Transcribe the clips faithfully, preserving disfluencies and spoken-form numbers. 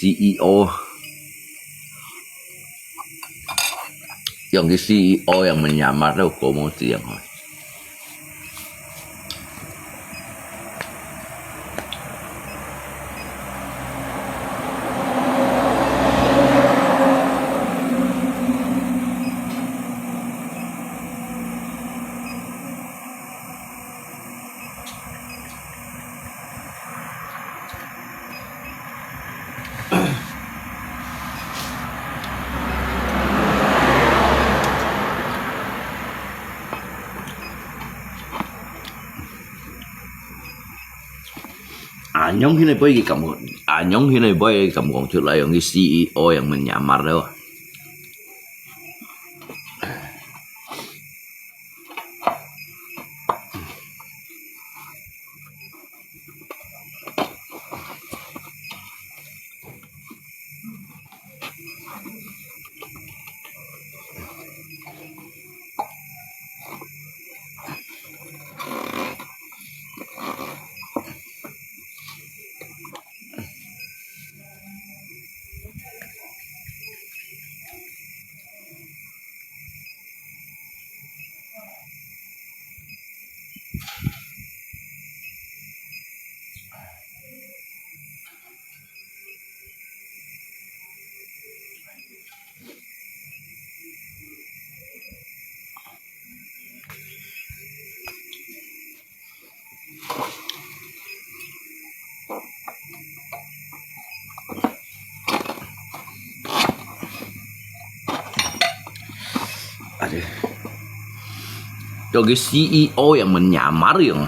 C E O，用个 C E O 用门牙嘛，都过目子样吼。 啊，仰形个杯个感覺，啊，仰形个杯个感覺出來，用个 C E O 用门牙嘛咯。 Aduh. Cho cái C E O yang menyamar yang.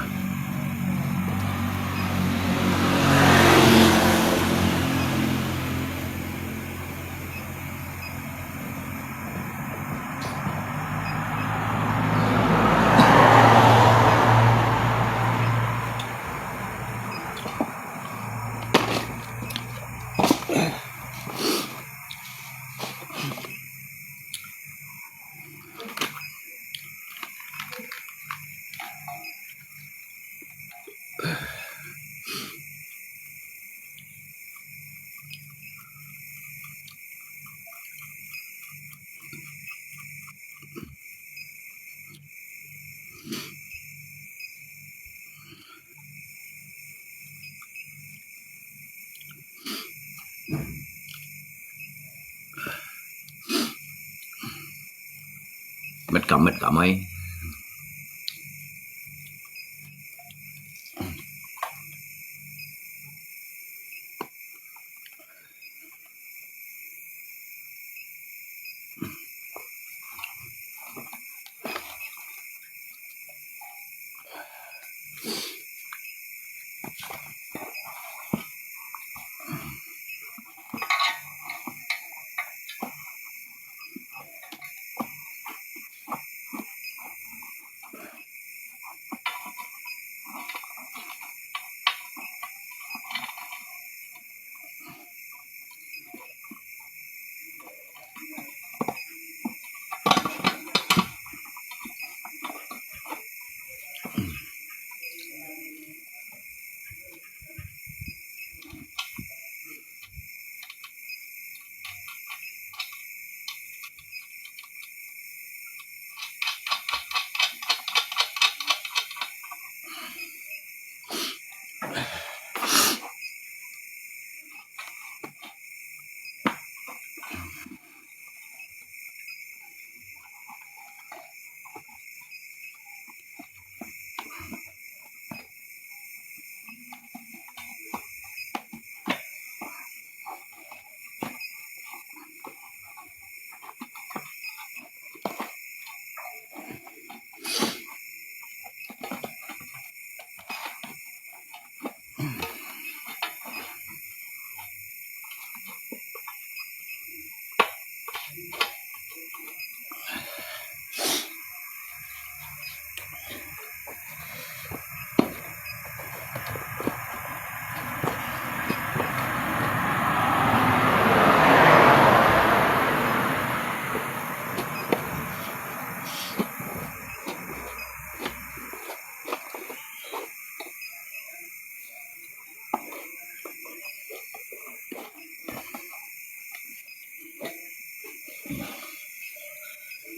Mệt cắm, mệt cắm ấy.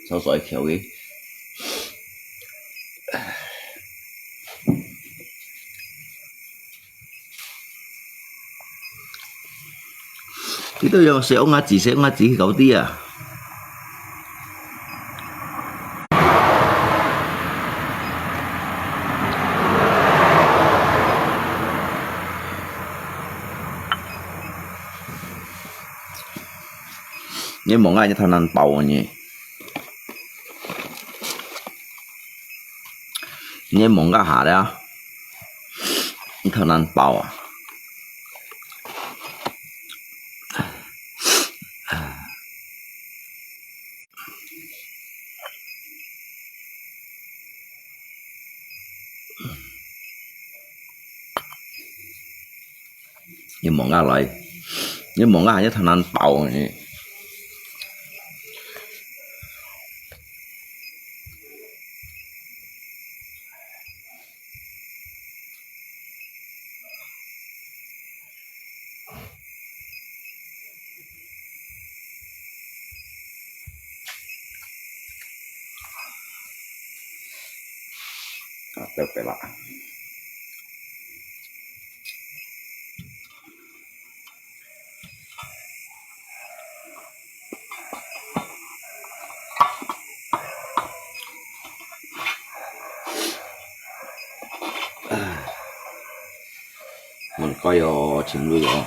燒燒个口味。你都用細屋仔煮，細屋仔煮去搞啲啊！ 你望下，你頭殼包呢？你望下下了，你頭殼包啊！ 你望下來，你望下，你頭殼包呢。 啊，特別啦。門蓋哦，尋路哦。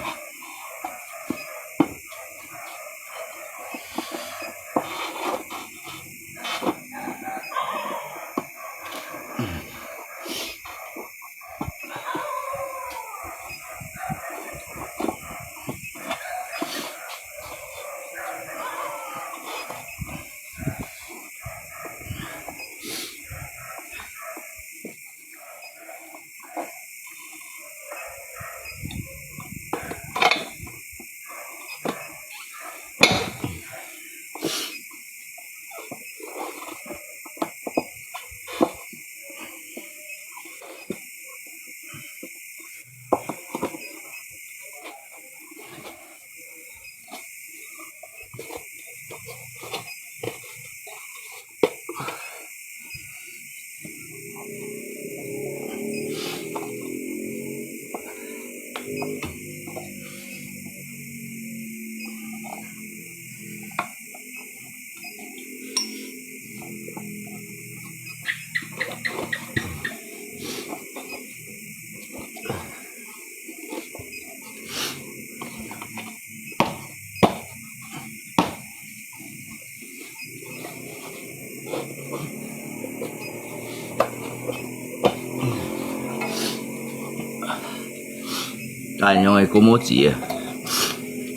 該樣个過無子啊，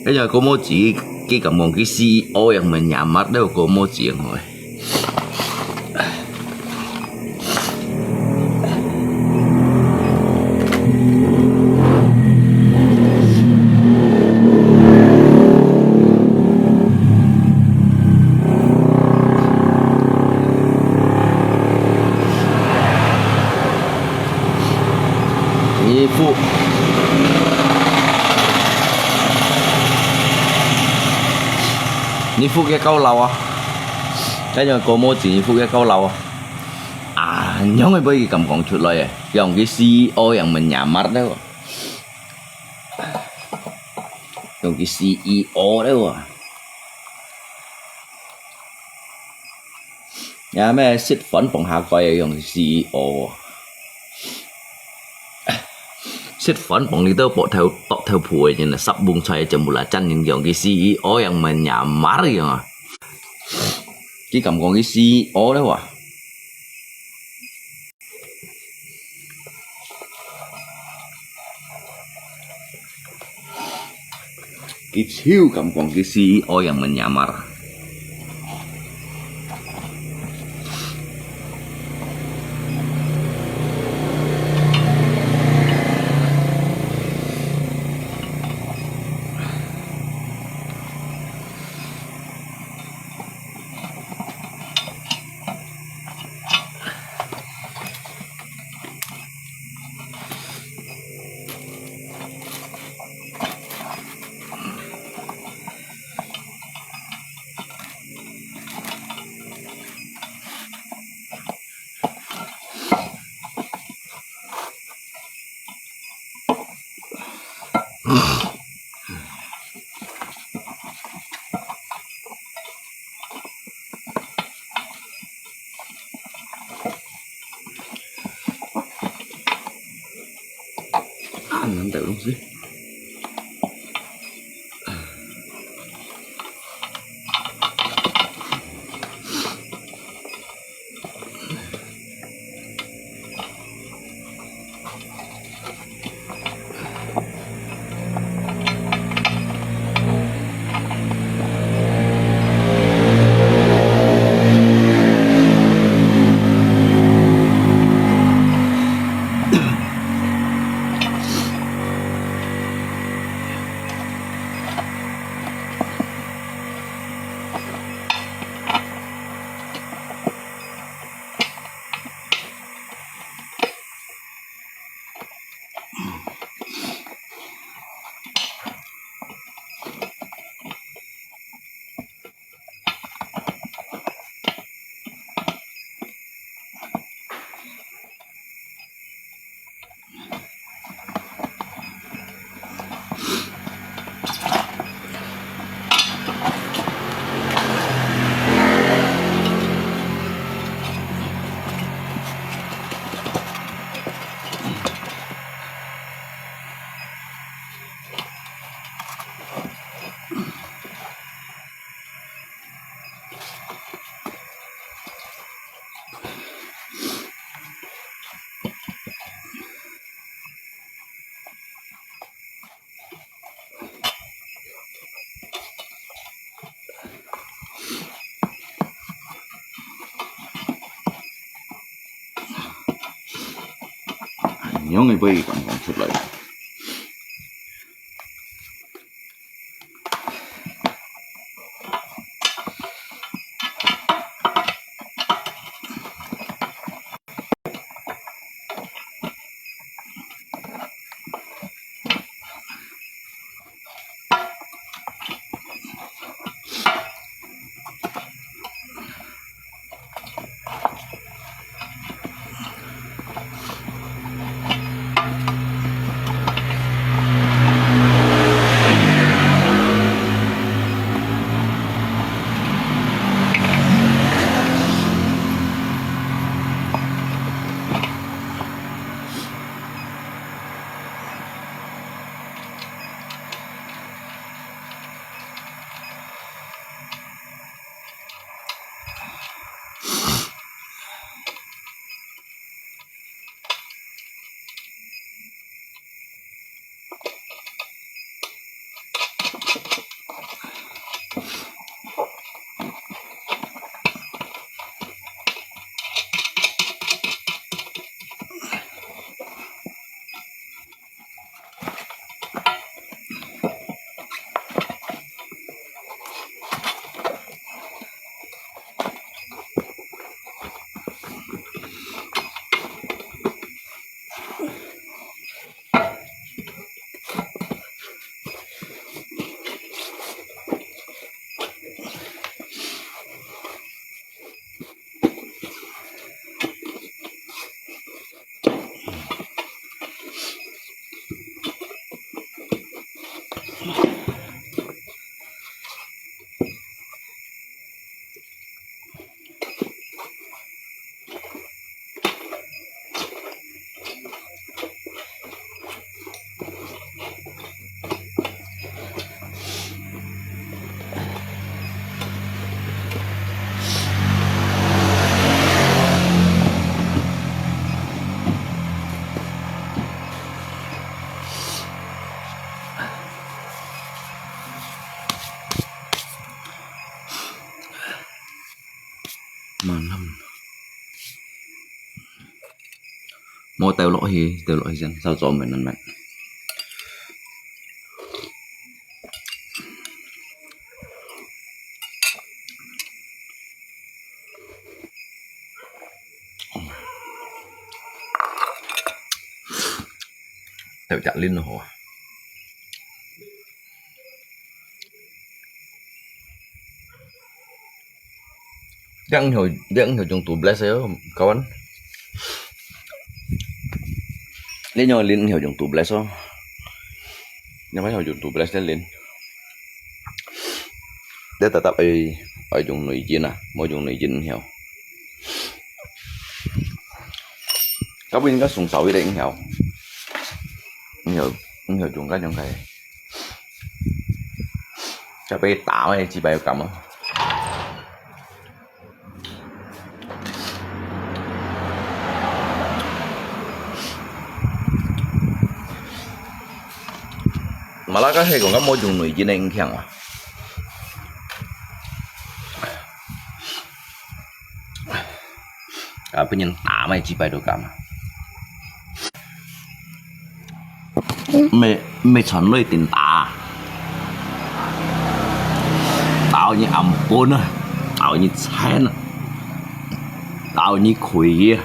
該樣過無子，佢感覺佢死哦，樣乜nyamar了過無子樣个。 你副，你副个高樓啊！該樣過無子，你副个高樓啊！啊，仰會分佢感覺出來个？用佢死哦，樣乜nyamar了。用佢死哦了啊！ 呀，咩食飯放下蓋个用死哦。食飯放你兜膊頭，膊頭脯个人啊，十翁菜全部啦，真人用佢死哦，樣乜nyamar樣啊。佢感覺佢死哦了啊。 佢手感覺佢死哦，樣乜nyamar。有东西。仰會會敢講出來？ 慢慢。莫倒落去，倒落去先，燒咗慢慢慢。 有隻輪好啊。這樣有，這樣有種tubeless个哦，kawan。你有輪有種tubeless哦。你有種tubeless个輪。你tetap愛，愛用內輪啊，無用內輪曉。 Kabu應該送少一點曉。曉。你看中間中間，這杯打咩，幾百個感冒。馬拉糕係講，敢無用內筋个影響啊？ 啊，分人打咩，幾擺都敢啊。毋係，毋係傳落定打，打到你暗昏啊，打到你青啊，打到你虧啊。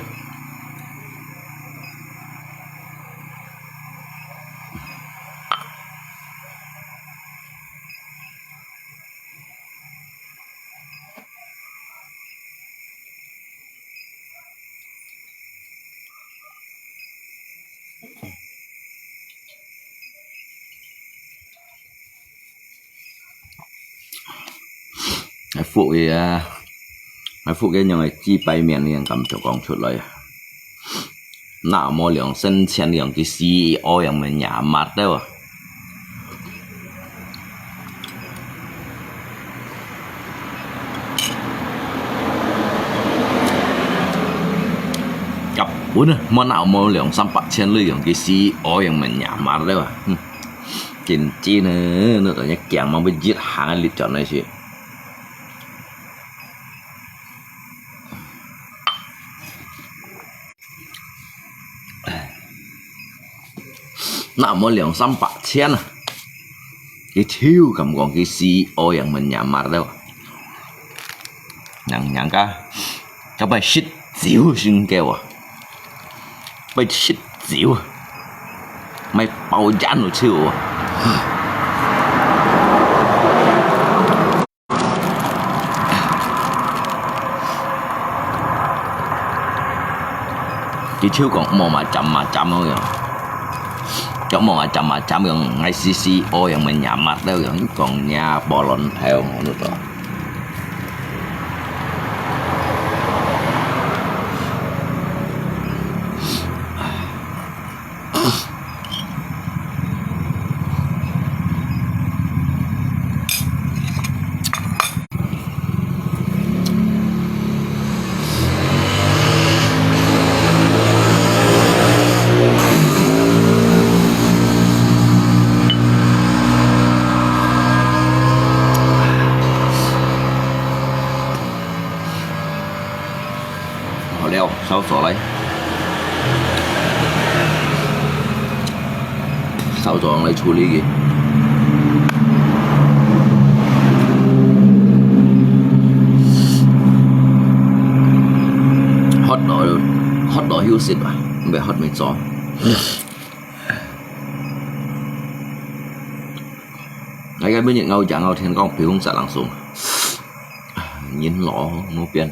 𠊎福个啊，𠊎福个樣个幾擺面个感覺講出來啊！那麼兩三千兩个C E O樣个娘媽兜啊！ 夾本啊，莫拿無兩三百千里用个死，我用命也麻了啊！哼，真正呢，那種一驚嘛，會一行啊，你轉來去。 那麼兩三百千啊，佢就敢講佢死，我用命也麻了。人人家，佢會食酒先夠啊，會食酒啊，買包煙就酒啊。 佢就講莫嘛針嘛針樣，就莫嘛針嘛針樣，𠊎死死，我用命也麻了樣，講你啊，無論頭，我都。 好了，燒咗來。燒咗來處理佢。渴到，渴到休息吧，毋係渴未做。𠊎个每日咬牙咬天光，披風殺冷爽。人老無變。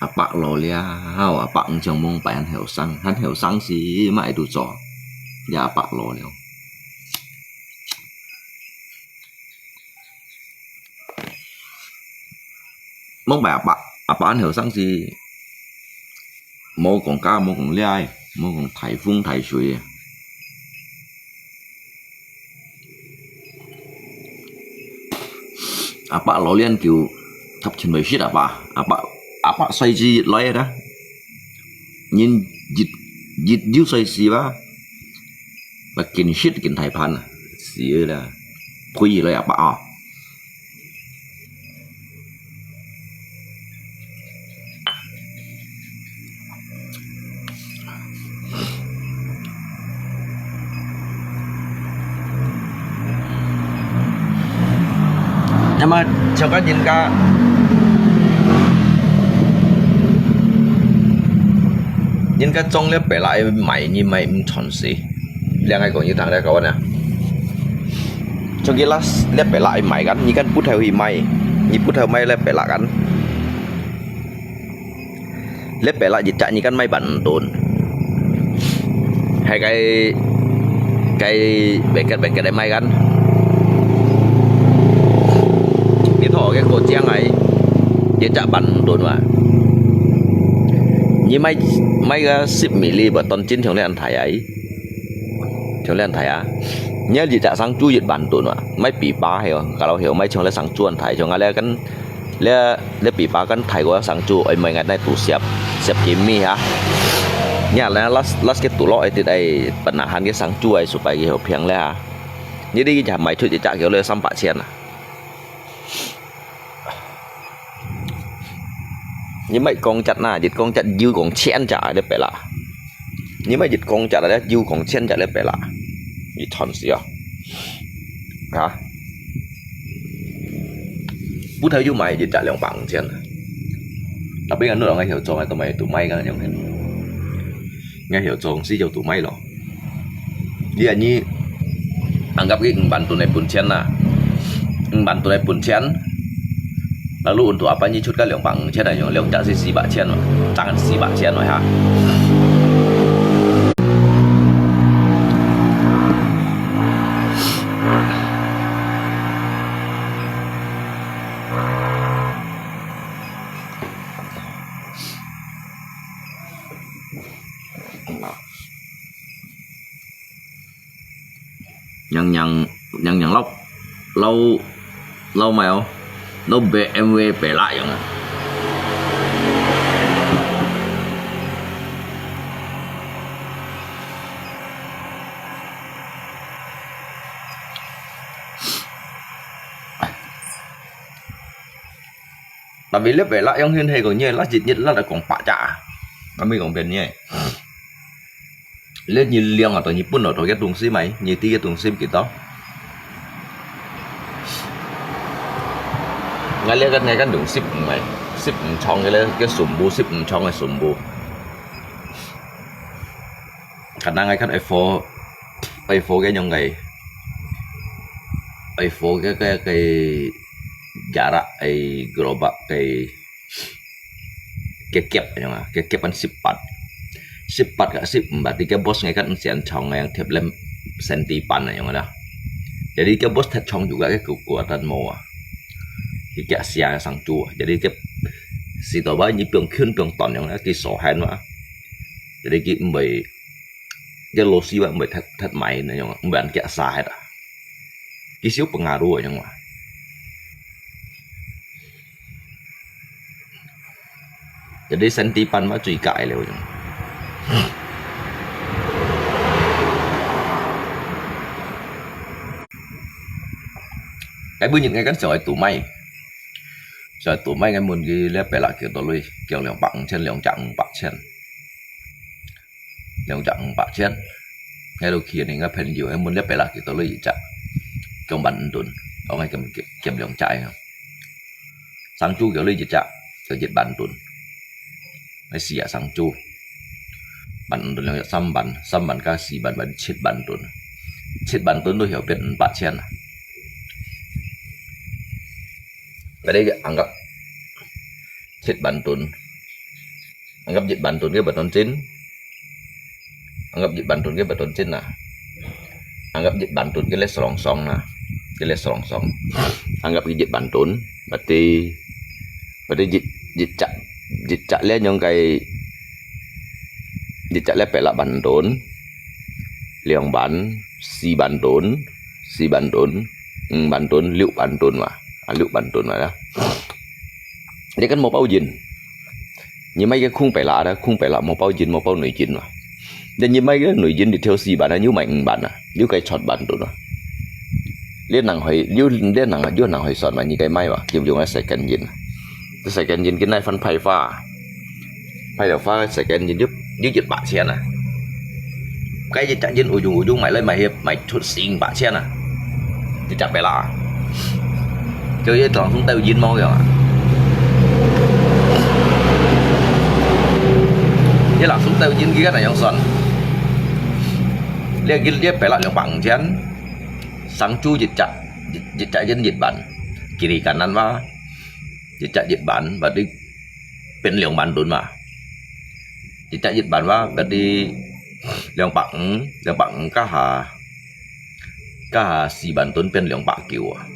阿伯老了，阿伯毋像往擺還後生，還後生時麼个都做，這阿伯老了。往擺阿伯，阿伯還後生時，無講家，無講倈，無講大風大水。 阿伯老練久，搭前尾食阿伯，阿伯，阿伯歲數來啦，人一，一有歲數啊，啊緊食緊大盤啊，死啦，推起來阿伯啊。 那麼像个人家，人家種了白蠟賣，你賣毋賺錢，兩個講一堂了，kawan啊。像佢拉了白蠟賣kan，你kan不太會賣，你不太賣了白蠟kan。 Lep pela jejak nyi kan mai banton. Hai kai, kai bengket-bengket ai mai kan. Nyi tho ke ko chiang ai, jejak banton wa. Nyi mai, mai ka sip mili ba ton chin thiong le an thai ai. 像恁大啊，你一隻生豬一萬噸啊，買比巴係哦，kalau係哦，買像這生豬恁大，像啊這跟，這，這比巴跟大過生豬，愛買𠊎哪度十，十斤米啊？你啊，這last，last个度落，一定愛本來喊个生豬愛supaya佢好平了啊。你這一隻賣出一隻叫這三百千啊。 你買公隻哪，一公隻有公千隻个白啦。你買一公隻啦，有公千隻个白啦。一ton死啊！啊？不頭有買一隻兩百五千。Tapi nganu orang ngai hiu zong ai tu mai tu mai kan yang kan. Ngai hiu zong si jau tu mai lo. Dia ni anggap cái五萬噸个本錢啦，五萬噸个本錢，lalu untuk apa你出个兩百五千啊，用兩隻係四百千嘛，爭四百千嘛哈。Yang yang yang yang lau lau lau mai oh, lau B M W pela yang ah. Tapi le pela yang hin he ko nye la jit nyit la da kong pa cha. Kami kong ben nye. Lê nhi liang atau nhi pun atau cái đồng xíp mày, nhi tí cái đồng xíp kì tao. Ngay lê cái ngay cái đồng xíp mày, xíp chong cái lê cái sum bu, xíp chong cái sum bu. Khả năng ngay cái ai phô, ai phô cái nhông cái, ai phô cái cái cái jarak ai gerobak cái Cái kép yang ah, cái kép kan sip pat. Sip pat ka sip empat, cái boss ngay kan sian chong yang thiệp lem senti pan yang ah. Jadi cái boss thật chong juga cái kekuatan mau ah. Cái kép sia sang chu. Jadi cái si to ba ni piong khun piong ton yang ah, cái số hai mà. Jadi cái mbai cái lô si ba mbai thật thật mày na yang mbai ăn cái sa hai ta. Cái siêu pengaruh yang ah. Jadi sentipan mah cui kai liu. Cái bữa nhật ngay kan soi tủ may. Soi tủ may ngay mun cái lẽ phải là kiểu đó lui, kiểu 两百 千, 两百 千. 两百 千. Ngay lô kia ni ngay 朋友 ngay mun lẽ phải là kiểu đó lui chắc. Trong bản tuần. Ở ngay kiểm kiểm kiểm 两百 啊. Sang chu kiểu lui chắc. Kiểu 一萬 tuần. Ngay xì sang chu. Bản tuần 两百, 三万, 三万 加四万, bản 七万 tuần. 七万 tuần 都有变五百千啊. Cái đấy anggap 七万 tuần. Anggap 一萬 tuần cái 一萬 tuần chính. Anggap 一萬 tuần cái 一萬 tuần chính à. Anggap 一萬 tuần cái lẽ sòng sòng à. Cái lẽ sòng sòng. Anggap cái 一萬 tuần. Berarti, berarti 一, 一隻, 一隻 lẽ những cái, 一隻 lẽ phải là 萬 tuần. 两万, 四万 tuần, 四万 tuần, 五万 tuần, 六万 tuần mà. À, 六万 tuần mà đó. Dia kan mau bao jin. Nyi mai cái khung phải là đó, khung phải là mau bao jin, mau bao nồi jin mà. Dia nyi mai cái nồi jin đi theo 四万 à, nyi mai 五万 à, nyi cái chót 万 tuần mà. Dia năng hỏi, nyi, dia năng, nyi năng hỏi son mà, nyi cái mai mà, kim dùng là second jin. Cái second jin cái này phân phải pha. Phải là pha second jin, nyi, nyi 一百 千 à. Cái gì chắc jin ujung ujung mày lên mày hiệp, mày chót 五百 千 à. Thì chắc phải là. Cho nên lòng xuống tàu jin mau rồi. Cái lòng xuống tàu jin kia là yang son. Lia kia lia phải là 两百 千. Sang chu 一隻, 一隻 jin 一万. Kiri kanan mà. 一隻 一萬, berarti เป็น 两万 tuần mà. 一隻 一萬 mà, berarti 两百 五, 两百 五 加下, 加下 四万 tuần เป็น 两百九 啊.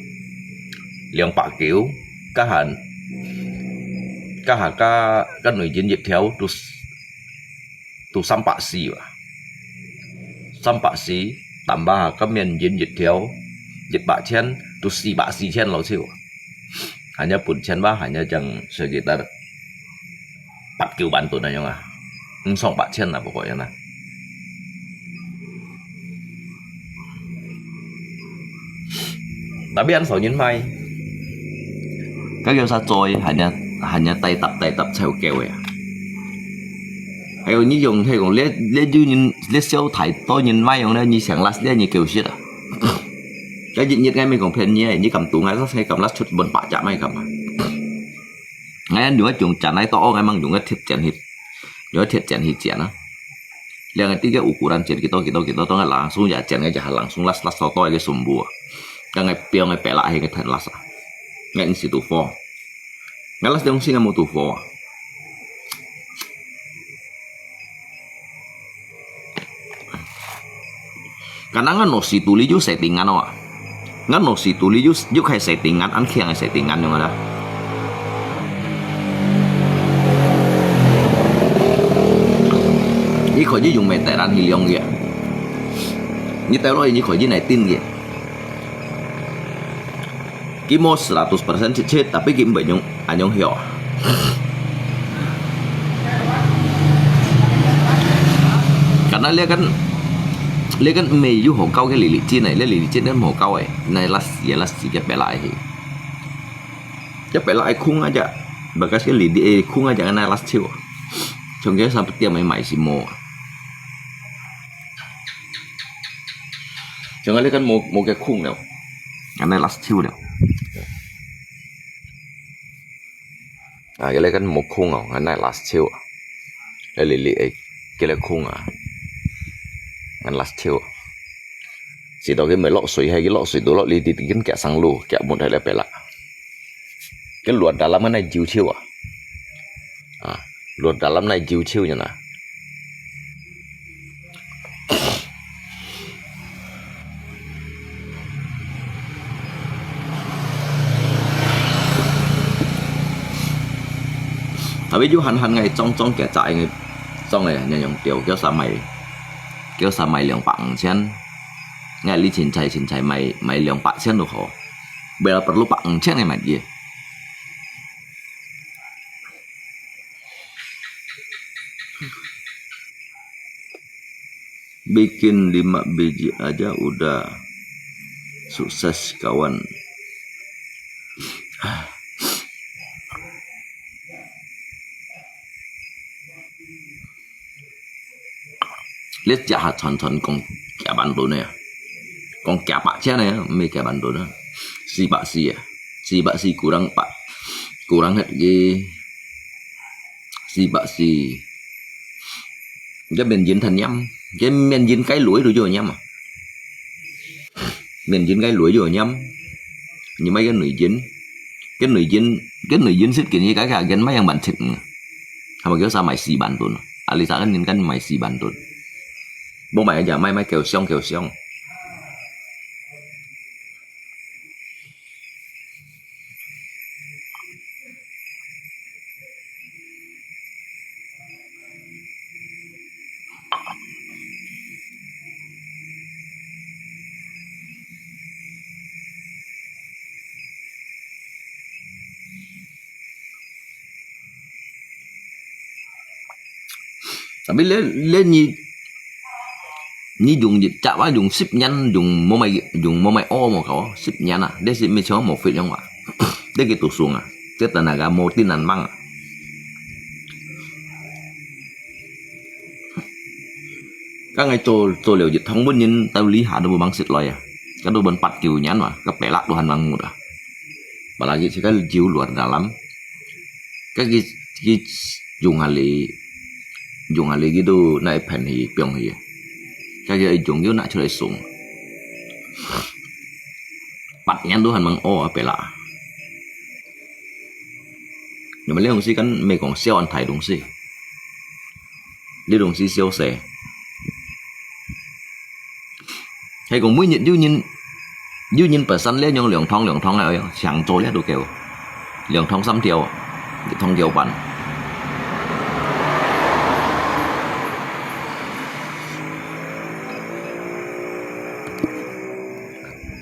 两百九 加下, 加下 加, 加 nồi jin 一條都, 都 三百四 啊. 三百四 tambah ka面筋一條，一百千，都四百四千老少。Hanya分錢吧，hanya正sekitar八九萬ton那樣啊，五上八千啊，pokoknya啊。Tapi an少人買，該叫啥做？Hanya hanya帶搭帶搭湊夠个啊。還有你用，係講，你你有人，你少太多人買用咧，你成last咧，你夠食啊。該一日𠊎毋係講騙你，你敢堵𠊎，𠊎敢last出分百隻買敢啊？ 𠊎用个用錢來到，𠊎吂用个貼錢去，用个貼錢去錢啊。兩个底个ukuran錢幾多幾多幾多，當然langsung ya錢，𠊎就langsung last last到到个sumbu啊。當然放个pela去个天last啊，𠊎毋係堵貨，𠊎last東西𠊎無堵貨啊。 Kana ngano si Tuli yu settingan o. Ngano si Tuli yu yu khai settingan, an khiang settingan yung ada. Ni kho ji yung meteran hiliong ye. Ni telo ni kho ji nai tin ye. Kimo seratus persen cit-cit, tapi ki mbei nyung anyong hio. Karena dia kan, dia kan mei yu ho kau ke lili cin ai, dia lili cin kan ho kau ai, nai las ya las si ke pela ai. Ke pela ai khung aja, bagas ke lili ai khung aja nai las ciu. Chong ke sampai tiap mai mai si mo. Chong dia kan mo mo ke khung leo. Anai last two liao. À, cái này kan mô khung à, anai last two. Cái lì lì ấy, cái này khung à. Anai last two. Chỉ đó cái mới lọt suối hay cái lọt suối đó lọt lì đi, cái kia sang lô, kia một hay là phải là. Cái luật đã lắm cái này chiêu chiêu à. À, luật đã lắm này chiêu chiêu nhỉ nè. Tapi yu han han ngai chong chong kia chai ngai chong ngai nyang yong tiao kia sa mai kia sa mai liang bak chen ngai li chin chai chin chai mai mai liang bak chen lu ho. Bela perlu bak chen ngai mai ye. Bikin lima biji aja udah sukses, kawan. Lihat jahat chon-chon kong kiapan tu ne. Kong kiapak chen ne, mi kiapan tu ne. Si bak si ya. Si bak si kurang pak. Kurang het gi. Si bak si. Cái miền Duyên thành nhắm. Cái miền Duyên cái lưỡi rồi vô nhắm à. Miền Duyên cái lưỡi vô nhắm. Nhưng mấy cái người Duyên. Cái người Duyên, cái người Duyên xích kia như cái gà Duyên mấy yang bản thịt. Hả mà kiểu sao mày xì bản tuần. À lý sao cái nhìn cái mày xì bản tuần. Bố mày giờ mày mày kêu xông kêu xông. Tapi le le ni ni dùng dịch chả phải dùng sip nhăn dùng mua mày dùng mua mày ô mà có sip nhăn à, để sip mi cho một phít trong à, để cái tụ xuống à, để ta naga mua tin ăn măng à. Các ngày trôi trôi liều dịch thông bún nhìn tao lý hạ đâu bằng sip lòi à, cái đâu bằng bắt kiều nhăn mà, cái pẻ lạ đồ hành măng ngụt à. Apalagi si kan jiu luar dalam. Kan ki ki jung hali jung hali gitu nai pen hi piong hi. Kan ki jung yu nak chulai sung. Pat nyan tu han mang o pela. Ni ma le dong si kan me kong siao an thai dong si. Li dong si siao se. Hay kong mui nhiệt yu nhin yu nhin pa san le nyong liang thong liang thong ai, siang cho le du kêu. Liang thong sam thiao, thong kêu pan.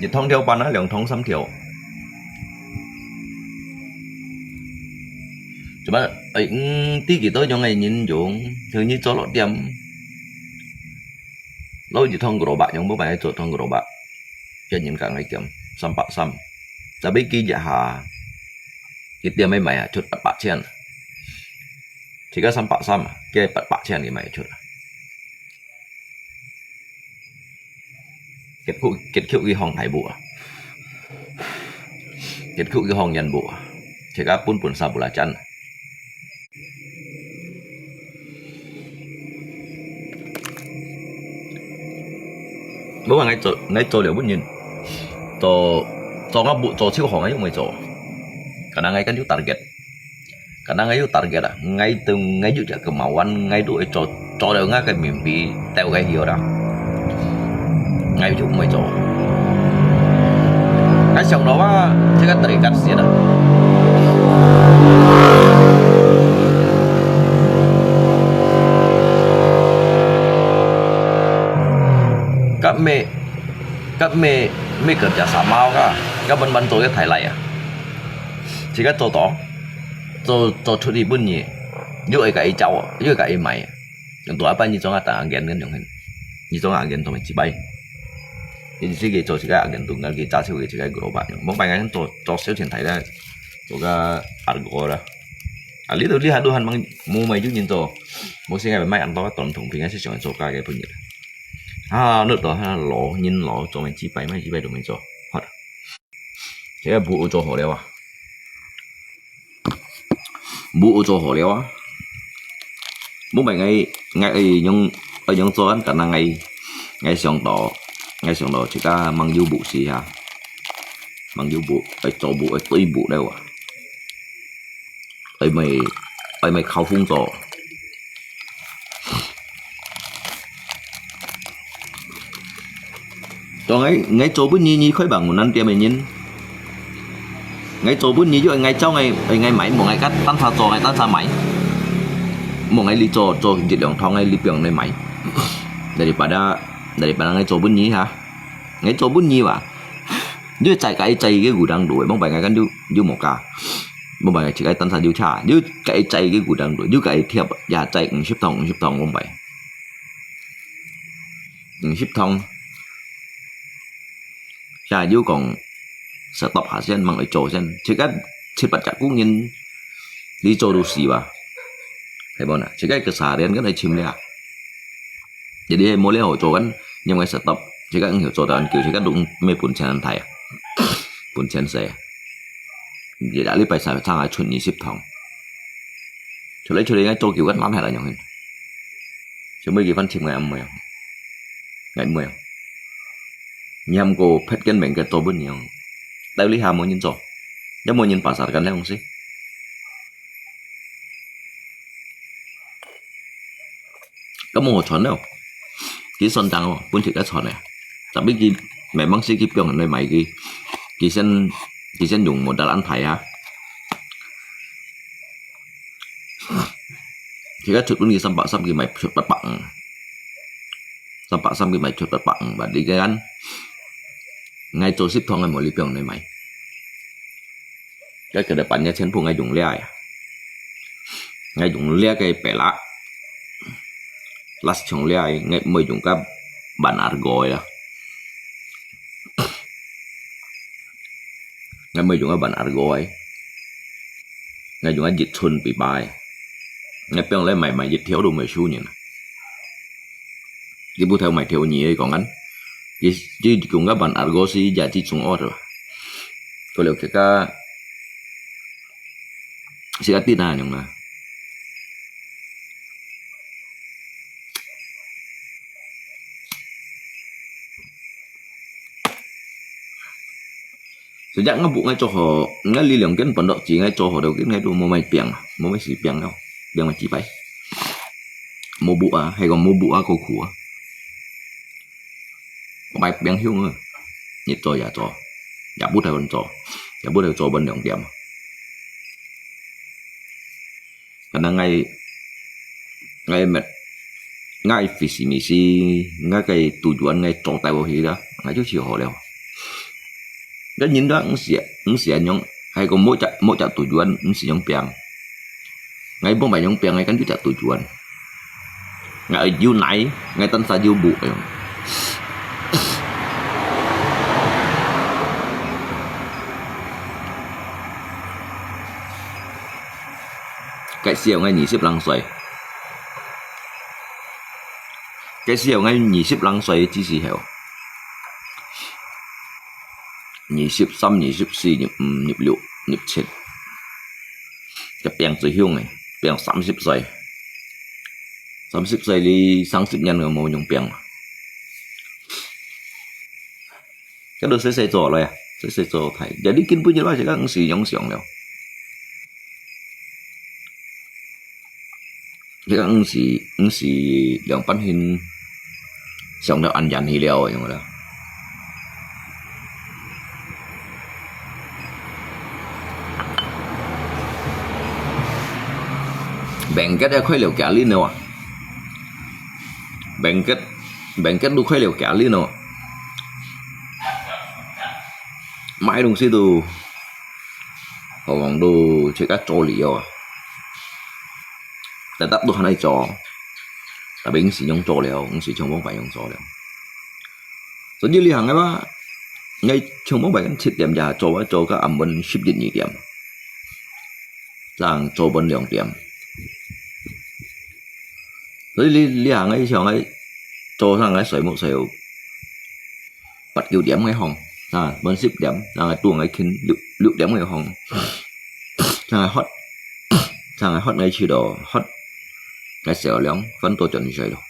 一湯條粄啊，兩湯三條。做麼，哎，嗯，知幾多樣个人用，像你做落點，老一湯gerobak用，無辦法做湯gerobak，一人講个減三百三，tapi佢一下，佢店个賣啊，出八百千，自家三百三啊，佢八百千佢賣出啊。 結局，結局佢放大屋啊，結局佢放煙屋啊，自家本本三百來千。無話，𠊎做，𠊎做了本人，做，做𠊎屋，做手行个又毋會做，可能𠊎跟住target。 Kadang𠊎有target啊，𠊎都，𠊎有隻kemauan，𠊎都會做，做到𠊎个mimpi，到个去啦。𠊎就毋會做。𠊎想到啊，這个terikat先啊。Kami，kami，kami kerja sama ka，kami bantu个太来啊。自家做到。 做，做出去分你，又會甲伊走，又會甲伊買。用大班你總啊打眼跟用，你總啊眼同佢一擺。你自己做自家眼同，自己揸手个自家个老闆，莫白眼做，做小前台啦，做个阿哥啦。啊，你都你還都還忙，無買就人做，無先个買恁多短同平，還是想做家个分你。啊，你都還老人老，做乜幾擺，乜幾擺都無做，好。 這个屋做好了啊，屋做好了啊。無買，𠊎，𠊎愛用，愛用做恁簡單，𠊎，𠊎想到，𠊎想到自家吂有屋時哈，吂有屋，愛做屋，愛堆屋了啊。愛買，愛買烤風做。 Tong ngai, ngai做分你，你開bangunan店个人。Ngai做分你，就ngai找ngai，ngai買，莫ngai單單做，ngai單單買。莫ngai你做，做一兩趟，ngai你放你買。Daripada，daripada ngai做分你哈。Ngai做分你哇。你在該在个gudang度，莫白ngai kan就，就莫加。莫白ngai自家單單就差，你該在个gudang度，你該貼，也在五十趟，五十趟，莫白。 五十趟。Siya又講stop下先，吂愛做先，自家七八隻工人，你做到死哇？係無呢？自家个三年个來尋了。Jadi係無了好做緊，因為stop，自家毋曉做到恁久，自家都無本錢恁大啊，本錢細啊。一個禮拜三餐還出二十趟，出來出來，應該做久緊，攬下來用。 Semua佢番尋ngai毋會啊，ngai毋會啊。Nyam ko phet kan mengket做分你啊，到這下無人做，也無人pasarkan了東西。Kamu好賺了，佢算當哦，本身个賺了。Tapi佢memang係佢放人來買佢，佢先，佢先用modal恁大啊。 自家出分佢三百三，佢賣出八百五。三百三佢賣出八百五，berarti kan，ngai做十趟个無你放你買。該个半夜全部ngai用了呀。Ngai用了个白啦。Last用了，ngai無用个半二个啦。 Ngai無用个半二个，ngai用个一寸比八。Ngai放來賣，賣一條都無收人啊。佢不條賣條二个講緊，佢，佢用个半二个係也係中二个。Kalau kita，係个啲哪樣啊？ Sejak ngai屋ngai做好，ngai li兩間pondok子ngai做好到今，ngai都無買餅啊，無買食餅了，餅買幾擺？無屋啊，係講無屋啊，過苦啊。買餅香啊，日做夜做，也不得人做，也不得做分兩點。Karena ngai，ngai met，ngai visi misi，ngai个tujuan，ngai做大个去啦，ngai就去好了。該人都毋係，毋係恁樣，係講無隻，無隻tujuan，毋係樣病。𠊎幫白樣病，𠊎跟住隻tujuan。𠊎有奶，𠊎單儕有目樣。該時候𠊎二十零歲，該時候𠊎二十零歲之時候。 二十三、二十四、二十五、二十六、二十七，該病最凶个，病三十歲。三十歲你三十年都無樣病。該都細細做了呀，細細做大，jadi根本就係講毋係樣想了。 這个毋係，毋係兩半天想到恁遠去了，有無啦？Bangkit也開了幾輪了啊！Bangkit，Bangkit都開了幾輪了啊！買東西都，好像都自家做了啊！ tetap都還愛做，tapi毋係樣做了，毋係像往擺樣做了。所以這行个話，𠊎像往擺七點就做，做到暗晡十一二點，正做分兩點。所以這，這行个像𠊎早上𠊎睡目睡 八九點个項，啊，分十點，正係到𠊎近六，六點个項，正係渴，正係渴𠊎去咯，渴𠊎食涼，飯都轉去睡咯。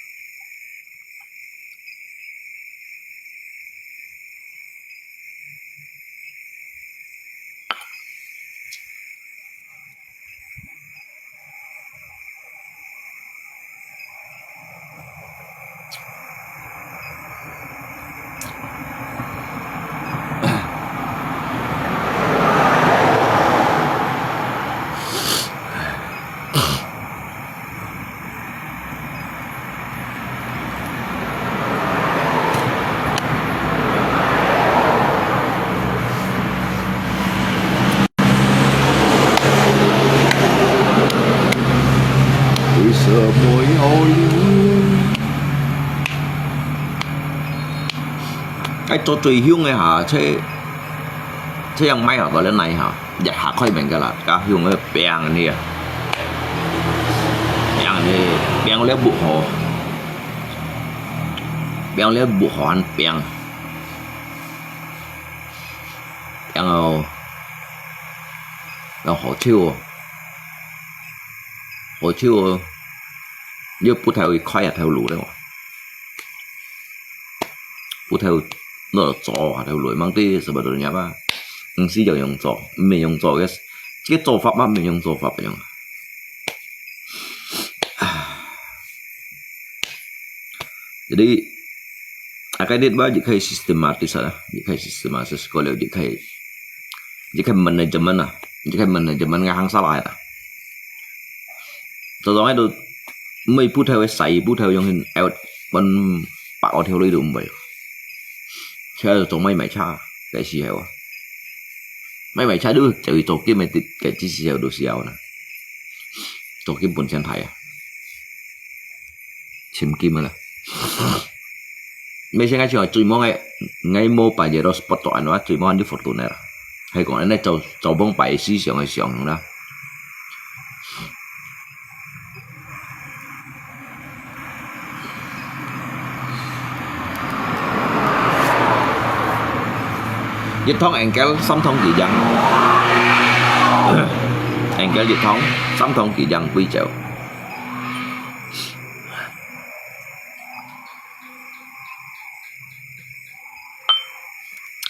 為什麼要流淚？哎，做最凶个哈，這，這樣賣好到了哪哈？一下開門个啦，家凶个病你啊，病你，病了不好，病了不好還病。 然後，然後好笑哦，好笑哦，你不太會開啊頭路了，不太會那做啊頭路，mang啲什麼都人家吧，毋係要用做，毋係用做个，這个做法嘛，毋係用做法个樣。 Jadi，啊，該你話你可以 systematis啊，你可以 systematis，過了你可以，你可以 management啊，你可以 management个行salah啊。就當喺度，每步頭个細步頭用去 out，分白我條路都毋會。車就做買賣車，該時候啊，買賣車都就係做金个，該時候都時候啦。 做金本錢大啊，尋金个啦。Mesti𠊎想最望个，𠊎無辦法到spot到安怎，最望就Fortuner啦。係講安尼做，做幫擺思想个想啦。 一桶Angel三桶幾樣，Angel一桶三桶幾樣貴少。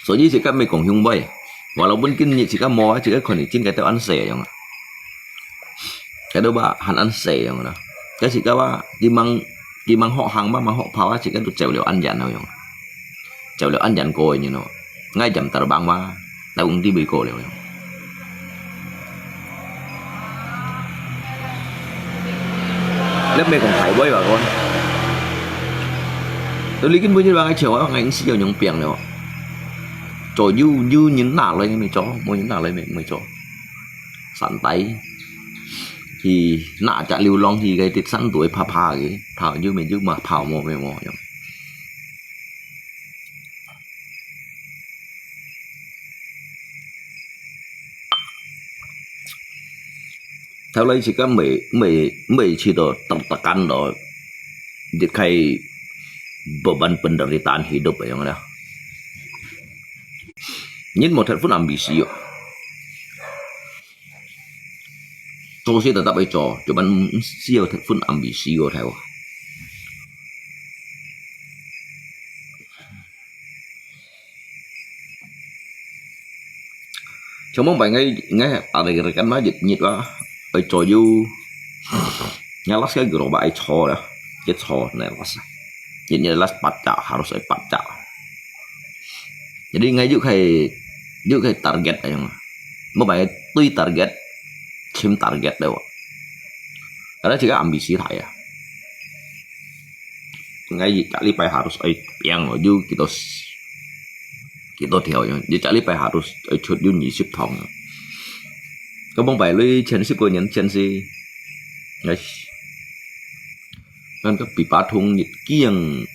所以自家毋係講凶歹，walaupun今日自家無啊，自家可能真个都恁細樣啊。 該都話還恁細樣啦。該時个話，佢吂，佢吂學行嘛，吂學跑啊，自家都走了恁遠了樣。走了恁遠過个人咯。𠊎jam terbang嘛，到工地位過了樣。你毋係講大位話講，到你根本就話𠊎笑啊，𠊎已經死了樣病了。做有，有人拿來个乜做，無人拿來乜，乜做。山底，去拿隻流浪去个，在山肚个爬爬个，爬有乜有嘛，爬無乜無樣。 Tau lai cika mei, mei, mei cito tertekan lo, dikai beban penderitaan hidup yang lah. Nyin mo telepon ambisi yo. Tosi tetap ai cho, cuman sio telepon ambisi yo tau. 像往擺𠊎，𠊎阿弟个間嘛，日日啊，愛做有，𠊎last kali gerobak ai cho lah，一cho nai last，日日last八隻，harus ai八隻。Jadi𠊎又可以，又可以 target ai yang，往擺對 target，chim target了。Karena jika ambisi thai ya。 𠊎一隻禮拜harus愛拚哦，有幾多，幾多條樣，一隻禮拜harus愛出有二十趟。該往擺你前十個年前是，哎，咱个枇杷桶一斤，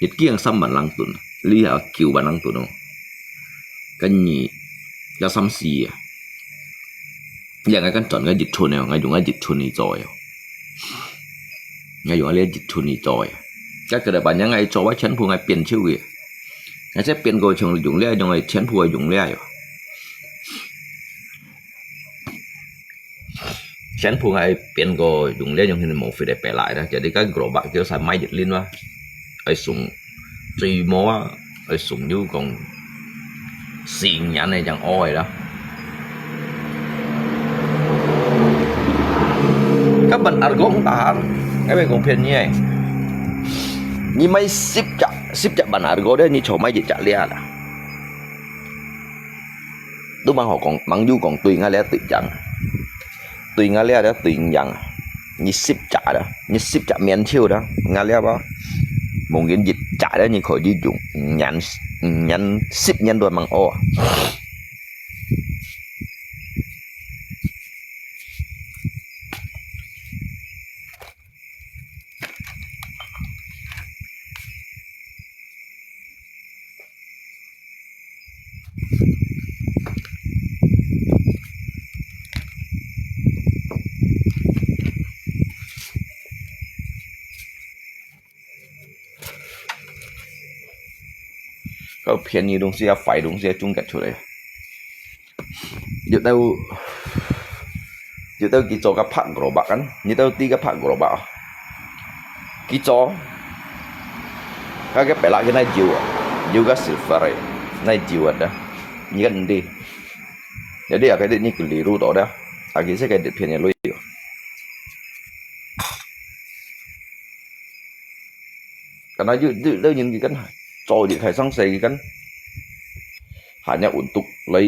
一斤三萬零噸，你啊九萬零噸哦。跟住，該三四啊。 Yang𠊎kan轉𠊎一寸个，𠊎用𠊎一寸去做个。𠊎用𠊎這一寸去做个。該个來辦，𠊎做，𠊎全部𠊎變手个。𠊎這變過像用這樣个，全部𠊎用這樣个。全部𠊎變過用這樣个，無費个白來啦，jadi該gerobak叫啥買一輪啊，愛送 最無啊，愛送有講四五年个正屙个啦。該Ban Argo毋tahan，該邊講便宜个。你買十隻，十隻Ban Argo咧，你就買一隻這啦。都蠻好講，蠻有講對𠊎這對樣。 對𠊎這个對象啊，你十隻啦，你十隻面手啦，𠊎這吧，mungkin一隻啦，你可以用五年，五年，十年都還蠻好啊。 該便宜東西啊，壞東西啊，總結出來。 有兜，有兜佢做个白gerobak kan，你兜知个白gerobak啊？佢做，該个白啦，佢哪有啊？有个silver个，哪有啊？你看你，jadi啊，佢你keliru到的，啊，其實佢便宜鐳。 Karena有，有，有人佢kan做一開上市佢kan hanya untuk來，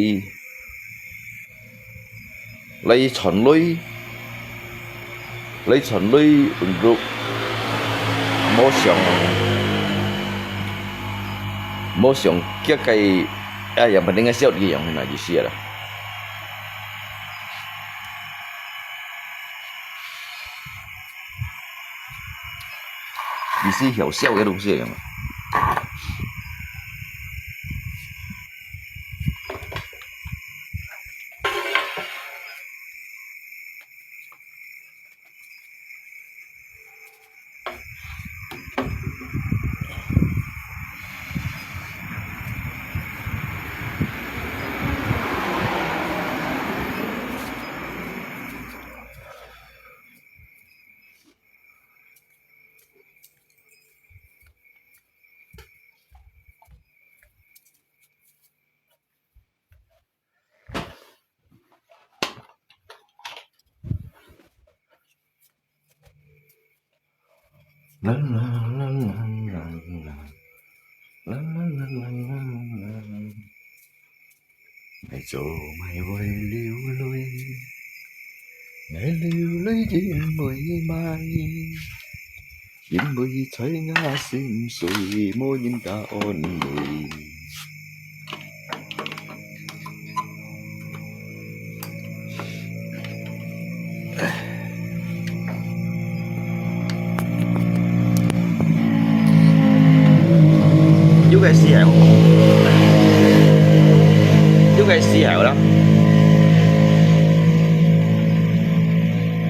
來賺鐳，來賺鐳untuk無想，無想這个，哎，yang penting个少一樣，那意思啦。 你是曉笑个東西一樣啊。 啦啦啦啦啦啦，啦啦啦啦啦啦。 愛做麼个會流淚？𠊎流淚因為麼个？因為在𠊎心碎，無人得安慰。之後啦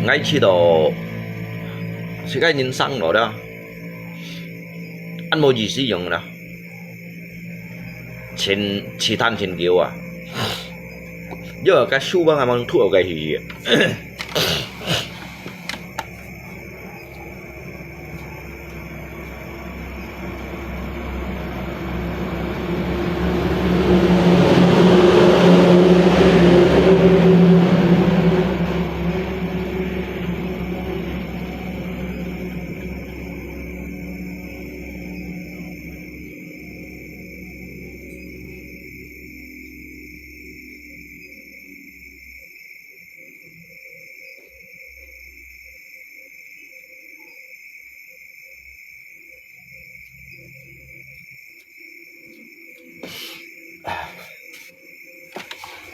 ，𠊎試著自家人生落啦，恁無意思樣啦，真，試探真久啊，又有个書包還吂吐个去。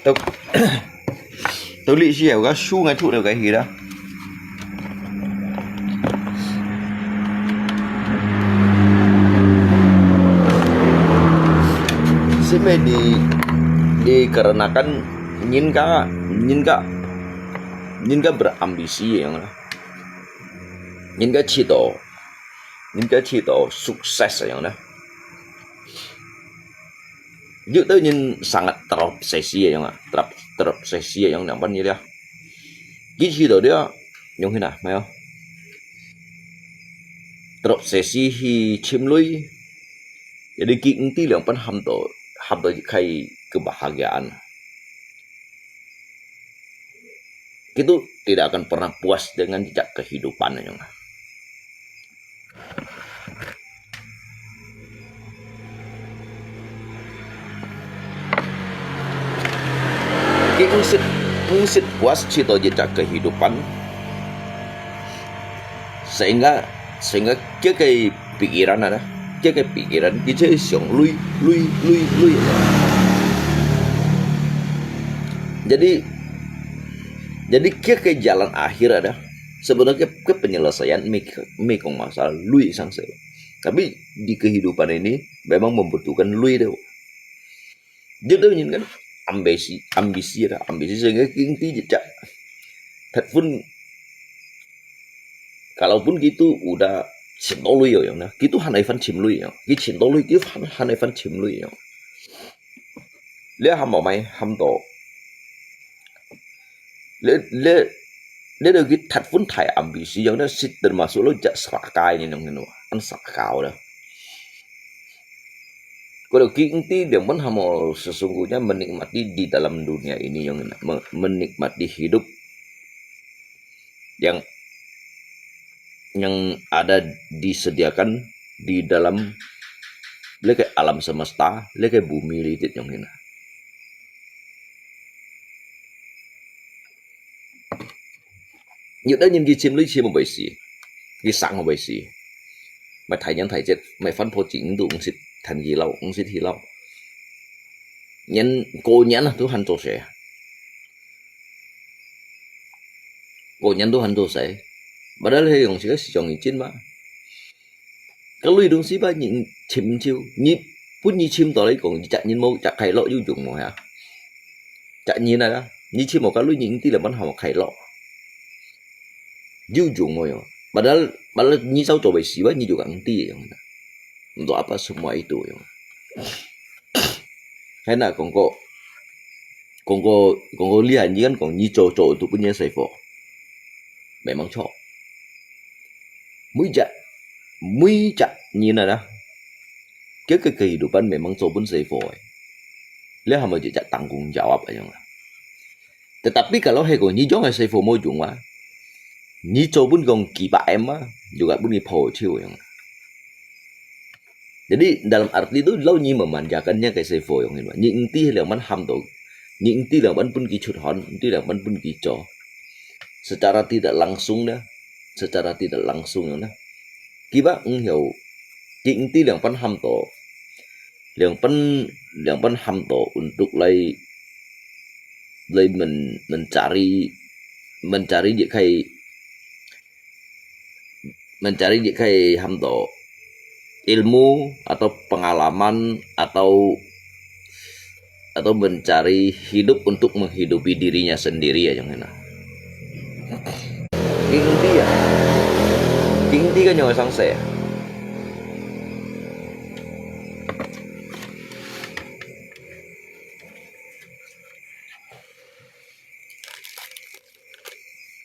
Tau, tau li si au ka su ngai thu tau kai hi da. Sime di, dikarenakan nyin ka, nyin ka, nyin ka berambisi yang lah. Nyin ka cito, nyin ka cito sukses yang lah. Yuk tau nyin sangat terobsesi yang lah, terop, terobsesi yang nang pan ni dia. Ki cito dia, yang hina, mayo. Terobsesi hi chim lui. Jadi ki engti liang pan ham to, ham to kai kebahagiaan. Kita tidak akan pernah puas dengan jejak kehidupan yang. Ki engsit, engsit puas cito jejak kehidupan. Sehingga, sehingga kia kai pikiran ada, kia kai pikiran, ki cai siang lui, lui, lui, lui. Jadi, jadi kia kai jalan akhir ada. Sebenarnya ke, ke penyelesaian mi, mi kong masalah lui sang se. Tapi di kehidupan ini memang membutuhkan lui deh. Dia tu nyin kan ambisi, ambisi ada, ambisi sehingga ki engti jejak. That pun, kalaupun kita udah cin to lui yang nah, kita han ai fan chim lui yang, ki cin to lui, ki han, han ai fan chim lui yang. Lia ham mau mai, ham to. Lia, lia, lia dah ki that pun thai ambisi yang dah sit termasuk lo jak serakah ini nang nang an serakah dah. Kalau ki engti dia pun ham mau sesungguhnya menikmati di dalam dunia ini yang me-, menikmati hidup yang, yang ada disediakan di dalam leke alam semesta, leke bumi litit yang hina. Yuk dah nyin ki chim lui chim mau bai si, ki sang mau bai si. Mai thai nyan thai jet, mai fan po ching tu ngsit than ki lau, ngsit hi lau. Nyan ko nyan tu han to se. Ko nyan tu han to se. Padahal he yong si ka si yong i chin ma. Ka lui dong si ba nyi chim chiu. Nyi pun nyi chim to lai kong, jak nyin mau, jak khai lo yu yung mo ya. Jak nyin na da. Nyi chim mo ka lui nyi ti le man ha mo khai lo. Yu yung mo yo. Padahal, padahal nyi sao to bai si ba nyi yu kang ti yo. Untuk apa semua itu yo. Hai na kong ko, kong ko, kong ko li han nyi kan kong nyi cho cho tu pun nyi sai fo. Memang cho. Mui jak, mui jak nyi na da. Ke ke kehidupan memang cho pun sai fo. Leh ha mo jak tanggung jawab ayong. Tetapi kalau hai kong nyi jong hai sai fo mo yung wa. Nyi cho pun kong ki ba em ma, juga pun nyi po chiu yang. Jadi dalam arti tu lau nyi memanjakan nya kai sai fo yang ini. Nyi engti liang man ham to. Nyi engti liang man pun ki chut hon, engti liang man pun ki cho. Secara tidak langsung dah, secara tidak langsung yang dah. Ki ba eng hiau, ki engti liang pan ham to. Liang pan, liang pan ham to untuk lai, lai men-, mencari, mencari je kai mencari je kai ham to ilmu atau pengalaman atau atau mencari hidup untuk menghidupi dirinya sendiri ya, yang mana? King Enti ya. King Enti kan yang sang se.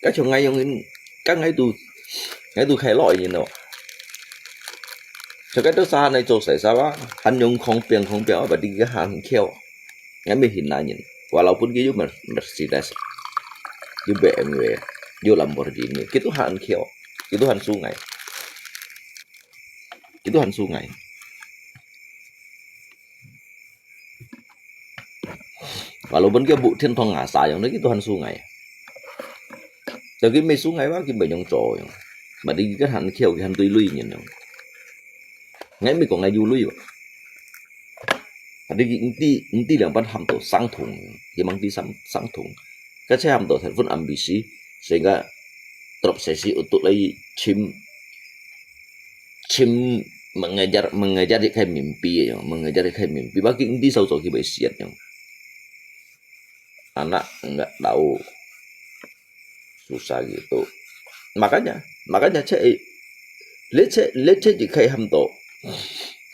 Kan yang ngai yang, kan ngai tu, ngai tu khai lo ini no. Sekarang tu sahan ngai tu saya sawa, han yang kong piang kong piang apa di ke han kiau. Ngai mi hin na nyin. Walaupun kita Mer-, Mercedes, kita B M W, kita Lamborghini, kita han kiau, kita han sungai, kita han sungai. Walaupun kita bu thiên thong ngasa yang, kita han sungai. Tapi mi sungai wa, kita yang cho yang. Mati kita han kiau, kita han tui lui nyin yang. Ngai mi kong ngai yu lui wa. Hadi ki engti, engti liang pan ham to sang thung, ki mang ti sang, sang thung. Ka che ham to thành phần ambisi, sehingga terobsesi untuk lai chim, chim mengejar, mengejar je kai mimpi ya, mengejar je kai mimpi. Bagi engti sau sau ki bai siat yang. Anak enggak tahu susah gitu. Makanya, makanya cek, lecek, lecek jikai ham to,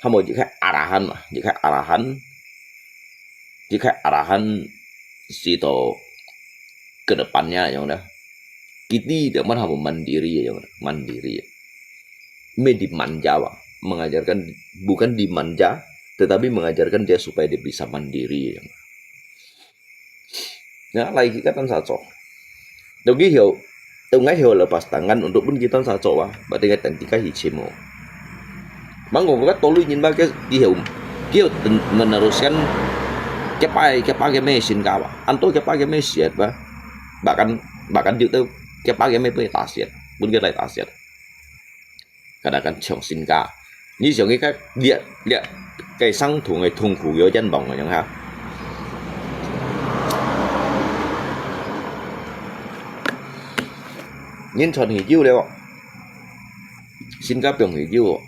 ham jikai arahan mah, jikai arahan, jikai arahan si to ke depannya yang dah. Kita dia mana ham mandiri yang mandiri. Mei dimanja, mengajarkan, bukan dimanja, tetapi mengajarkan dia supaya dia bisa mandiri yang. Ya, lai ki katan sa cho. Tau ki hiu, tau ngai hiu lepas tangan untuk pun kitan sa cho wa, berarti ngai tenti ka hi chimo. Mangko ka tolu nyin ba ke ki hiu, ki hiu meneruskan ke pai, ke pai ke mei sin ka wa. Anto ke pai ke mei siat ba. Bahkan, bahkan diu tau ke pai ke mei pun ta siat, pun ke lai ta siat. Kadang-kadang 重新加。你想去看，你，你，該相同的痛苦有點忙个样哈。人傳去久了，新加坡去久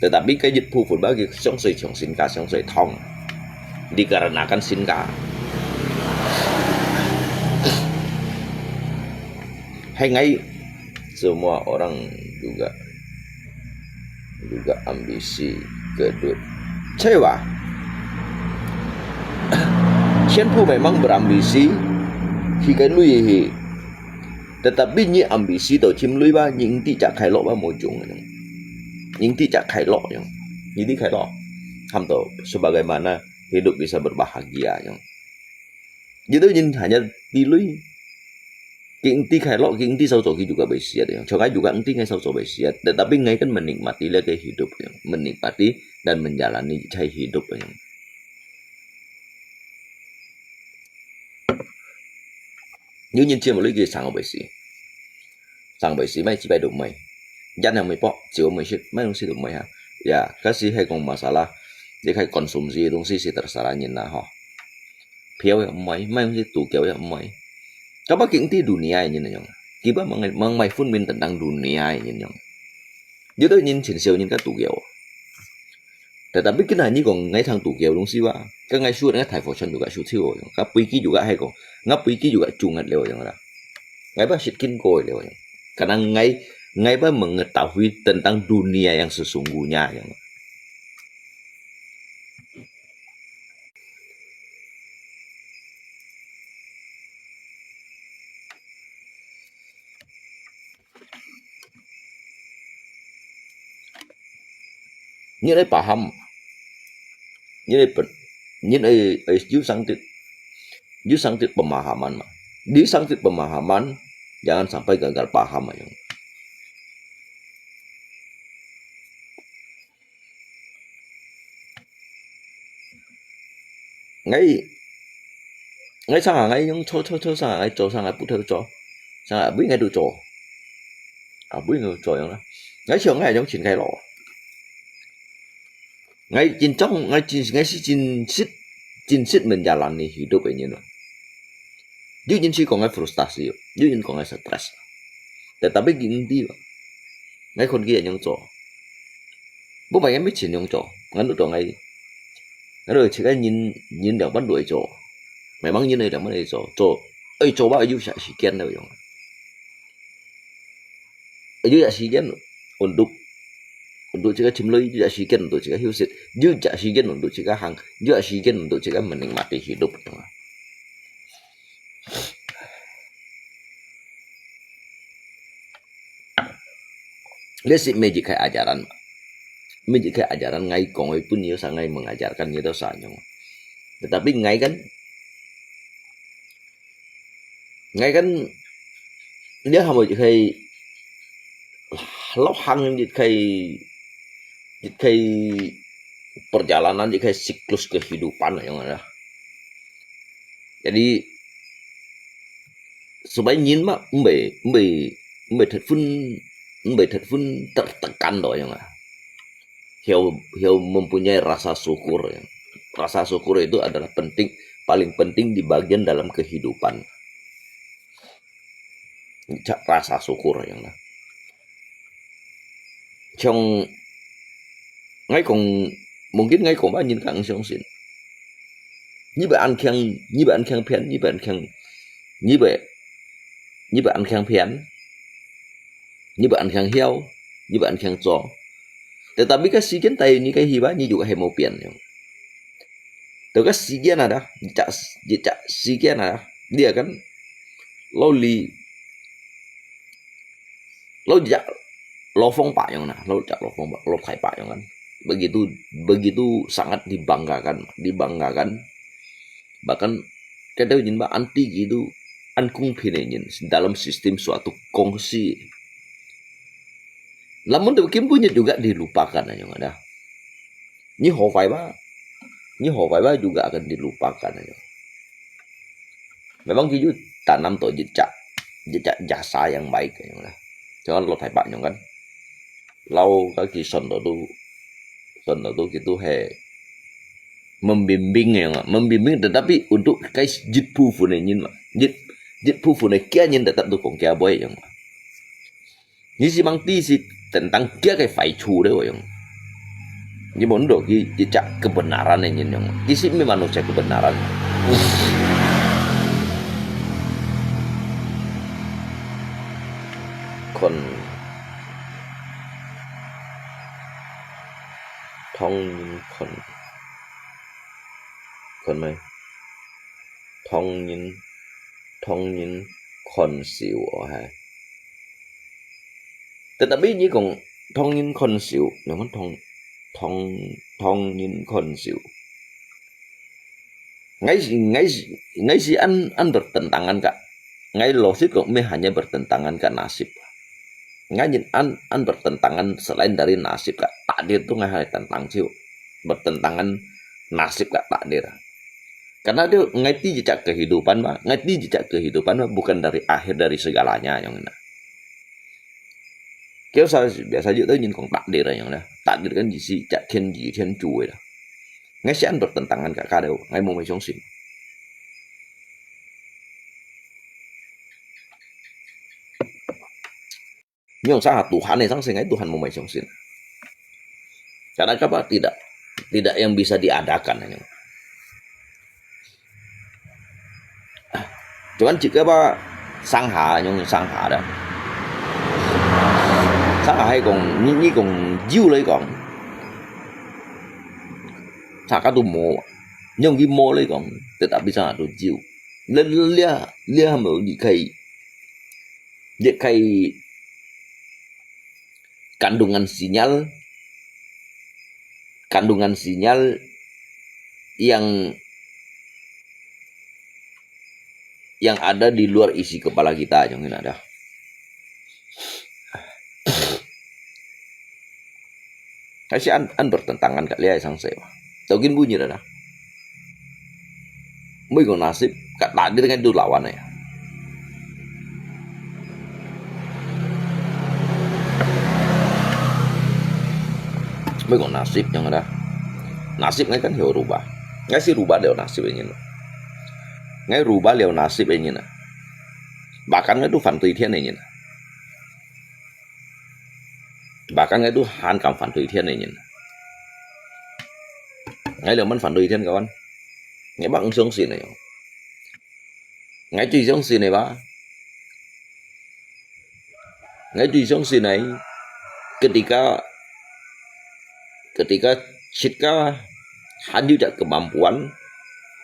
，tetapi該一部分吧，佢相對 重新加，相對痛。Dikarenakan 新加。係𠊎 Semua orang juga, juga ambisi ke duit. Cewa. 全部 memang berambisi, hi ke lui hi. Tetapi nyi ambisi to chim lui ba, nyi ti chak khai lo ba mo jung. Nyi ti chak khai lo yang. Nyi ti khai lo. Ham to, sebagaimana hidup bisa berbahagia yang. Jadi nyi hanya ti lui. Ki engti khai lo, ki engti sau cho ki juga bai siat ya. Chong ai juga engti ngai sau cho bai siat. Tetapi ngai kan menikmati lagi hidup ya. Menikmati dan menjalani chai hidup ya. Nyu nyin chiam lui ki sang bai si. Sang bai si mai chi bai dum mai. Jan yang mai pok, chiu mai sit, mai dum si dum mai ha. Ya, kasi hai kong masalah. Di khai konsumsi dum si si terserah nyin na ho. 票也毋愛，買東西度假也毋愛。Kapa ki engti dunia ini nyo. Kiba mang mang mai phun min tentang dunia ini nyo. Jadi nyin chin siu nyin ka tu kiau. Tetapi kena ni kong ngai thang tu kiau dong si wa. Ka ngai shu ngai thai fo chan juga shu thiu yang. Ka pui ki juga hai kong. Nga pui ki juga chungat leo yang ra. Ngai ba shit kin ko leo yang. Karena ngai ngai ba mengetahui tentang dunia yang sesungguhnya yang. Nyi ai paham. Nyi ai pen-, nyi ai, ai, you sang tit, you sang tit pemahaman mah. Di sang tit pemahaman, jangan sampai gagal paham aja. Ngai, ngai sang ngai yung cho cho cho sang ngai cho sang ngai pu cho cho. Sang ngai bui ngai du cho. A bui ngai cho yung la. Ngai cho ngai yung chin ngai lo. Ngai chin chong ngai chin ngai si chin sit chin sit menjalani hidup ini lo. Yu chin si kong ngai frustasi, yu chin kong ngai stres. Tetapi gini di, ngai kon kia yung cho. Bu bai ngai mi chin yung cho. Ngan du to ngai Lalu cakap nyin, nyin liang pan dua jo. Memang nyin liang pan jo. Jo, eh, coba ayu sa sikian dah yang. Ayu sa sikian untuk, untuk cakap cimloi, ayu sa sikian untuk cakap hiusit, ayu sa sikian untuk cakap hang, ayu sa sikian untuk cakap menikmati hidup. Lesi magic kai ajaran. Magic kai ajaran ngai kong ai pun yo sa ngai mengajarkan yo sa nyong. Tetapi ngai kan, ngai kan dia hamba kai lau hang kai, kai perjalanan kai siklus kehidupan yang ada. Jadi supaya nyin mah mbe, mbe, mbe thất vun, mbe thất vun tertekan do yang ah. Hiau, hiau mempunyai rasa syukur yang. Rasa syukur itu adalah penting, paling penting di bagian dalam kehidupan. Cak rasa syukur yang lah. Chong ngai kong, mungkin ngai kong ba nyin kang siong sin. Nyi ba an kiang, nyi ba an kiang pian, nyi ba an kiang, nyi ba, nyi ba an kiang pian, nyi ba an kiang hiau, nyi ba an kiang cho. Tetapi ka sikian tayo nyi ka hiba, nyi juga hai mo pian yang. Tau ka sikian ada, jejak, jejak sikian ada. Dia kan, lo li, lo jejak, lo phong pa yang na, lo jejak lo phong pa, lo thai pa yang kan. Begitu, begitu sangat dibanggakan, dibanggakan. Bahkan, kadang jin ba anti gitu, an kung pin jin dalam sistem suatu kongsi. Namun tu kimpunya juga dilupakan yang ada. Nyi ho fai ba, nyi ho fai ba juga akan dilupakan yang. Memang kita tanam to jejak, jejak jasa yang baik yang lah. Jangan lo thai pa yang kan. Lau ka ki son to tu, son to tu gitu hai membimbing yang, membimbing tetapi untuk kai jit pu fu ne nyin ma. Jit, jit pu fu ne kia nyin tetap tu kong kia boy yang. Ni si mang ti si tentang kia kai fai chu de yang. Ni mon do ki jejak kebenaran ne nyin yang. Ki si memang no kebenaran. Kon, tong nyin kon, kon mai, tong nyin, tong nyin kon siu oh hai. Tetapi nyi kong tong nyin kon siu, namun tong, tong, tong nyin kon siu. Ngai si, ngai si, ngai si an, an bertentangan ka. Ngai losit kok me hanya bertentangan ka nasib. Ngai nyin an, an bertentangan selain dari nasib ka. Takdir tu ngai hai tentang ciu. Bertentangan nasib ka takdir. Karena dia ngai ti jejak kehidupan ma, ngai ti jejak kehidupan ma bukan dari akhir dari segalanya yang na. Kiau sa biasa juga tu nyin kong takdir yang na. Takdir kan isi cak tian ji tian ju lah. Ngai sian bertentangan ka kada, ngai mo mai siong sin. Nyong sa Tuhan ne sang sing ngai Tuhan mo mai siong sin. Karena apa tidak, tidak yang bisa diadakan ini. Cuman jika apa sangha nyong sangha dah. Sangha hai kong ni, ni kong jiu lai kong. Saka tu mo, nyong ki mo lai kong, tetapi sangha tu jiu. Lia, lia, lia mo ni kai, ni kai kandungan sinyal, kandungan sinyal yang, yang ada di luar isi kepala kita, yang ini ada. Kasi an, an bertentangan ka liai sang saya. Tau kin bunyi dah. Mui ko nasib, ka takdir ngai tu lawan ya. Mui ko nasib yang ada. Nasib ngai kan hiu rubah. Ngai si rubah liau nasib ini. Ngai rubah liau nasib ini na. Bahkan ngai tu fan tui tian ini na. Bahkan ngai tu han kam fan tui tian ini na. ，𠊎兩萬反對天个one，𠊎毋相信个喲。𠊎最相信个吧，𠊎最相信个，ketika ketika kita還有隻kemampuan,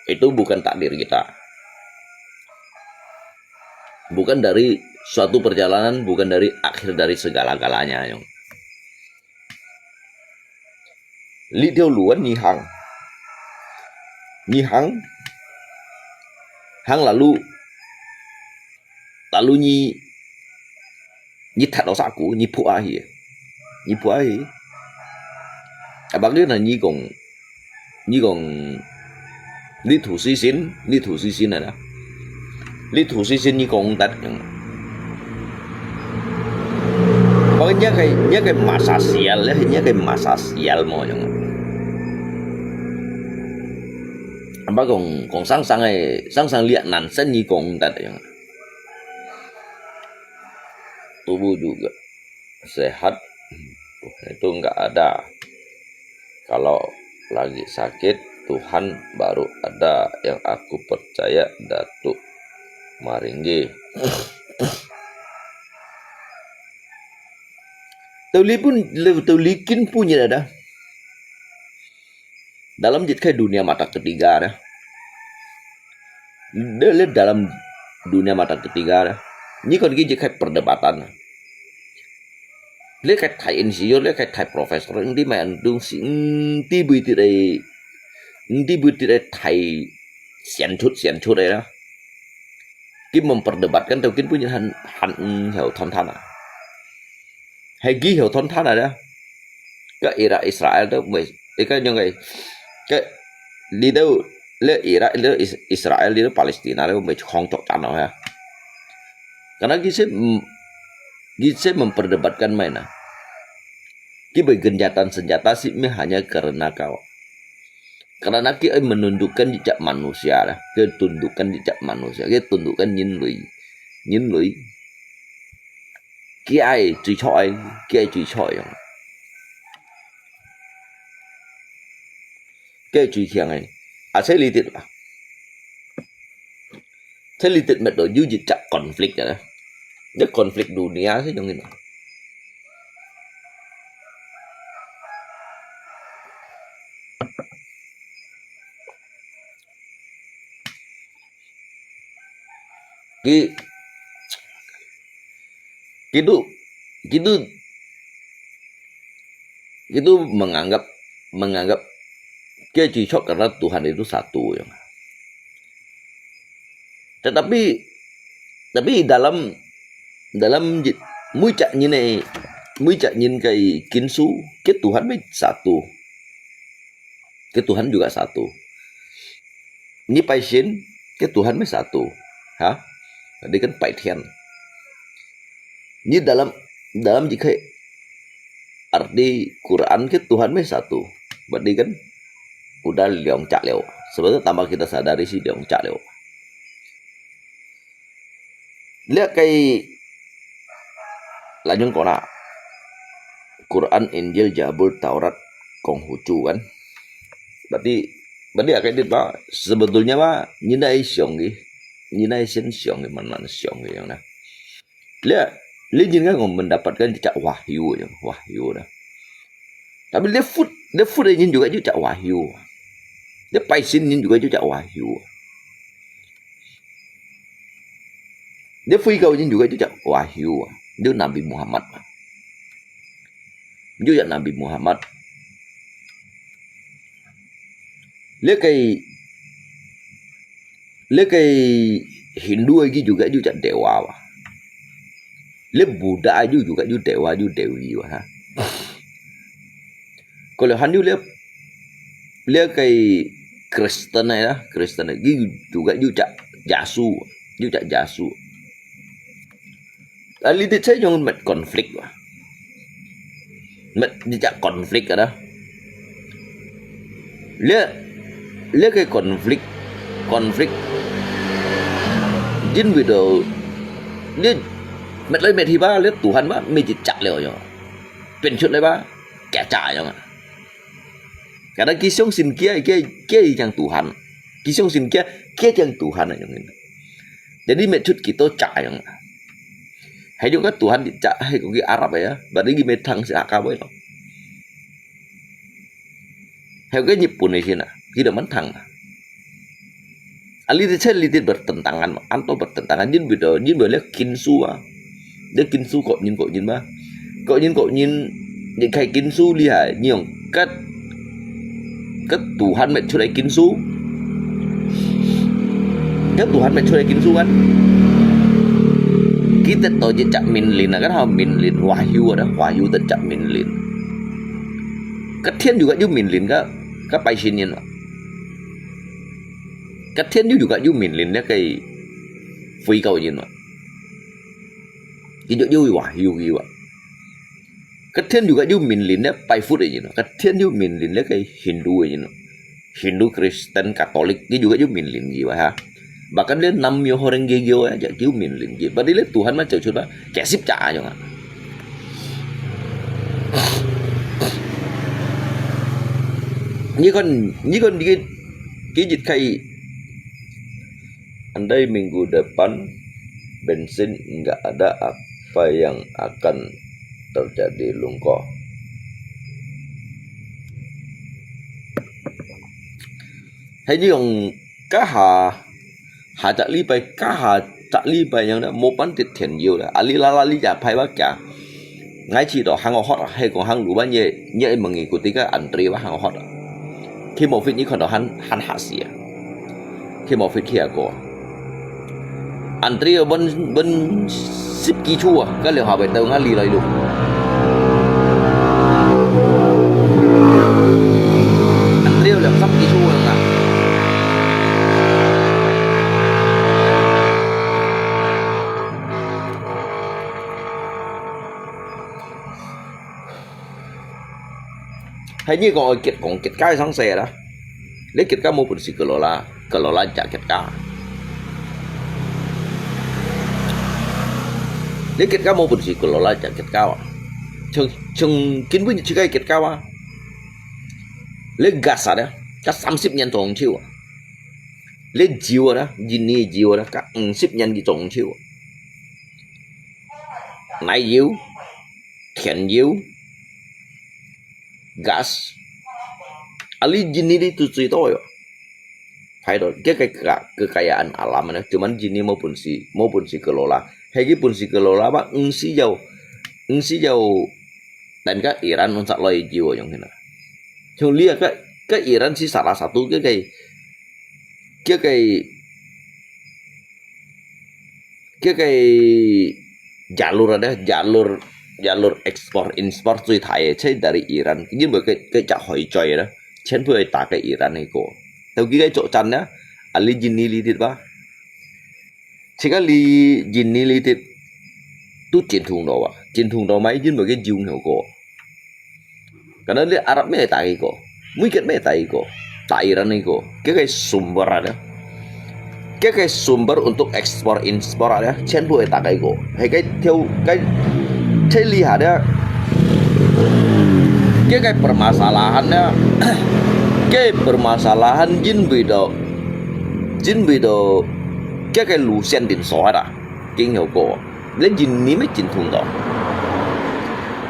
itu bukan takdir kita. Bukan dari suatu perjalanan, bukan dari akhir dari segala-galanya, yong. Li條路你行，你行，行lalu，lalu你，你踢到沙鼓，你仆下去，你仆下去。啊，bagi你講，你講，你土司先，你土司先啊啦。 你土司先你講得樣。Pokoknya kay，你kay masa sial，你，你kay masa sial mo樣。Apa講，講生生个，生生liak難生你講得樣。Tubuh juga sehat, itu enggak ada. Kalau lagi sakit, Tuhan baru ada yang aku percaya, Datuk Maringgi. Tuli pun, tuli kin punya ada. Dalam jit kay dunia mata ketiga ada. Dalam dunia mata ketiga ada. Ni kon ki jit kay perdebatan. Lê kay thầy insinyur, lê kay thầy professor, nti mai an dung si, nti bui ti dai, nti bui ti dai thầy sian chut, sian chut dai la. Ki memperdebatkan tau kin punya han, han, mm, heo thon than a. Hai ki heo thon than a da. Ka Irak Israel tu, wei, ika nyong kay, ka, di tu, lê Irak, lê Is-, Israel, di tu Palestina, lê wei khong chok chan a. Karena ki se, mm, ki se memperdebatkan mai na. Ki bui gencatan senjata si mi hanya karena kau. Karena ki ai menundukkan jejak manusia lah. Ki tundukkan jejak manusia. Ki tundukkan nhân loại. Nhân loại. Ki ai cui chok ai. Ki ai cui chok yang. Ki ai cui khiang ai. Asai litit lah. Thê li tit met do yu jit chak konflik ya. Ye konflik dunia si yong ino. Ki, kitu, kitu, kitu menganggap, menganggap ke cucok karena Tuhan itu satu ya. Tetapi, tapi dalam, dalam ji-, mui cak nyin e, mui cak nyin kai kinsu, ke Tuhan mai satu. Ke Tuhan juga satu. Ni pai sin, ke Tuhan mai satu. Ha? Jadi kan pai thian. Ni dalam, dalam jika arti Quran ke Tuhan mai satu. Berarti kan udah liang cak liao. Sebenarnya tanpa kita sadari sih liang cak liao. Lihat kai lanyong kona. Quran, Injil, Jabur, Taurat, kong hucu kan. Berarti, berarti akai dit ba, sebetulnya ba, ni nai siang ki, ni nai sian siang ki, man man siang ki yang na. Lihat, lihat jin kan kong mendapatkan cak wahyu yang, wahyu na. Tapi lihat food, lihat food jin juga ju cak wahyu. Lihat paisin jin juga ju cak wahyu. Lihat fui kau jin juga ju cak wahyu. Ju Nabi Muhammad. Ju cak Nabi Muhammad. Lihat kai, lihat kai Hindu lagi juga ju cak dewa ba. Lihat Buddha ju juga ju dewa ju dewi ba ha. Kalau Hindu lihat, lihat kai Kristen ai lah, Kristen lagi juga ju cak Yesu, ju cak Yesu. Lali ti sai yong met konflik ba. Met jejak konflik ada. Lihat, lihat kai konflik, konflik. Jin video, lihat met lai met hi ba, lihat Tuhan ba, mi jejak liao yo. Pen chut lai ba, kecak yo. Karena佢相信佢，佢，佢正Tuhan，佢相信佢，佢正Tuhan啊，yang ini. Jadi meh cut kita cak yang. Hai juga Tuhan dicak hai ko ki Arab ya, berarti ki meh thang si akab lo. Hai ko Jepun ni sini, kita mantang. Ali di cel lidit bertentangan, anto bertentangan, jin bida, jin bida kinsu ah. Dia kinsu kok jin kok jin ba. Kok jin kok jin, di khai kinsu lihai, nyong kat, kat Tuhan meh cut ai kinsu. Kat Tuhan meh cut ai kinsu kan. Kita to jin cak min lin, kan ha min lin, wahyu ada, wahyu ta cak min lin. Kat thiên juga ju min lin ka, ka pai sin yin. Kat thiên ju juga ju min lin le kai fui kau yin wa. Ki ju ju wahyu ki wa. Kat thiên juga ju min lin le pai fut yin wa. Kat thiên ju min lin le kai Hindu yin wa. Hindu, Kristen, Katolik, ki juga ju min lin ki wa ha. Bahkan le nam yo horeng ge ge ya, ja ju min lin ki. Berarti le Tuhan mah jauh cut ba, kayak sip ja aja nga. Ni kon, ni kon dikit, kijit kai. Andai minggu depan bensin enggak ada, apa yang akan terjadi, Lungko? Hai ni yong kaha, ha cak li pai, kaha cak li pai yang dah, mo pan tit thian yu dah. Ali lala li ja pai ba kia. Ngai chi to hang hot, hai ko hang lu ba nye, nye mengikuti ka antri ba hang hot. Khi mo fit ni kon to han, han ha si. Khi mo fit kia ko. Antri ben, ben sip ki chu ah, ka liang ha bai tau ngali lai lu. Antri liang sap ki chu ah. Hai ni ko kit kong kit kai sang se la. Le kit ka mo pun si kelola, kelola ja kit ka. Le kit ka mo pun si kelola ja kit ka wa. Chung, chung kin pun chi kai kit ka wa. Le gas ada, ka samsip nyan tong chiu. Le jiu ada, jini jiu ada, ka engsip nyan ki tong chiu. Nai jiu, thian jiu, gas. Ali jini di tu cui to yo. Hai to, ke ke ke kekayaan alam na, cuman jini mo pun si, mo pun si kelola. Hai ki pun si kelola ba, engsi jau, engsi jau, dan ka Iran nong sak loi jiu yang hina. Chung lia ka, ka Iran si salah satu ke ke, ke ke, ke ke jalur ada, jalur, jalur ekspor impor cui thai, cai dari Iran. Ini buat ke, ke cak hoi cai ada. Chen pui ta ke Iran ni ko. Tau ki ke cok chan ya, ali jini li dit ba. Cik ali jini li dit. Tu jin thung do ba. Jin thung do mai jin buat ke jung heo ko. Karena le Arab meh ta ki ko. Mui ket meh ta ki ko. Ta Iran ni ko. Ke ke sumber ada. Ke ke sumber untuk ekspor impor ada. Chen pui ta ki ko. Hai ke theo ke cai li ada. Ke ke permasalahan ada. Ke permasalahan jin bui do. Jin bui do. Ke ke lu sian din so ada. King heo ko. Le jin ni meh jin thung do.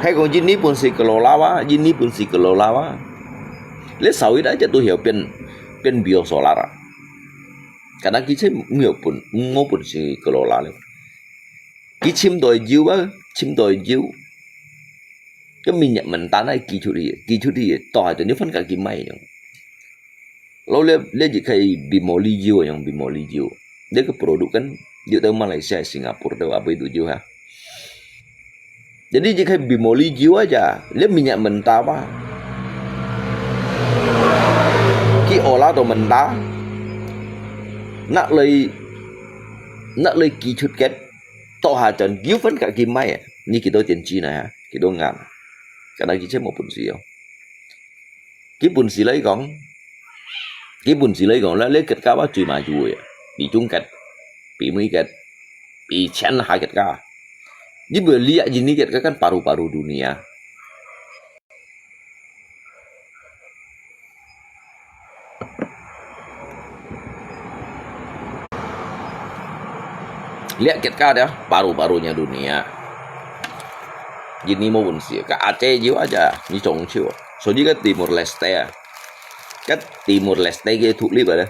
Hai kong jin ni pun si kelola wa, jin ni pun si kelola wa. Le sawit aja tu heo pian, pian biosolar. Karena ki cai meh pun, mo pun si kelola le. Ki chim doi jiu ba, chim doi jiu. Ke minyak mentah na ki chu di, ki chu di, to ha tu ni fan ka ki mai yang. Lo le, le ji kai bimoli jiu yang bimoli jiu. Le ke produk kan, jiu tau Malaysia, Singapura tau apa itu jiu ha. Jadi ji kai bimoli jiu aja, le minyak mentah ba. Ki olah to mentah. Nak loi, nak loi ki chut ket, to ha chan, jiu fan ka ki mai. Ni ki to tian chi na ha, ki to ngan. Karena ki cai mo pun si yo. Ki pun si lai kong, ki pun si lai kong, la le ket ka ba cui ma cui ya. Bi chung ket, bi mui ket, bi chen ha ket ka. Ni bu liak jin ni ket ka kan paru-paru dunia. Lihat kita dia, paru-parunya dunia. Ini mau pun sia, ka Aceh jiwa aja, ni cong ciwa. So, di ka Timor Leste ya. Ka Timor Leste ke thuk li ba dia.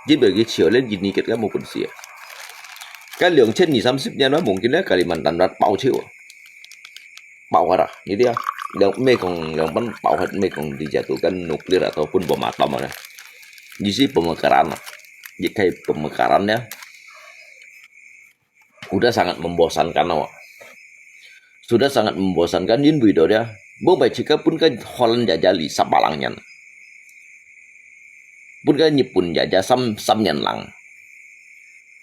Di bagi ciwa le, ini kita mau pun sia. Ka 两千二三十年 lah, mungkin ya Kalimantan Barat pau ciwa. 爆發啦，你知啊，兩，美國兩班爆發，美國dijatuhkan nuklir ataupun bom atom啊，意思 pemekaran 啊，一開 pemekaran 呢，sudah sangat membosankan awak. Sudah sangat membosankan, 因為到呢，bukan baik jika pun kan Holland jajah li sapalangan. Pun ka Nhật Bản jajah sam, sam nyan lang.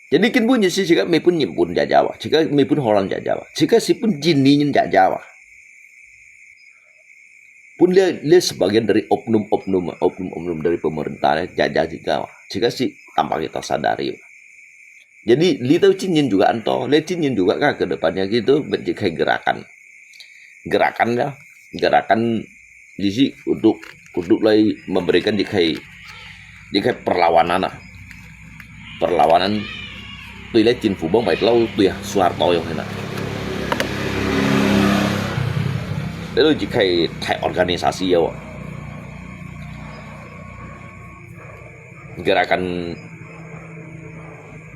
Jadi, kin pun si jika mi pun Nhật Bản jajah wa, jika mi pun Holland jajah wa, jika si pun Chin nyan jajah wa. Pun dia, dia sebagian dari oknum-oknum, oknum-oknum dari pemerintah, jajah jika wa. Jika si tanpa kita sadari wa. Jadi, litau Chin nyan juga anto, le Chin nyan juga ka ke depannya gitu, benci kai gerakan. Gerakan ya, gerakan di si untuk, untuk lai memberikan jikai, jikai perlawanan ah. Perlawanan tui lai chính phủ bukan baik lau tui Soeharto yang hina. Lalu jikai thai organisasi ya wa. Gerakan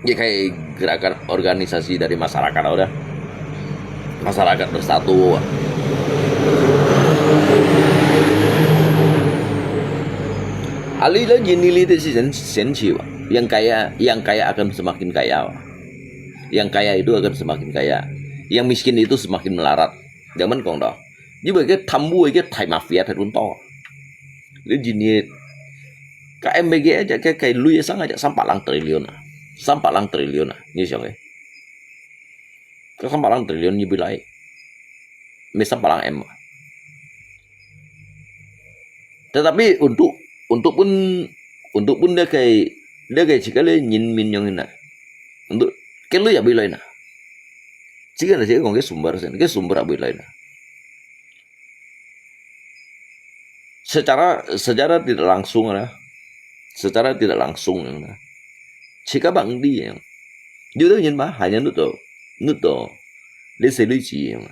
Jikai gerakan organisasi dari masyarakat, udah. Masyarakat bersatu. Ali lagi nilai di si sen, sensi, yang kaya, yang kaya akan semakin kaya. Yang kaya itu akan semakin kaya. Yang miskin itu semakin melarat. Jangan kong dah. Jiwa ke tambu ke thai mafia thai run to. Li jinit. Ka M B G aja ke kai lui sang aja 三百零 triliun ah. 三百零 triliun ah. Ni siang eh. Ka 三百零 triliun ni bilai. Me 三百零 M. Tetapi untuk, untuk pun, untuk pun dia kai, dia kai jika le nyin min yang ina. Untuk ke lui ya bilai na. Jika na jika kong ke sumber sen, ke sumber ya bilai na. Secara, secara tidak langsung lah, secara tidak langsung lah. Jika bang di yang, dia tu nyin mah hanya nut to, nut to, le se lui ji yang.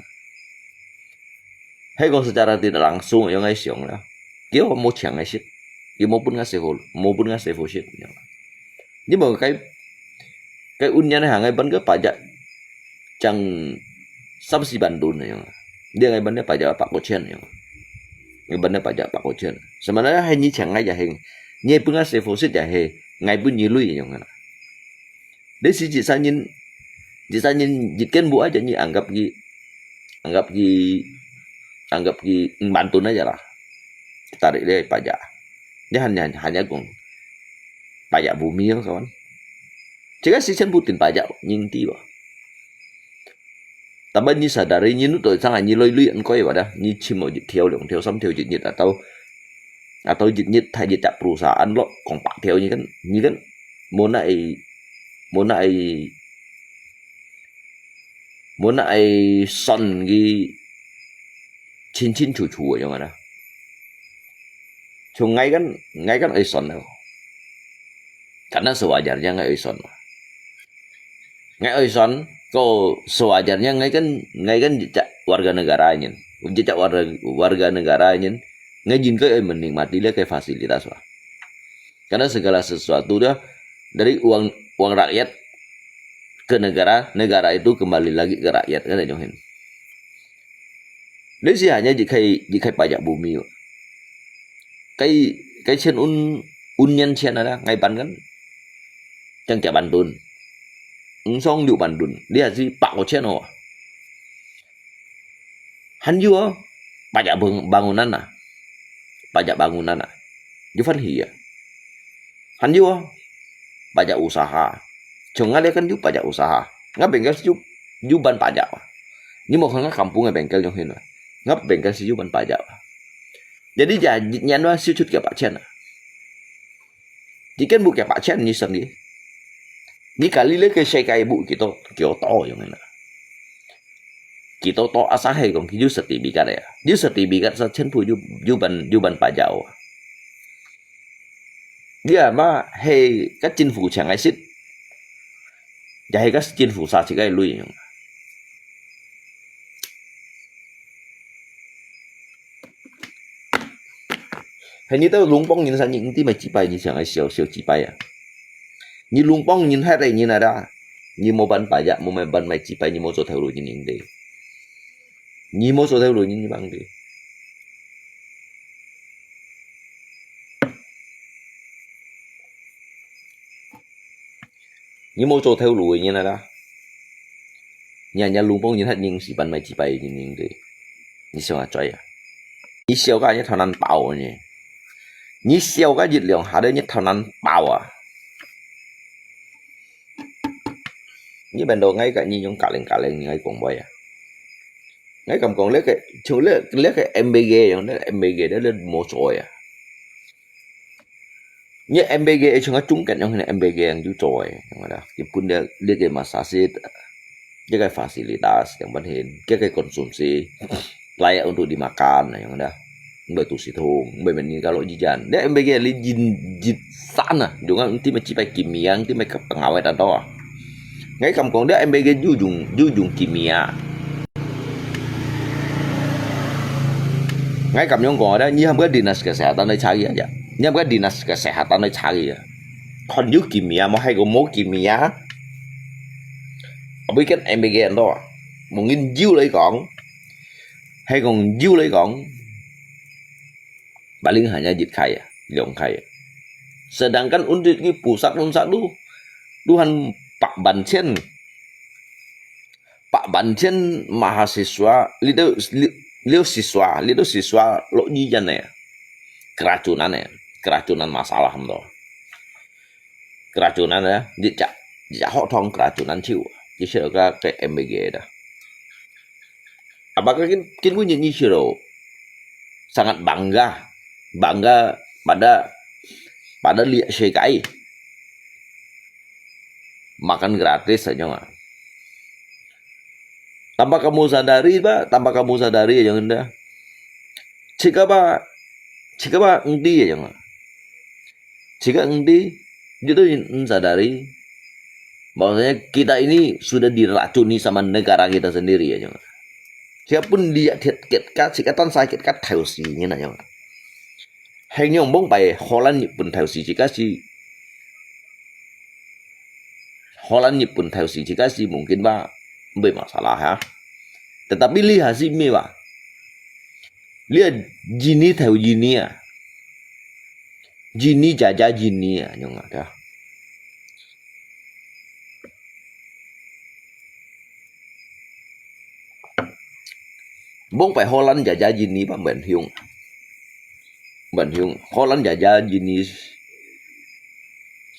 Hai kong secara tidak langsung yang ai siang lah. Dia mau chiang ai sit, dia mau pun ngai se ho, mau pun ngai se ho sit yang. Ni mau kai, kai un nyan hang ai ban ke pajak chang 三四万 ton yang. Dia ngai ban dia pajak pak ko chen yang. Ngai ban dia pajak pak ko chen. Sebenarnya hai ni chang ngai ya heng. Ni pun ngai se ho sit ya he. Ngai pun ni lui yang na. Di si jisa nyin, jisa nyin jiken bu aja ni anggap ki, anggap ki, anggap ki 五万 ton aja lah. Tarik dia pajak. Dia hanya, hanya kong pajak bumi ya kawan. Jika si chen butin pajak nying ti wa. Tapi ni sadari ni nut to sang ni lui lui en koi wa dah. Ni chim mau jit thiau, liang thiau, sam thiau jit nyit atau, atau jit nyit thai jit tak perusahaan lo kong pak thiau ni kan, ni kan. Mona ai, mona ai, mona ai son ki chin chin chu chu yang ada. Chung ngai kan, ngai kan ai son lo. Karena sewajarnya ngai ai son. Ngai ai son, ko sewajarnya ngai kan, ngai kan jejak warga negara nyen. Jejak warga, warga negara nyen. Ngai jin kai ai menikmati le kai fasilitas wa. Karena segala sesuatu dia dari uang, uang rakyat ke negara, negara itu kembali lagi ke rakyat kan jong hin. Di si hanya jikai, jikai pajak bumi. Kai, kai chen un, un nyan chen ada, ngai ban kan. Chang kia ban ton. Eng song liu ban ton. Dia si pak ko chen ho. Han yu pajak bang, bangunan ah. Pajak bangunan ah. Yu fan hi ya. Han yu pajak usaha. Chung ngai le kan yu pajak usaha. Ngai bengkel si yu, yu ban pajak. Ni mau kan ngai kampung ngai bengkel jong hin. Ngai bengkel si yu ban pajak. Jadi ja, nyan wa si chut kia pak chen ah. Jiken bu kia pak chen ni sang di. Ni kali le ke sai kai bu kito, kito to yang na. Kito to asa hai kong ki yu sertifikat ya. Yu sertifikat sa chen bu yu, yu ban, yu ban pajak wa. Dia ma hai ka chính phủ chang ai sit. 也係个政府殺自家个鐳樣。係你兜龍幫人殺，你毋知買雞排，你想愛笑，笑雞排啊？你龍幫人害个人啊啦，你無辦法呀，無辦法買雞排，你無做頭路人應對，你無做頭路人，你幫對。 你無做頭路个人啊啦。你啊，你龍幫人還認識，辦買雞排个人應對。你想啊，嘴啊！你笑个你頭難爆呢！你笑个一兩下咧，你頭難爆啊！你變到𠊎个你用格零格零，你愛講話啊！𠊎感覺這个，像這，這个M B K樣，這M B K這，這無做啊！ 你M B K像个中間樣，M B K樣有做个，樣个啦。佢本來這个massage，這个fasilitas，yang penting，這个konsumsi，layak untuk dimakan，樣个啦。Mbai tusi thung，mbai meni kalau jijan。你M B K你jin jit sana，用啊，nanti macam pai kimia，nanti macam pengawet atau啊。 Ngai kam kong dia M B K jujung, jujung kimia. Ngai kam yong kong ada, ni ham ka dinas kesehatan dai cari aja. Ni ham ka dinas kesehatan dai cari ya. Kon yu kimia, mo hai ko mo kimia. Abui kan M B K ando. Mungkin jiu lai kong. Hai kong jiu lai kong. Paling hanya jit kaya, liong kaya. Sedangkan untuk ni pusat-pusat tu, Tuhan pak bancen, pak bancen mahasiswa, lido, lido siswa, lido siswa lo jijan ne. Keracunan ne, keracunan masalah tu. Keracunan ya, jejak, jejak hok thong keracunan ciu. Jadi ka ke M B K dah. Apakah kin, kin punya ni siro sangat bangga, bangga pada, pada lihat sekai makan gratis saja mah. Tanpa kamu sadari, ba, tanpa kamu sadari aja nda. Cika ba, cika ba engti aja mah. Cika engti, itu sadari. Maksudnya kita ini sudah diracuni sama negara kita sendiri aja mah. Siapun dia thiat ketka, cika tan sakit kat thau si ni aja mah. Heng yong bong pai Holland Nhật Bản thau si cika si Holland Nhật Bản thau si cika si mungkin ba, mbai masalah ha. Tetapi lihat si mi ba. Lihat jini thau jini ah. Jini jaja jini ah, nyong ada. Bong pai Holland jaja jini ba mben hiung. Mben hiung. Holland jaja jini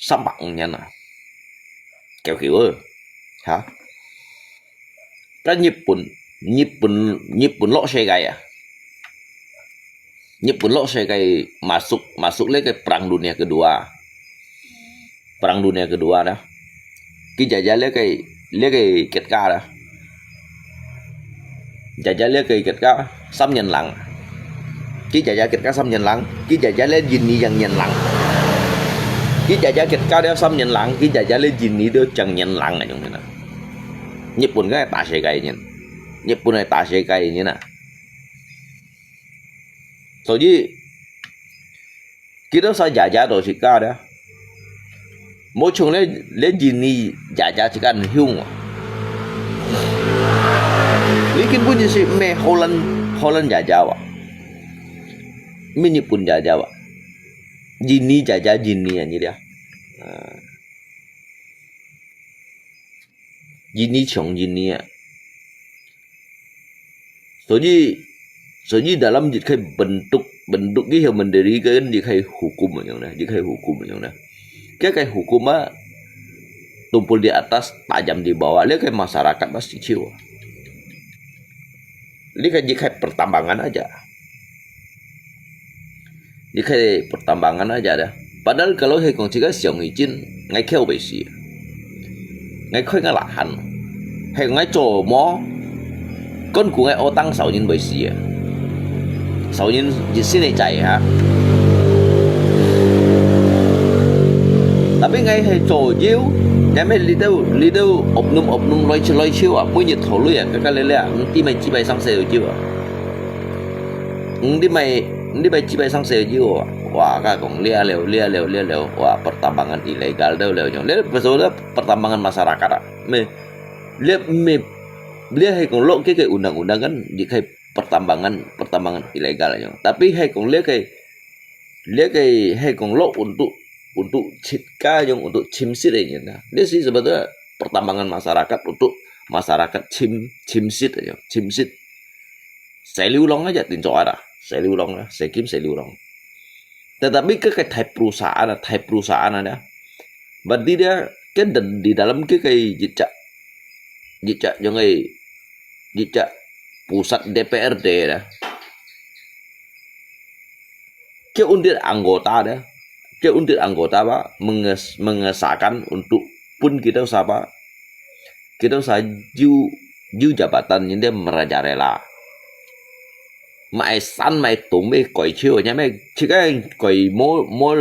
sampak nyan ah. Kiu kiu eh. Ha? Kan Nhật Bản, Nhật Bản, Nhật Bản lo sekai ah. Nhật Bản lo sekai masuk, masuk le ke Perang Dunia Kedua. Perang Dunia Kedua dah. Ki jaja le ke, le ke ketka dah. Jaja le ke ketka sam nyen lang. Ki jaja ketka sam nyen lang. Ki jaja le jini yang nyen lang. Ki jaja ketka dia sam nyen lang. Ki jaja le jini dia chang nyen lang aja ni na. Nhật Bản ke ta sekai nyen. Nhật Bản ke ta sekai nyen na. Soji kita sa jaja to sika dah. Mo chung le, le jini jaja sika hiung wa. Likin pun si me Holland, Holland jaja wa. Me Nhật Bản jaja wa. Jini jaja jini ani dia. Jini chung jini ah. Soji, soji dalam jit khai bentuk, bentuk ki hiau mendirikan jit khai hukum yang dah, jit khai hukum yang dah. Kia khai hukum ah tumpul di atas, tajam di bawah, le khai masyarakat masih ciu. Li khai jit khai pertambangan aja. Jit khai pertambangan aja dah. Padahal kalau hai kong jit khai siang ijin, ngai kêu bai si. Ngai khoi ngai lahan. Hai ngai cho mo. Kon ku ngai otang sao nyin bai si. Sao nyin jit sin ngai chai ha. Tapi ngai hai cho jiu. Nyamai litau litau oknum-oknum loichiu-loichiu ah, punyi tholui ah, kaka lele ah, nti mai chibai sang sel jiu ah. Nti mai nti mai chibai sang sel jiu ah. Wah, kakong lia liau, lia liau, lia liau. Wah, pertambangan ilegal dau liau nyong. Lia betul dah pertambangan masyarakat ah. Me, lia me, lia hai kong lo ke ke undang-undang kan, di kai pertambangan, pertambangan ilegal nyong. Tapi hai kong lia kai 這個係講落untuk，untuk自家用，untuk chimsit aja nah. This is sebetulnya pertambangan masyarakat untuk masyarakat chim，chimsit aja, chimsit. Saya流浪aja，定做ada. Saya流浪啊，saya kim saya流浪. Tetapi ke cái đại perusahaan, đại perusahaan ada. Berarti dia kan di dalam ke cái jejak, jejak yang cái jejak pusat D P R D ada. Ke undit anggota ada, ke undit anggota apa menges, mengesahkan untuk pun kita sapa, kita sa ju, ju jabatan ini merajalela. Mai san mai tung mai koi chiu, nya mai chiu koi mo mo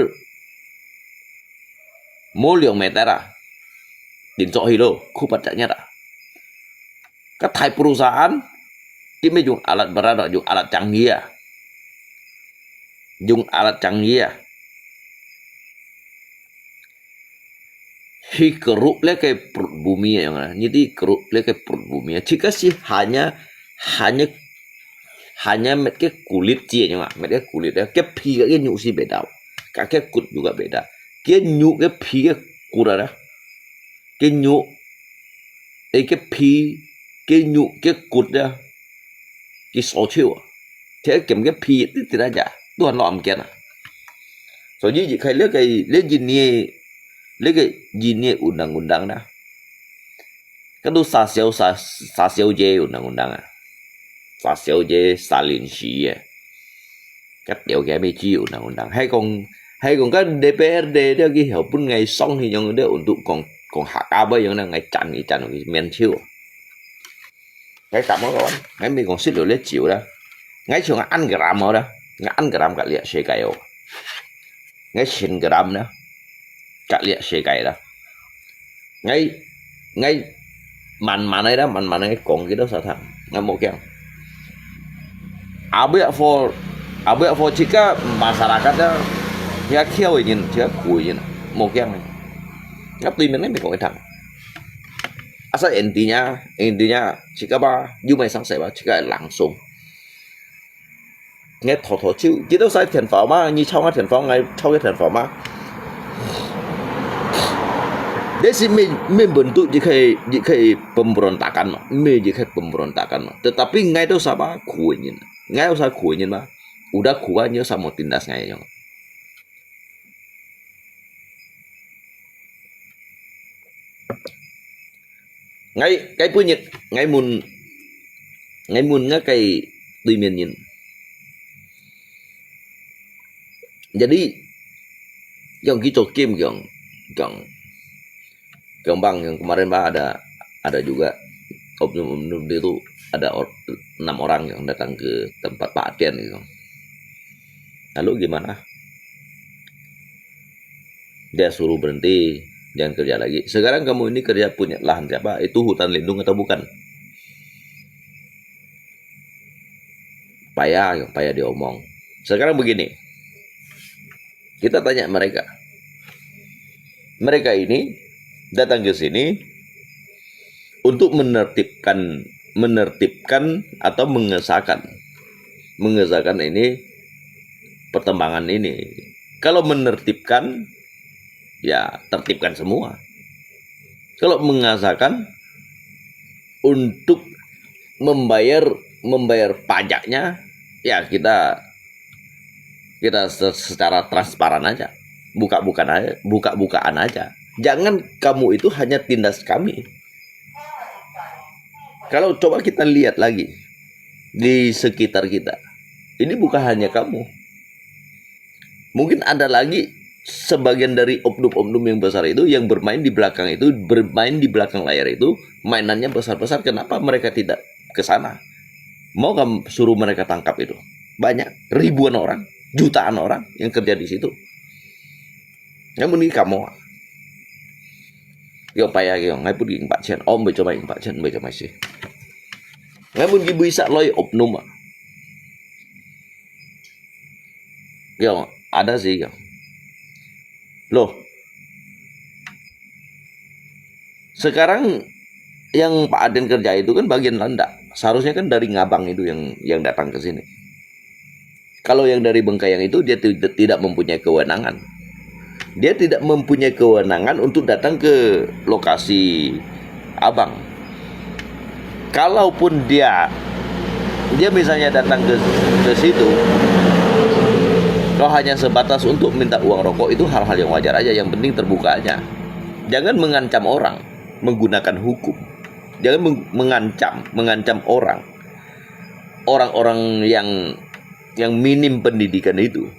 mo liang meter ah. Din cho hi lo, khu pat nya ta. Ka thai perusahaan, ti mai jung alat berat, jung alat canggih ah. Jung alat canggih ah. Hi kerup le ke perut bumi ya, nyi ti kerup le ke perut bumi ya. Jika sih hanya, hanya, hanya met ke kulit ji ya, met ke kulit ya. Ke phi ke nyu si beda. Ka ke kut juga beda. Ke nyu ke phi ke kut ada. Ke nyu, eh, ke phi, ke nyu, ke kut ya. Ki so chiu. Thế kiểm cái phi ti ti aja. Tuhan lo am kian ah. So ji ji khai le ke le ji nie, le ke ji nie undang-undang na. Ka tu sa siau sa, sa siau je undang-undang ah. Sa siau je sa lin si ye. Ka tiau ke mi ji undang-undang. Hai kong, hai kong ka D P R D dia ki hau pun ngai song hi yang dia untuk kong, kong hak apa yang na ngai chan i chan ki mian chiu. Ngai kam ko, ngai mi kong sit lo le chiu da. Ngai chiu ngai ăn gram ho da. Ngai ăn gram ka lia se kai o. Ngai chin gram da. Ka lia se kai da. Ngai, ngai man man ai da, man man ai kong ki do sa thang. Ngai mo kiang. Abia for, abia for chika masyarakat da. Ya kiau yin, ya ku yin. Mo kiang. Ngap tui men ngai mi kong thang. Asal intinya, intinya, chika ba, yu mai sang sai ba, chika langsung. Ngai tho tho chiu, kita sai thian fao ma, ni chao ngai thian fao, ngai chao ngai thian fao ma. Dia si min, min bentuk ji khai, ji khai pemberontakan ma, min ji khai pemberontakan ma. Tetapi ngai tu sapa kuin, ngai tu sa kuin ma, udah kuat nyo sama tindas ngai yang. Ngai, ngai punya, ngai mun, ngai mun ngai kai tui mian nyin. Jadi, yang kita kim yang, yang, yang bang yang kemarin bah ada, ada juga oknum-oknum dia tu ada or, enam orang yang datang ke tempat Pak Tian gitu. Lalu gimana? Dia suruh berhenti, jangan kerja lagi. Sekarang kamu ini kerja punya lahan siapa? Itu hutan lindung atau bukan? Payah, payah diomong. Sekarang begini, kita tanya mereka. Mereka ini datang ke sini untuk menertibkan, menertibkan atau mengesahkan, mengesahkan ini pertambangan ini. Kalau menertibkan, ya tertibkan semua. Kalau mengesahkan untuk membayar, membayar pajaknya, ya kita, kita secara transparan aja, buka-bukaan aja, buka-bukaan aja. Jangan kamu itu hanya tindas kami. Kalau coba kita lihat lagi di sekitar kita, ini bukan hanya kamu. Mungkin ada lagi sebagian dari oknum-oknum yang besar itu yang bermain di belakang itu, bermain di belakang layar itu, mainannya besar-besar. Kenapa mereka tidak ke sana? Mau kamu suruh mereka tangkap itu? Banyak, ribuan orang, jutaan orang yang kerja di situ. Namun ini kamu, 佢講：「拜啊！」佢講：「𠊎分你五百千。」「哦，毋會做麼个五百千，毋會做麼个事。」「𠊎分佢每隻來oknum啊。」佢講：「Ada sih,」佢講。 Loh, sekarang yang Pak Aden kerja itu kan bagian landak. Seharusnya kan dari Ngabang itu yang yang datang ke sini. Kalau yang dari Bengkayang itu, dia ti- tidak mempunyai kewenangan. Dia tidak mempunyai kewenangan untuk datang ke lokasi abang. Kalaupun dia dia misalnya datang ke ke situ, kalau hanya sebatas untuk minta uang rokok, itu hal-hal yang wajar aja. Yang penting terbuka aja. Jangan mengancam orang menggunakan hukum. Jangan meng- mengancam mengancam orang, orang-orang yang yang minim pendidikan itu.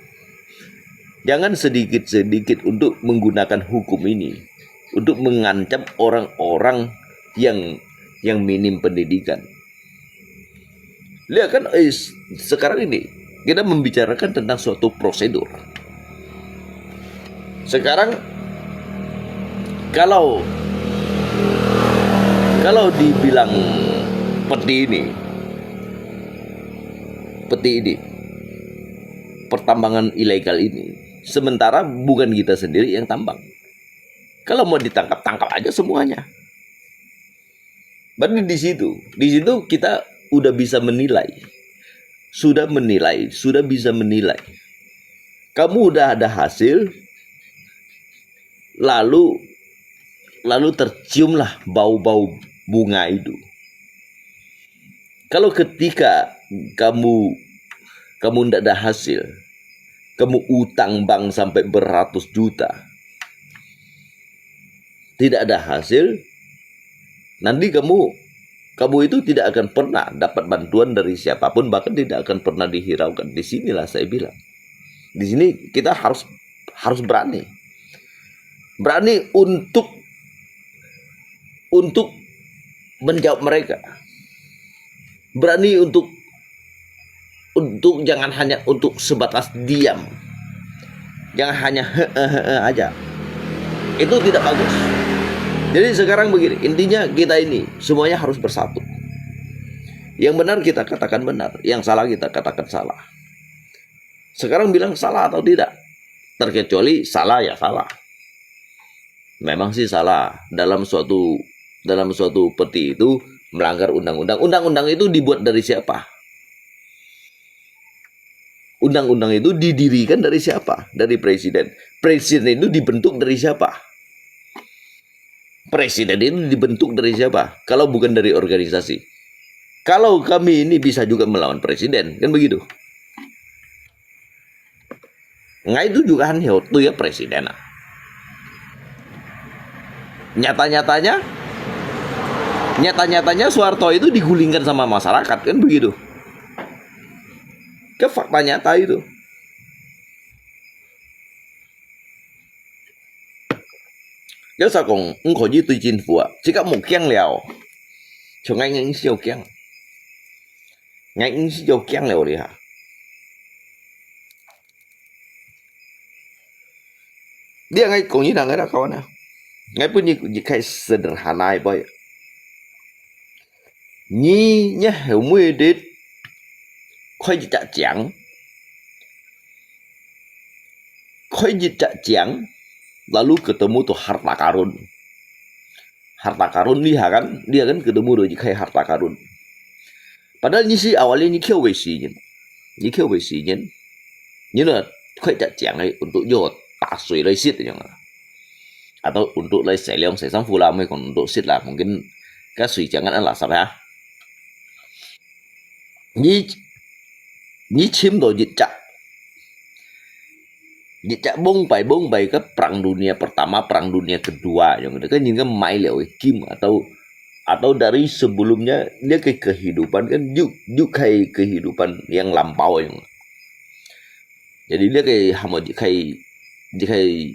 Jangan sedikit-sedikit untuk menggunakan hukum ini untuk mengancam orang-orang yang yang minim pendidikan. Lihat kan, eh, sekarang ini kita membicarakan tentang suatu prosedur. Sekarang kalau kalau dibilang peti ini, peti ini, pertambangan ilegal ini, sementara bukan kita sendiri yang tambang. Kalau mau ditangkap, tangkap aja semuanya. Berarti di situ, di situ kita udah bisa menilai. Sudah menilai, sudah bisa menilai. Kamu udah ada hasil, lalu lalu terciumlah bau-bau bunga itu. Kalau ketika kamu kamu ndak ada hasil, kamu utang bank sampai beratus juta, tidak ada hasil, nanti kamu kamu itu tidak akan pernah dapat bantuan dari siapapun, bahkan tidak akan pernah dihiraukan. Di sinilah saya bilang, di sini kita harus harus berani, berani untuk untuk menjawab mereka, berani untuk untuk jangan hanya untuk sebatas diam, jangan hanya heeh heeh aja. Itu tidak bagus. Jadi sekarang begini, intinya kita ini semuanya harus bersatu. Yang benar kita katakan benar, yang salah kita katakan salah. Sekarang bilang salah atau tidak? Terkecuali salah ya salah. Memang sih salah. Dalam suatu dalam suatu peti itu melanggar undang-undang. Undang-undang itu dibuat dari siapa? Undang-undang itu didirikan dari siapa? Dari presiden. Presiden itu dibentuk dari siapa? Presiden itu dibentuk dari siapa? Kalau bukan dari organisasi. Kalau kami ini bisa juga melawan presiden, kan begitu. Ngai itu juga han heo tu ya presiden ah. Nyata-nyatanya, nyata-nyatanya Soeharto itu digulingkan sama masyarakat, kan begitu. Ke fakta nyata itu. 有時講，毋可以對政府啊，自家無驚了，像𠊎硬係有驚，𠊎硬係有驚了哩哈。你愛𠊎講一兩個啦，kawan啊，𠊎分你一個sederhana个point。你，你後尾日開一隻井， 開一隻井，lalu ketemu tu harta karun. Harta karun lihat kan, lihat kan ketemu tu一個harta karun. Padahal你係awalnya你求个時間，你求个時間，你呢開隻井个 untuk有打水來食樣啊，atau untuk來洗涼洗衫褲啦，毋係講untuk食啦，mungkin該水井kan垃圾啊。 你，你尋到一隻，一隻mungpai，mungpai ke Perang Dunia Pertama、Perang Dunia Kedua，樣个，跟人家買了个金，atau，atau dari sebelumnya dia ke kehidupan kan，又，又開 kehidupan yang lampau 樣个。Jadi dia ke hamo，佢開，佢開，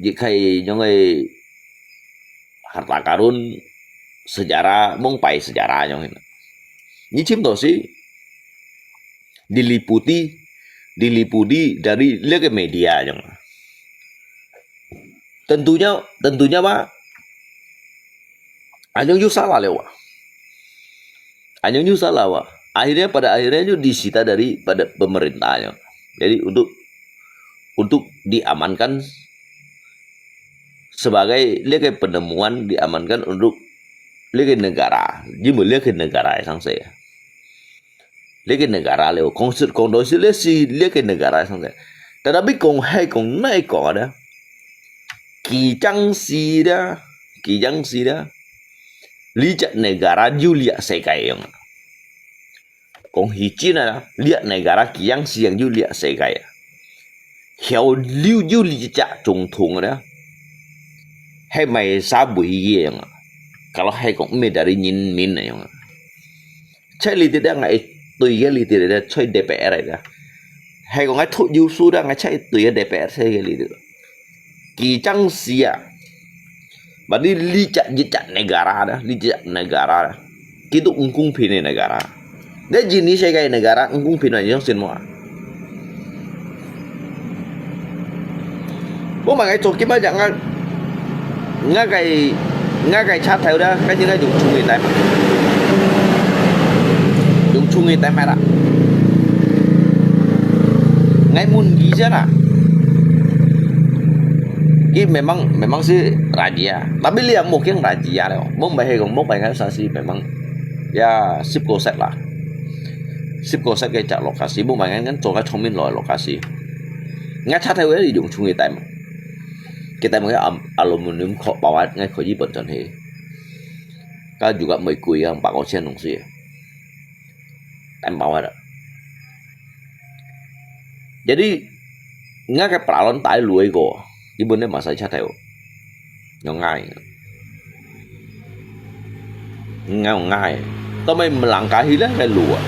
佢開樣个harta karun sejarah，mungpai sejarah樣个。你尋到時，diliputi，diliputi dari dia ke media樣个。Tentunya, tentunya apa? Anyong yo salah liu ah. Anyong yo salah ah. Akhirnya, pada akhirnya yo disita dari pada pemerintahnya. Jadi untuk untuk diamankan sebagai 這個 penemuan diamankan untuk 這個 negara, 因為 這個 negara 个上勢啊。這個 negara 了，講實講到係這係這個 negara 个上勢。Tetapi 講係講哪講啊？佢正係啦，佢正係啦，這隻 negara 有這世界樣啊。 講起真啊，這 negara 佢樣係有這世界啊。曉溜有這隻總統啊，係賣啥位个樣啊？Kalau係講毋係 dari 人民个樣啊。在這裡啊，𠊎對个這裡啊，在 D P R 啊。係講𠊎讀有書啊，𠊎在對个 D P R 在个這裡。 佢正係啊。Berarti 這隻一隻 negara啊，這隻 negara啊，佢都毋公平个 negara。這印尼世界个 negara 毋公平啊，你相信無啊？無嘛，𠊎做今晡日，𠊎，𠊎个，𠊎个車頭啦，跟住𠊎用充个time，用充个time啦。 𠊎問佢先啊。佢memang，memang係raja，tapi 這無驚 raja了，無毋係講，無毋係講啥係memang，ya，十個set啦，十個set个隻lokasi，無毋係講做个聰明佬个lokasi。𠊎車頭个用充个time，佢time个aluminium殼包啊，𠊎可以本身係，佢juga玫瑰啊，百個錢東西。 Em bawat. Jadi, 𠊎个 peralat tai lui ko, ibu ne masai chat teo. Nyong ngai. Ngai ngai. Tao mai melangkahi le kai lua.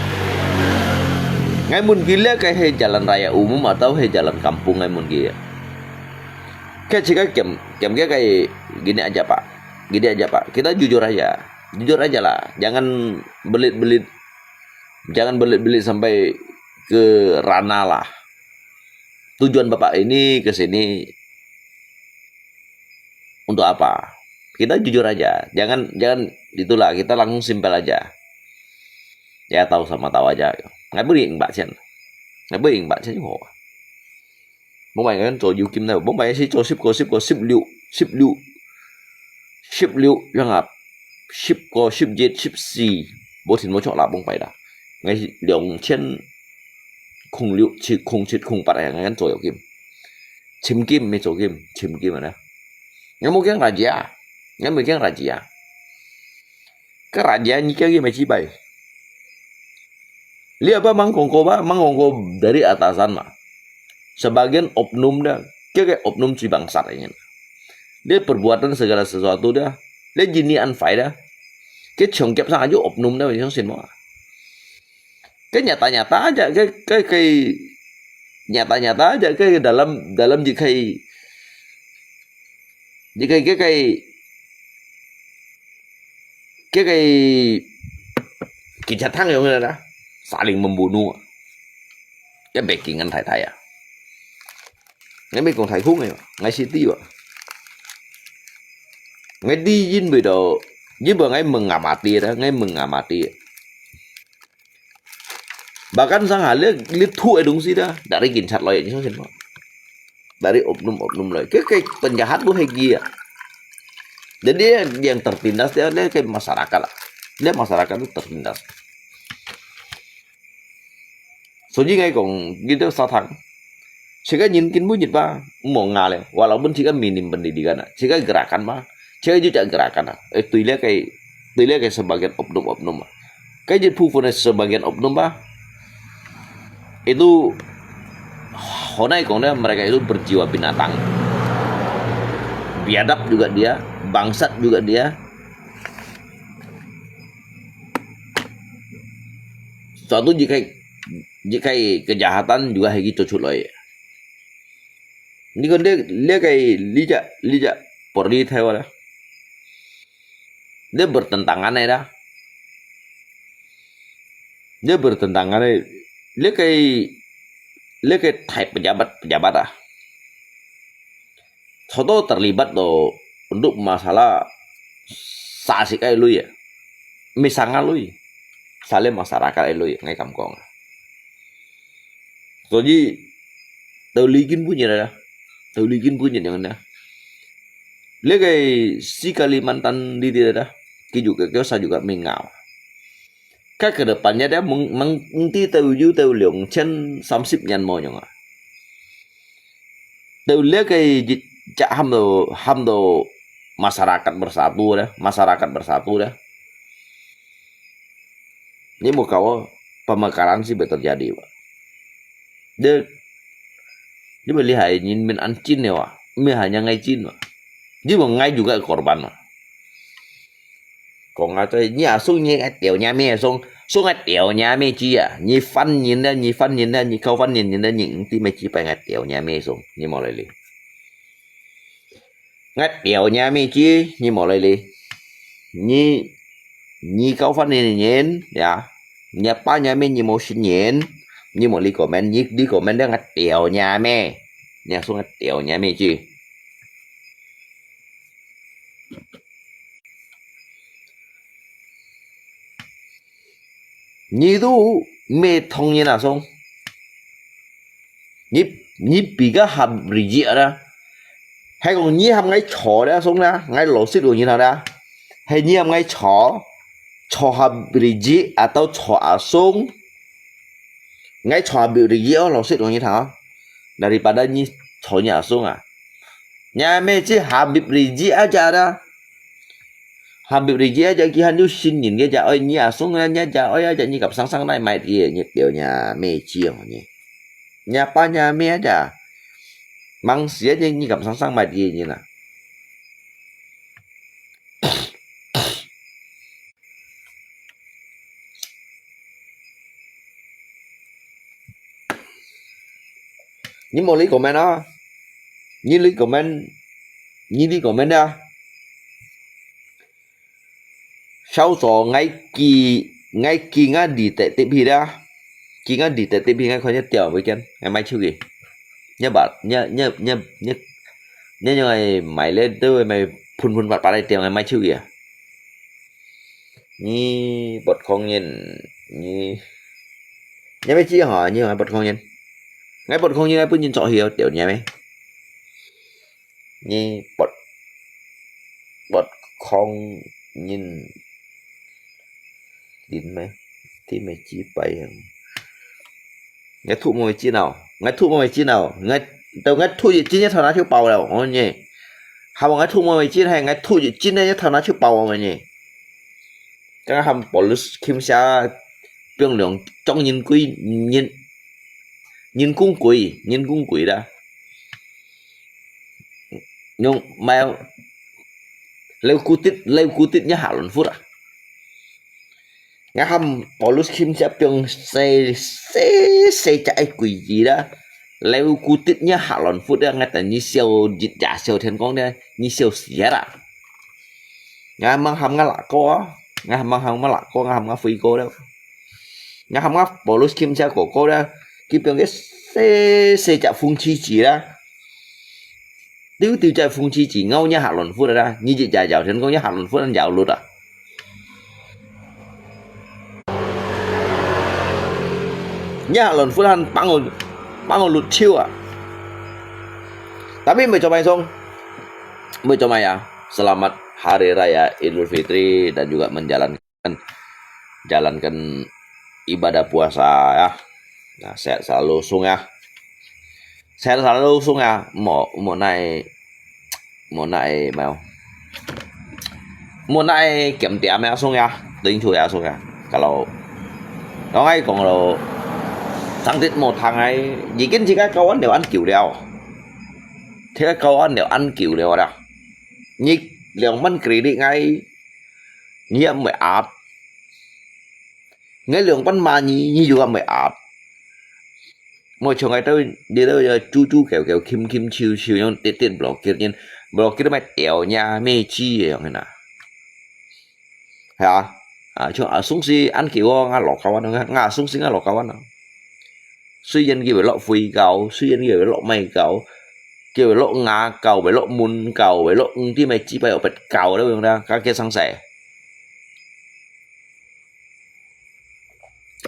Ngai mun gile kai he jalan raya umum atau he jalan kampung ngai mun gile. Kai cika kem, kem kai gini aja, Pak. Gini aja, Pak. Kita jujur aja. Jujur aja lah. Jangan belit-belit Jangan belit-belit sampai ke ranah lah. Tujuan Bapak ini ke sini untuk apa? Kita jujur aja. Jangan, jangan itulah, kita langsung simpel aja. Ya, tahu sama tahu aja. Ngai beri ing bak chen. Ngai beri ing bak chen ho. 無買人做有金呢，無買是做十個、十個、十六、十六、十六樣啊，十個、十一、十四，無聽無錯啦，無買啦。𠊎係兩千空六、七、空七、空八个人做有金，尋金毋係做金，尋金啊呢。𠊎無驚raja，𠊎無驚raja。該raja你驚佢毋係幾擺？ Liya ba mang kongko ba, mang kongko dari atasan ma. Sebagian oknum dah, kaya oknum si bangsat ingin. Dia perbuatan segala sesuatu dah, dia jinian fai dah. Kaya chongkep sang aja oknum dah, yang sin ma. Kaya nyata-nyata aja, kaya, kaya, kaya nyata-nyata aja, kaya dalam, dalam jikai, jikai, kaya, kaya, Kaya kaya kejahatan yang ada, saling membunuh. Kaya backingan thai-thai ah. Ngai mi kong thai khung ngai, ngai si ti wa. Ngai di yin bui do, yin bui ngai mengamati da, ngai mengamati. Bahkan sang hal le, le thu ai dong si da, dari kin chat loi, ni song sin mo. Dari oknum-oknum loi. Kaya, kaya penjahat bu hai gia. Jadi yang tertindas dia, dia kaya masyarakat lah. Dia masyarakat tu tertindas. So, jadi ngai kong, gitu satang. Sika nyin kin bu nyit ba, mo nga le. Walaupun sika minim pendidikan lah. Sika gerakan ba. Sika juga gerakan lah. Eh, tu le kaya, tu le kaya sebagian oknum-oknum lah. Kaya jadi phu sebagian oknum ba. Itu, honai kong dia, mereka itu berjiwa binatang. Biadab juga dia, bangsat juga dia. Suatu jika, jika kejahatan juga hegi cucu loi. Ni kan dia, dia kaya lijak, lijak, pergi thai wala. Dia bertentangan ai dah. Dia bertentangan ai. Dia kaya, dia kaya thai pejabat, pejabat ah. Todo terlibat do untuk masalah sasik ai lui ya. Misanga lui. Sale masyarakat ai lui, ngai kam kong. Jadi, tau likin bunyi ada. Tau likin bunyi yang ada. Legai si Kalimantan di di ada. Ki juga kiosa juga mingau. Ka ke depannya dia meng meng enti tau yu tau liang chen samsip nyan mo nyong ah. Tau legai cak ham do ham do masyarakat bersatu dah, masyarakat bersatu dah. Ni mau kau pemekaran si betul jadi ba. Dia dia boleh hai nyin min an cin ya wa. Mi hanya ngai cin wa. Dia mau ngai juga korban wa. Kong a toi nyi a sung nyi a tiau nyi a me sung, sung a tiau nyi a me chi a, nyi fan nyin da, nyi fan nyin da, nyi kau fan nyin nyin da, nyi ng ti me chi pai a tiau nyi a me sung, nyi mo lai li. Nga tiau nyi a me chi, nyi mo lai li. Nyi, nyi kau fan nyin nyin, ya. Nyi pa nyi a me nyi mo shin nyin, nyi mo li comment, nyi li comment da nga tiau nyi a me. Nyi a sung a tiau nyi a me chi. Nyi tu me thong nyi na song. Nyi, nyi pi ka hap ri ji ara. Hai kong nyi hap ngai cho da song da, ngai lo sit lo nyi na da. Hai nyi hap ngai cho, cho hap ri ji atau cho a song. Ngai cho hap ri ji o lo sit lo nyi na. Daripada nyi cho nyi a song a. Nyi a me chi Habib Rizieq aja da. Habib Rizieq aja ki han yu sin nyin ke ja oi nyi a sung a nyi ja oi aja nyi kap sang sang nai mai ti nyi tiau nyi a me chi ong nyi. Nyi a pa nyi a me aja. Mang si a nyi nyi kap sang sang mai ti nyi na. Nyi mo li comment a. Nyi li comment. Nyi li comment a. Sao so ngai ki, ngai ki nga di te tip hi da. Ki nga di te tip hi ngai kho nyi tiau bui ken. Ngai mai chiu ki. Nyi bat, nyi, nyi, nyi, nyi, nyi ngai mai le tu mai phun phun bat bat lai tiau ngai mai chiu ki a. Nyi bot khong nyin, nyi, nyi mai chi hả, nyi ngai bot khong nyin. Ngai bot khong nyin ngai pun nyin cho hiu tiau nyi mai. Nyi bot, bot khong nyin lin mai, ti mai chi pai yang. Ngai thu mo mai chi nào, ngai thu mo mai chi nào, ngai, tao ngai thu chi nyi thao na chiu pau liao, ôi nyi. Hả, ngai thu mo mai chi hai, ngai thu chi nyi thao na chiu pau, ôi nyi. Kang ham police kim sia piong liang chong nyin kui, nyin, nyin kung kui, nyin kung kui da. Nhung mai leu kutit, leu kutit nyi hả lon phut à. Ngai ham police kim sia piong se, se, se cha ai kui ji da. Leu kutit nyi hả lon phut da, ngai ta nyi siau jit ja siau thiên kong da, nyi siau sia da. Ngai mang ham ngai lak ko, ngai mang ham ngai lak ko, ngai ham ngai phui ko da. Ngai ham ngai police kim sia ko ko da, ki piong ke se, se cha phung chi chi da. Tiu tiu chai phung chi chi ngau nyi hak lon phut da, nyi chi chai yau thiên kong nyi hak lon phut an yau lut à. Nyi hak lon phut han pang lut, pang lut chiu à. Tapi mai cho mai song, mai cho mai ya. Selamat Hari Raya Idul Fitri dan juga menjalankan jalankan ibadah puasa ya. Nah, sehat selalu sung ya. Sehat selalu sung ya. Mo mo nai mo nai mau. Mo nai kiam tiam ya sung ya. Tuing chu ya sung ya. Kalau 講起講到生活無通啊，已經自家教安了恁久了，自家教安了恁久了啦。你兩萬 credit 𠊎，你也毋會壓。 Ngai liang pan ma nyi, nyi juga mai ap. Mo chong ai tau, di tau ya chu chu kêu kêu, kim kim chiu chiu, yang tiết tiết blokir nyin, blokir mai tiao nya, mai chi yang na. Ha, a chung a sung si an kiu nga lok kawan, nga sung si nga lok kawan. Suy yan kiu lok phui kau, suy yan kiu lok mai kau. 叫佢落牙膏，會落門膏，會落五點个雞排，有別膏了，用啦，該个生死。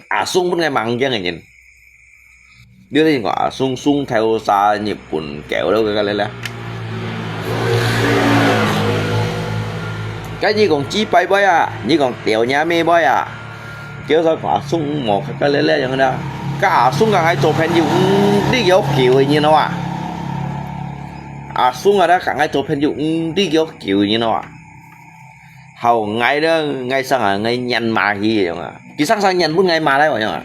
阿松分𠊎猛驚个人。你聽講阿松送頭殺日本狗了，該个了了。該你講雞排妹啊，你講吊娘妹妹啊， 叫做阿松無較个咧咧樣啦。該阿松同𠊎做朋友，毋知幾久个人了啊。阿松啊，同𠊎做朋友，毋知幾久个人了啊。好，𠊎咧，𠊎生啊，𠊎認罵佢樣啊。佢生生認分𠊎罵來樣啊。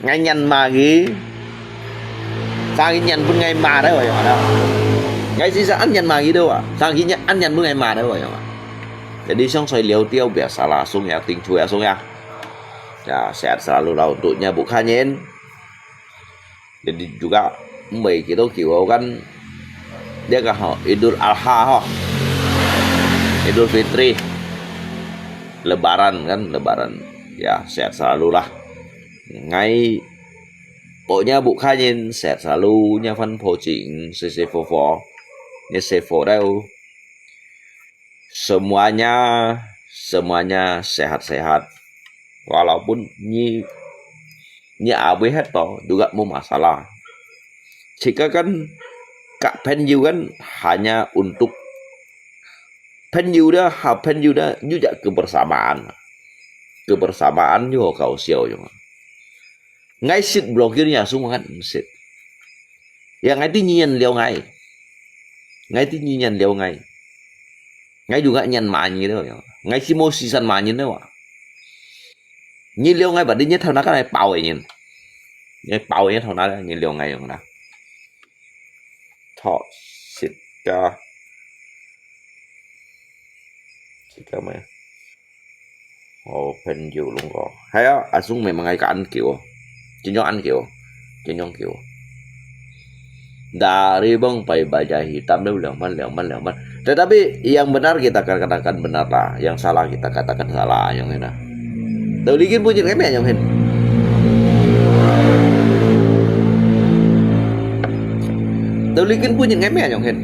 𠊎認罵佢，生佢認分𠊎罵來樣啊。𠊎先生恁認罵佢了啊，生佢認，恁認分𠊎罵來樣啊。Jadi，相隨了了，biasalah，阿松呀，定住呀，阿松呀。 Ya, sehat selalu lah untuknya bukannya. Jadi juga，毋會幾多久後kan，這個吼，Idul Adha吼，Idul Fitri，Lebaran kan，Lebaran. Ya, sehat selalu lah. Ngai, pokoknya bukannya sehat selalu，nya fan po ching，sehat selalu. Nya sehat selalu. Semuanya, semuanya sehat-sehat. Walaupun你，你阿會歇到，juga無masalah. Jika kan kak朋友kan hanya untuk朋友的，好朋友的，又叫kebersamaan. Kebersamaan又好搞笑，有嗎？Ngai識blokir你啊，semua kan，毋識。Ya，ngai知你認了ngai。Ngai知你認了ngai。Ngai juga認罵你了，ngai si mau sisan罵你了啊。你了ngai，berarti你頭那个來包个人，你包个人頭那个，你了ngai用啦。Toxic啊，toxic咩？ 好朋友，龍哥。係啊，阿松memang係恁久哦，真正恁久哦，真正久哦。Dari bang pai baja hitam dah兩萬兩萬兩萬。Tetapi yang benar kita katakan benar lah, yang salah kita katakan salah，樣个啦。Taulikin bunyi kami yang hin. Taulikin bunyi kami yang hin.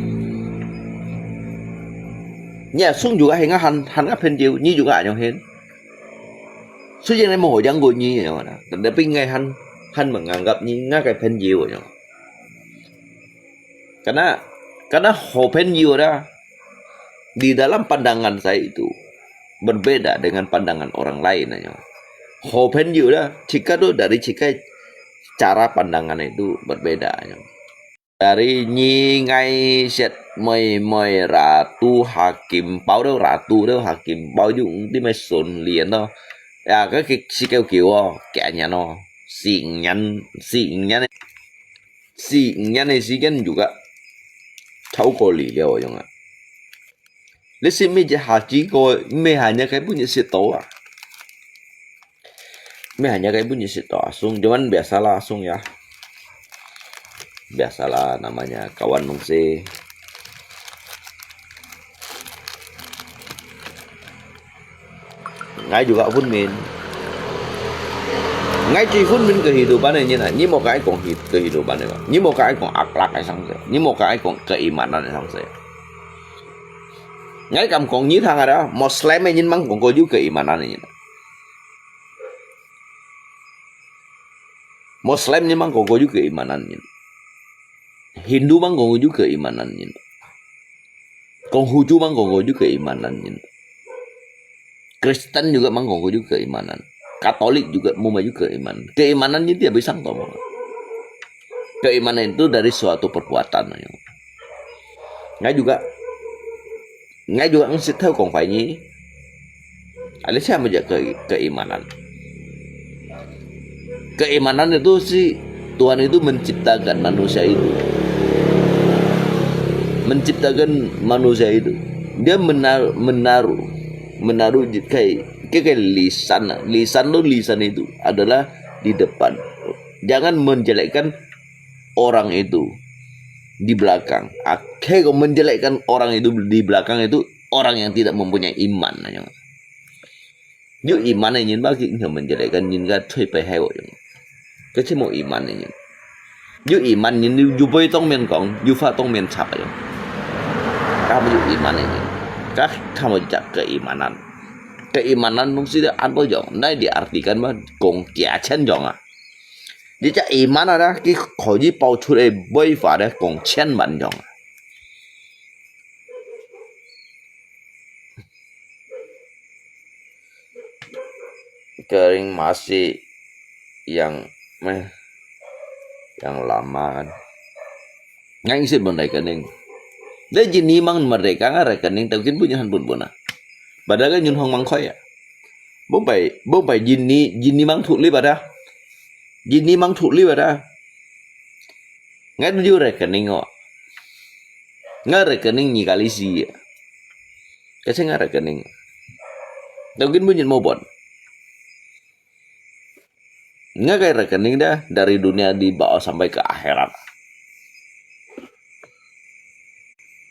Nya sung juga hinga han han ka 朋友，你 juga anyong hin. Sujeng ne mo jang go ni anyong, tapi ngai han han menganggap ni ngai ka 朋友 anyong. Karena karena 好朋友 dah di dalam pandangan saya itu berbeda dengan pandangan orang lain anyong. 好朋友 dah, jika tu dari jika cara pandangan itu berbeda anyong. Dari ni ngai siat moi moi ratu hakim pau do, ratu do hakim pau yung ti mai son lian do. Ya, ka ki si kêu kiu o, kaya nyan o. Si nyan, si nyan, si nyan ni si kan juga. Chau ko li liao yung a. Lesi mi je haji ko, mi hanya kai pun si to a. Mi hanya kai pun si to a. Sung, cuman biasalah sung ya. Biasalah namanya kawan nungsi. Ngai juga pun min. Ngai cui pun min kehidupan ini na. Ni mau kai kong hid kehidupan ini. Ni mau kai kong akhlak ai sang se. Ni mau kai kong keimanan ai sang se. Ngai kam kong ni thang ada. Muslim ini mang kong ko ju keimanan ini. Muslim ni mang kong ko ju keimanan nyin. Hindu mang kong ko ju keimanan nyin. Konghucu mang kong ko ju keimanan nyin. Kristen juga mang kong ko ju keimanan. Katolik juga mumai ju keimanan. Keimanan nyin dia bisa tomo. Keimanan itu dari suatu perbuatan. Ngai juga, ngai juga ngsit thau kong fai ni. Ada siapa je ke, keimanan. Keimanan itu si Tuhan itu menciptakan manusia itu. Menciptakan manusia itu. Dia menar, menaruh, menaruh kai, kai, kai lisan. Lisan tu lisan itu adalah di depan. Jangan menjelekkan orang itu di belakang. Akhirnya menjelekkan orang itu di belakang itu orang yang tidak mempunyai iman. Nyo iman ini bagi nyo menjelekkan nyin ka cui pai hai wayang. Kecil mau iman ini. 有iman人，有，有話當面講，有話當面插个。佢有iman个人，佢，佢有一個keimanan。Keimanan東西咧，恁樣用，那你artikan嘛，講幾千樣啊。你這iman啊，佢可以爆出个話法咧，講千萬樣啊。 Kering masih yang, meh, yang lama kan. Ngai isit mun rekening. Dia jini mang merdeka ngai rekening tau kin bunyi han bun bun ah. Padahal kan yun hong mang khoi ah. Bung pai, bung pai jini, jini mang thut li pada. Jini mang thut li pada. Ngai tu ju rekening oh. Ngai rekening ni kali si. Kasi ngai rekening. Tau kin bunyi mo bon. Ngai kei rekening dah dari dunia di bawah sampai ke akhirat.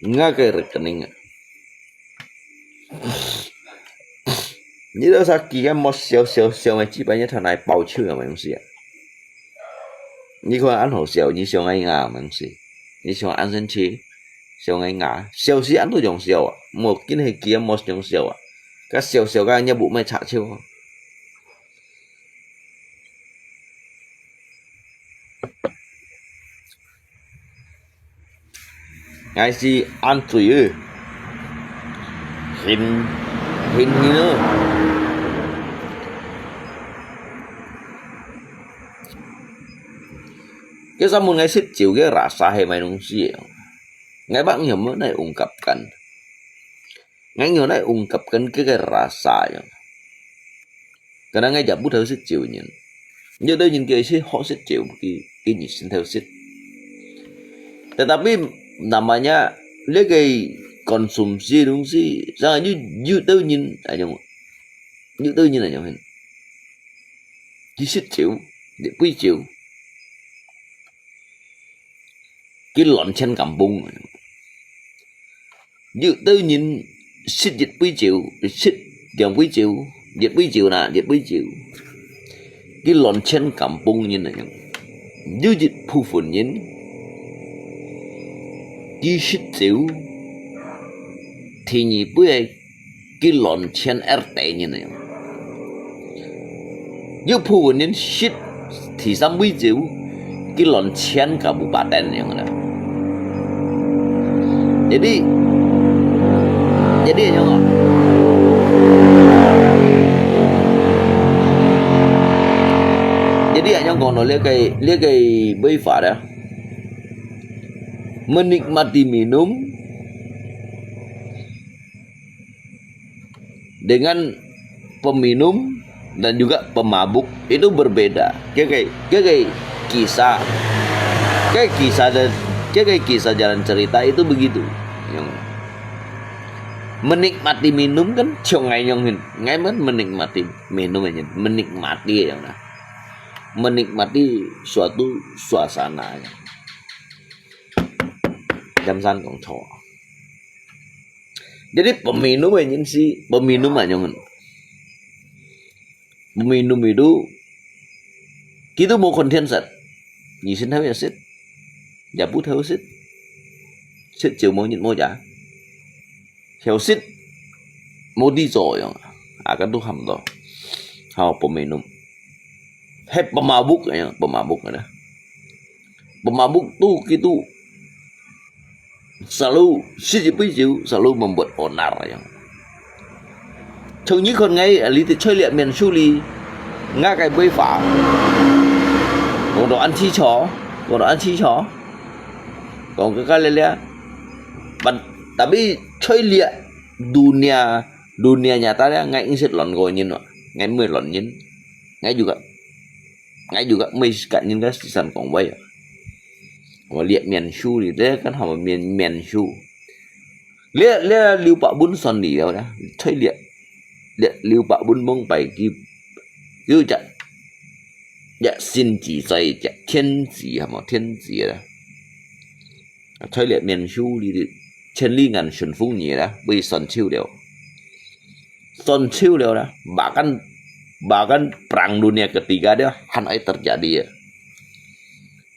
Ngai kei rekening. Ni dah sakit kan mo siau siau siau ngai cibai nya tanai pau ciu yang mesti ah. Ni kau an hau siau, ni siau ngai nga mesti. Ni siau an sen ci, siau ngai nga. Siau si an tu jong siau ah. Mo kin he kia mo jong siau ah. Ka siau siau ka nya bu mai cha ciu. Ngai si an cui ư. Hin, hin hin ư. Kesa mun ngai sit ciu ke rasa he mai nung si. Ngai bak ngiau mo nai ungkapkan. Ngai ngiau nai ungkapkan ke ke rasa yang. Karena ngai jabu thau sit ciu nyin. Nyo thau nyin ke si ho sit ciu ki, ki nyi sin thau sit. Tetapi namanya le ke konsumsi dungsi, sang yu, yu thau nyin anyong. Yu thau nyin anyong hin. Ki sit ciu, di pui ciu. Ki lon chen kampung. Yu thau nyin sit yit pui ciu, sit tiang pui ciu, yit pui ciu na, yit pui ciu. Ki lon chen kampung nyin na yang. Yu yit phu fun nyin. Ki sit ciu. Thi nyi pui ai ki lon chen er te nyin na yang. Yu phu nyin sit thi sam pui ciu. Ki lon chen kabupaten yang na. Jadi, jadi anyong ah. Jadi anyong kong no le ke, le ke bui fa dah. Menikmati minum dengan peminum dan juga pemabuk itu berbeda. Keke, keke kisah, keke kisah dan keke kisah jalan cerita itu begitu. Yang menikmati minum kan ciong ngai nyong hin, ngai man menikmati minum aja, menikmati yang nah, menikmati suatu suasana. Jam san kong cho. Jadi peminum aja si, peminum aja ngen. Peminum itu, kita mau konten set. Nyi sin thau ya sit. Ya bu thau sit. Sit ciu mau nyit mau ya. Hiau sit. Mau di zo yang. Akan tu ham to. Hau peminum. Hai pemabuk ya, pemabuk ada. Pemabuk tu kitu selalu sit yit pui ciu selalu membuat onar yang. Chong nyi kon ngai li ti choi liak mian su li nga kai bui fa. Kong do an chi cho, kong do an chi cho. Kong ka ka le le. Ban, tapi choi liak dunia, dunia nyata le ngai ing sit lon ko nyin wa. Ngai mui lon nyin. Ngai juga, ngai juga mui kat nyin ka sisan kong wai. Wa liak mian su li, le kan hau mian, mian su. Liak, liak liu pak bun son li liao dah. Choi liak, liak liu pak bun bong pai ki. Liu jak, jak sin ji zai jak tien ji ha mo, tien ji dah. Choi liak mian su li, chen li ngan shun fung nyi dah, bui son chiu liao. Son chiu liao dah, bahkan, bahkan perang dunia ketiga dia han ai terjadi ya.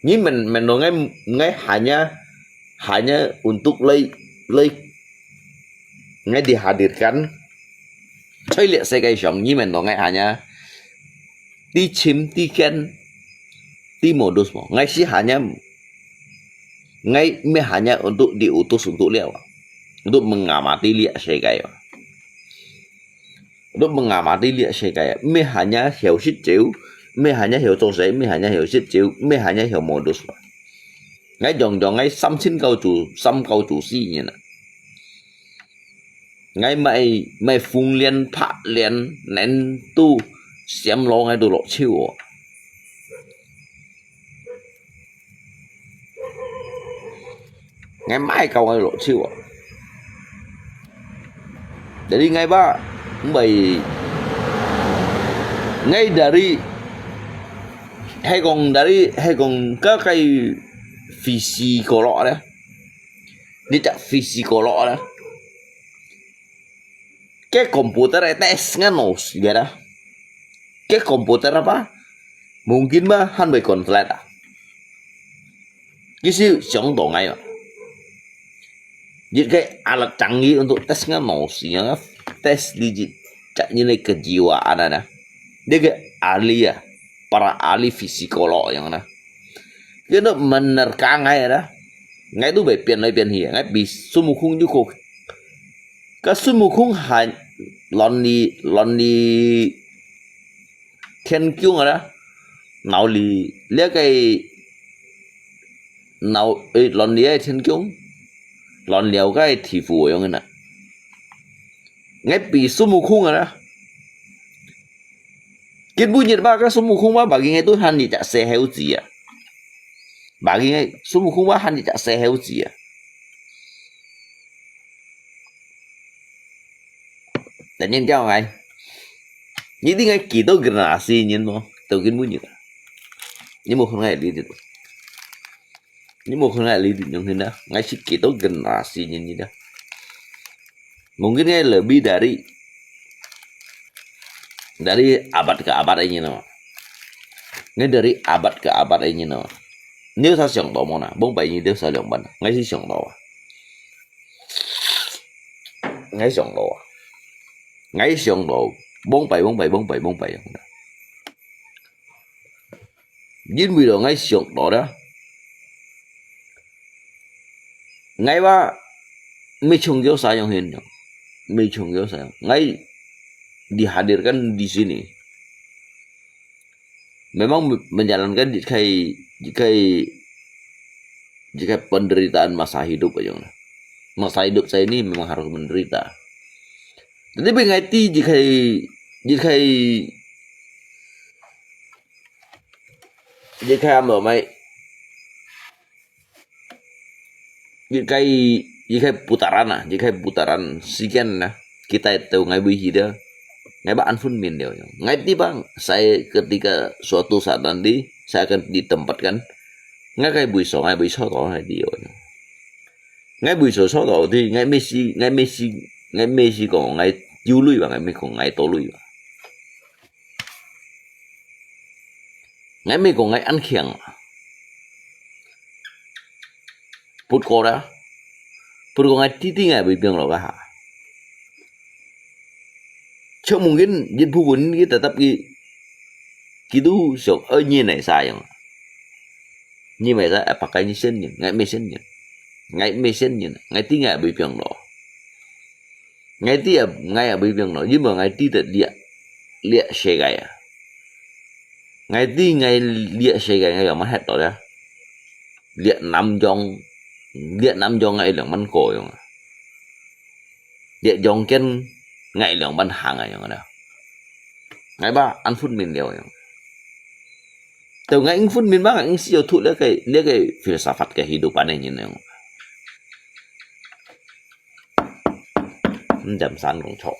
你問，問到𠊎，𠊎hanya，hanya untuk來，來，ngai dihadirkan在這世界上，你問到𠊎hanya，知尋、知見、知modus無？𠊎係hanya，𠊎毋係hanya untuk diutus untuk了啊，untuk mengamati這世界啊。Untuk mengamati這世界啊，毋係hanya曉食酒，毋係hanya曉做事，毋係hanya曉食酒，毋係hanya曉modus。𠊎用用𠊎三千九百，三九九四年啊。𠊎買，買紅蓮、白蓮，連都閃落𠊎都落手哦。 𠊎買到𠊎落手啊。Jadi𠊎ba，毋係，𠊎dari，係講dari，係講个个psikolog咧，你隻psikolog咧，个komputer test ngan no sila，个komputer apa？Mungkin ba han會conflict啊？ 其實想到𠊎啊，一個alat canggih untuk test ngan no sila，test你一隻人个kejiwaan啊，這個ahli啊，para ahli psikolog樣啊。佢都menerka𠊎啊，𠊎都會變來變去，𠊎比孫悟空又過。該孫悟空還亂哩，亂哩 天宮啊啦，鬧哩這個，鬧，誒，亂哩个天宮，亂了个地府樣个啦。𠊎比孫悟空啊啦，今晡日吧，該孫悟空吧，bagi𠊎都喊你隻細猴子啊，bagi𠊎孫悟空吧，喊你隻細猴子啊。 Tanya kau ngai. Ni di ngai kita generasi nyin mo. Tau kin bunyi ta. Ni mo khun ngai li di. Ni mo khun ngai li di nyong hin da. Ngai si kita generasi nyin nyi da. Mungkin ngai lebih dari, dari abad ke abad ini no. Ngai dari abad ke abad ini no. Ni sa siang to mo na. Bong bai ni sa liang ban. Ngai si siang to. Ngai siang to. Ngai siang to. Bong bai, bong bai, bong bai, bong bai. Yin wi lo ngai siang to da. Ngai ba mi chung yo sa yong hin. Mi chung yo sa yong. Ngai dihadirkan di sini. Memang me-, menjalankan jikai, jikai, jikai penderitaan masa hidup aja lah. Masa hidup saya ini memang harus menderita. Tetapi ngai ti jikai, jikai, jikai amo mai, jikai, jikai putaran ah, jikai putaran sikian nah. Kita itu ngai bui hida, ngai ba an fun min dia. Ngai ti bang, saya ketika suatu saat nanti, saya akan ditempatkan, ngai kai bui so, ngai bui so to ngai ti yo. Ngai bui so so to ti, ngai mesi, ngai mesi, ngai mesi ko, ngai yu lui ba, ngai me ko, ngai to lui ba. Ngai me ko, ngai an khiang. Put ko da. Put ko ngai ti ti ngai bui piang lo ka ha. Chok mungkin jit phu kun ki tetap ki, ki tu sok, eh, nyi nai sa yang. Nyi mai sa, eh, pakai nyi sen nyi, ngai me sen nyi. Ngai me sen nyi, ngai ti ngai bui piang lo. Ngai ti a, ngai a bui piang lo, yu mo ngai ti te lia, lia se gai a. Ngai ti ngai lia se gai ngai yong man het to ya. Lia nam yong, lia nam yong ngai liang man ko yong a. Lia yong ken ngai liang man hang a yong a. Ngai ba, an fun min liao yong. Tau ngai ing fun min ba, ngai ing si yo thu le ke, le ke filsafat kehidupan e nyin yong. Ndam san kong cho.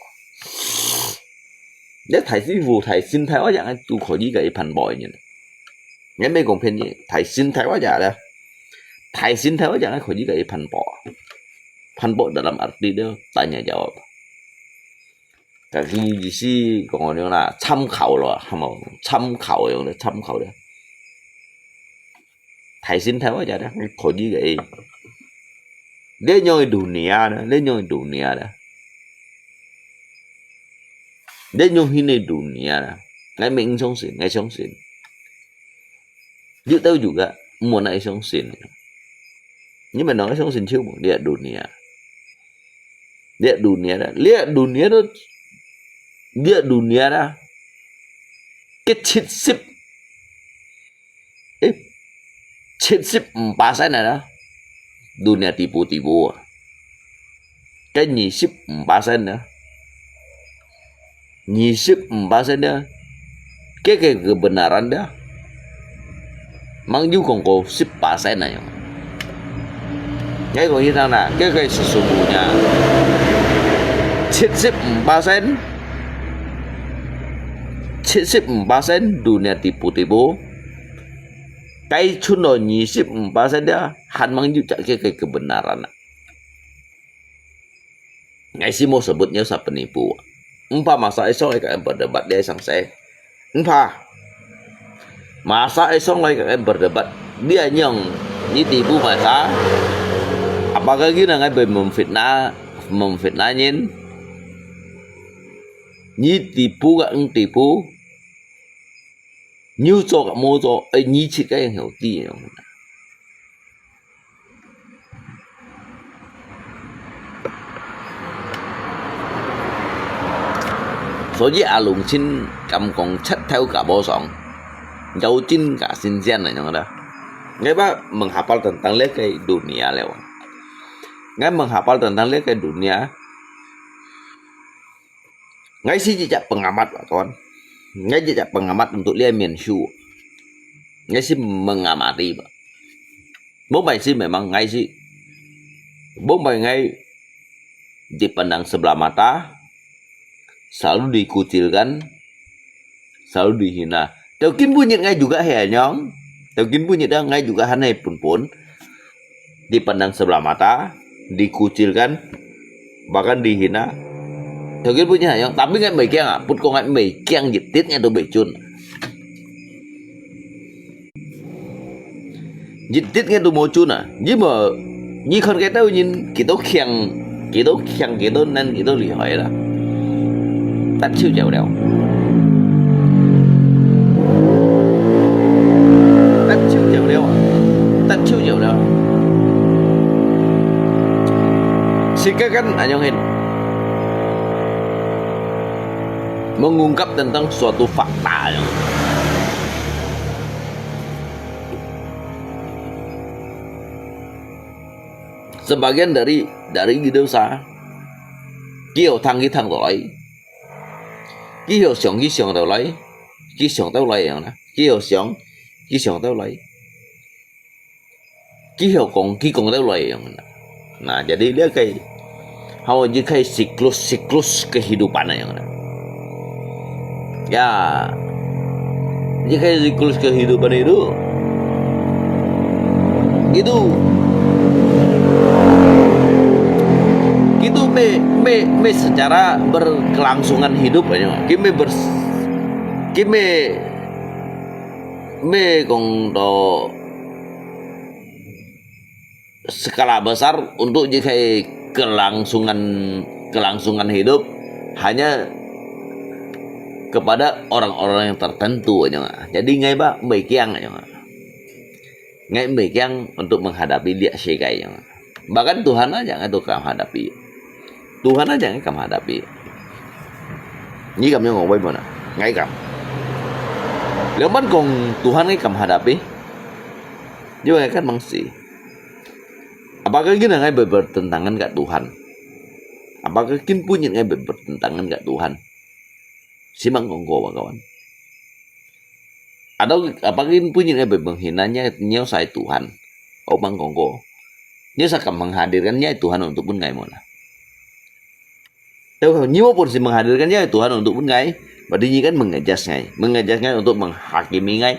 Le thai si fu, thai sin thai wa yang tu ko yi ke i pan boy nyin. Ngai me kong pen yi, thai sin thai wa ya le. Thai sin thai wa yang ko yi ke i pan bo. Pan bo dalam arti dia tanya jawab. Kaki isi kong orang lah, 參考 lo, hamo, 參考 yong le, 參考 le. 開心頭啊，就係可以个。這樣个dunia呢？這樣个dunia呢？這樣个dunia呢？𠊎毋相信，𠊎相信。有兜有个，毋好愛相信。你們兩个相信就無，這dunia。這dunia呢？這dunia都，這dunia呢？佢七十 誒，七十五巴仙啊，dunia tipu-tipu啊。該二十五巴仙啊，二十五巴仙啊，該个kebenaran啊，吂有講過十巴仙啊樣。𠊎講一聲啦，該个sesungguhnya，七十五巴仙，七十五巴仙dunia tipu-tipu。 該賰到二十五巴仙了，還吂有隻个kebenaran啊。𠊎係無sebut nyo sa penipu。Ungpama sa esok lai ka berdebat dia sang se. Ungpa. Masa esok lai ka berdebat dia nyong ni tipu masa. Apakah gina ngai memfitnah, memfitnah nyin? Ni tipu ka eng tipu? 有做个無做，誒，你自家曉知樣。所以阿龍親敢講，賊頭加無爽，妖精加新鮮个樣啦。𠊎吧，menghafal tentang這个dunia了。𠊎menghafal tentang這个dunia， 𠊎係一隻pengamat，kawan。𠊎一隻pengamat untuk這面書。𠊎係mengamati ba. Bukan係memang𠊎係, bukan𠊎dipandang sebelah mata, selalu dikucilkan, selalu dihina. Tau kin bunyi ngai juga he anyong. Tau kin bunyi dah ngai juga han he pun-pun. Dipandang sebelah mata, dikucilkan, bahkan dihina. Tau kin bunyi anyong, tapi ngai mei kiang ah, put ko ngai mei kiang jitit ngai tu mei chun. Jitit ngai tu mei chun ah, ji mo, ji khon kai tau nyin, kito kiang 幾多強、幾多能、幾多厲害啦。得手走了。得手走了啊。得手走了。Sekarang anyong hin. Mengungkap tentang suatu fakta yang sebagian dari, dari Indonesia, 佢有聽佢聽到來，佢有想佢想到來，佢想到來樣啦，佢有想佢想到來，佢有講佢講到來樣啦。Nah, jadi 這个，hawai 一个 siklus-siklus kehidupan yang ada. Ya, 一个 siklus kehidupan itu, itu, itu 乜、乜、乜 secara berkelangsungan hidup aja. 佢乜 ber-, 佢乜、乜講到 skala besar untuk 一个 kelangsungan, kelangsungan hidup hanya kepada orang-orang yang tertentu aja. Jadi ngai ba mei kiang aja. Ngai mei kiang untuk menghadapi 這个世界 aja. Bahkan Tuhan aja ngai tu kam hadapi. Tuhan aja ngai kam hadapi. Ni kam yang ngomong mana? Ngai kam. Lepas kong Tuhan ngai kam hadapi. Juga kan mangsi. Apakah gina ngai ber-, bertentangan ka Tuhan? Apakah kin punyit ngai ber-, bertentangan ka Tuhan? Simang kongko ba, kawan. Atau apakah kin punyit ngai ber-, menghina nya, nyo sai Tuhan? Opang kongko. Nyo sa kam menghadirkan nya Tuhan untuk pun ngai mona. Tau, nyo pun si menghadirkan nya Tuhan untuk pun ngai, berarti nyi kan mengejas ngai, mengejas ngai untuk menghakimi ngai,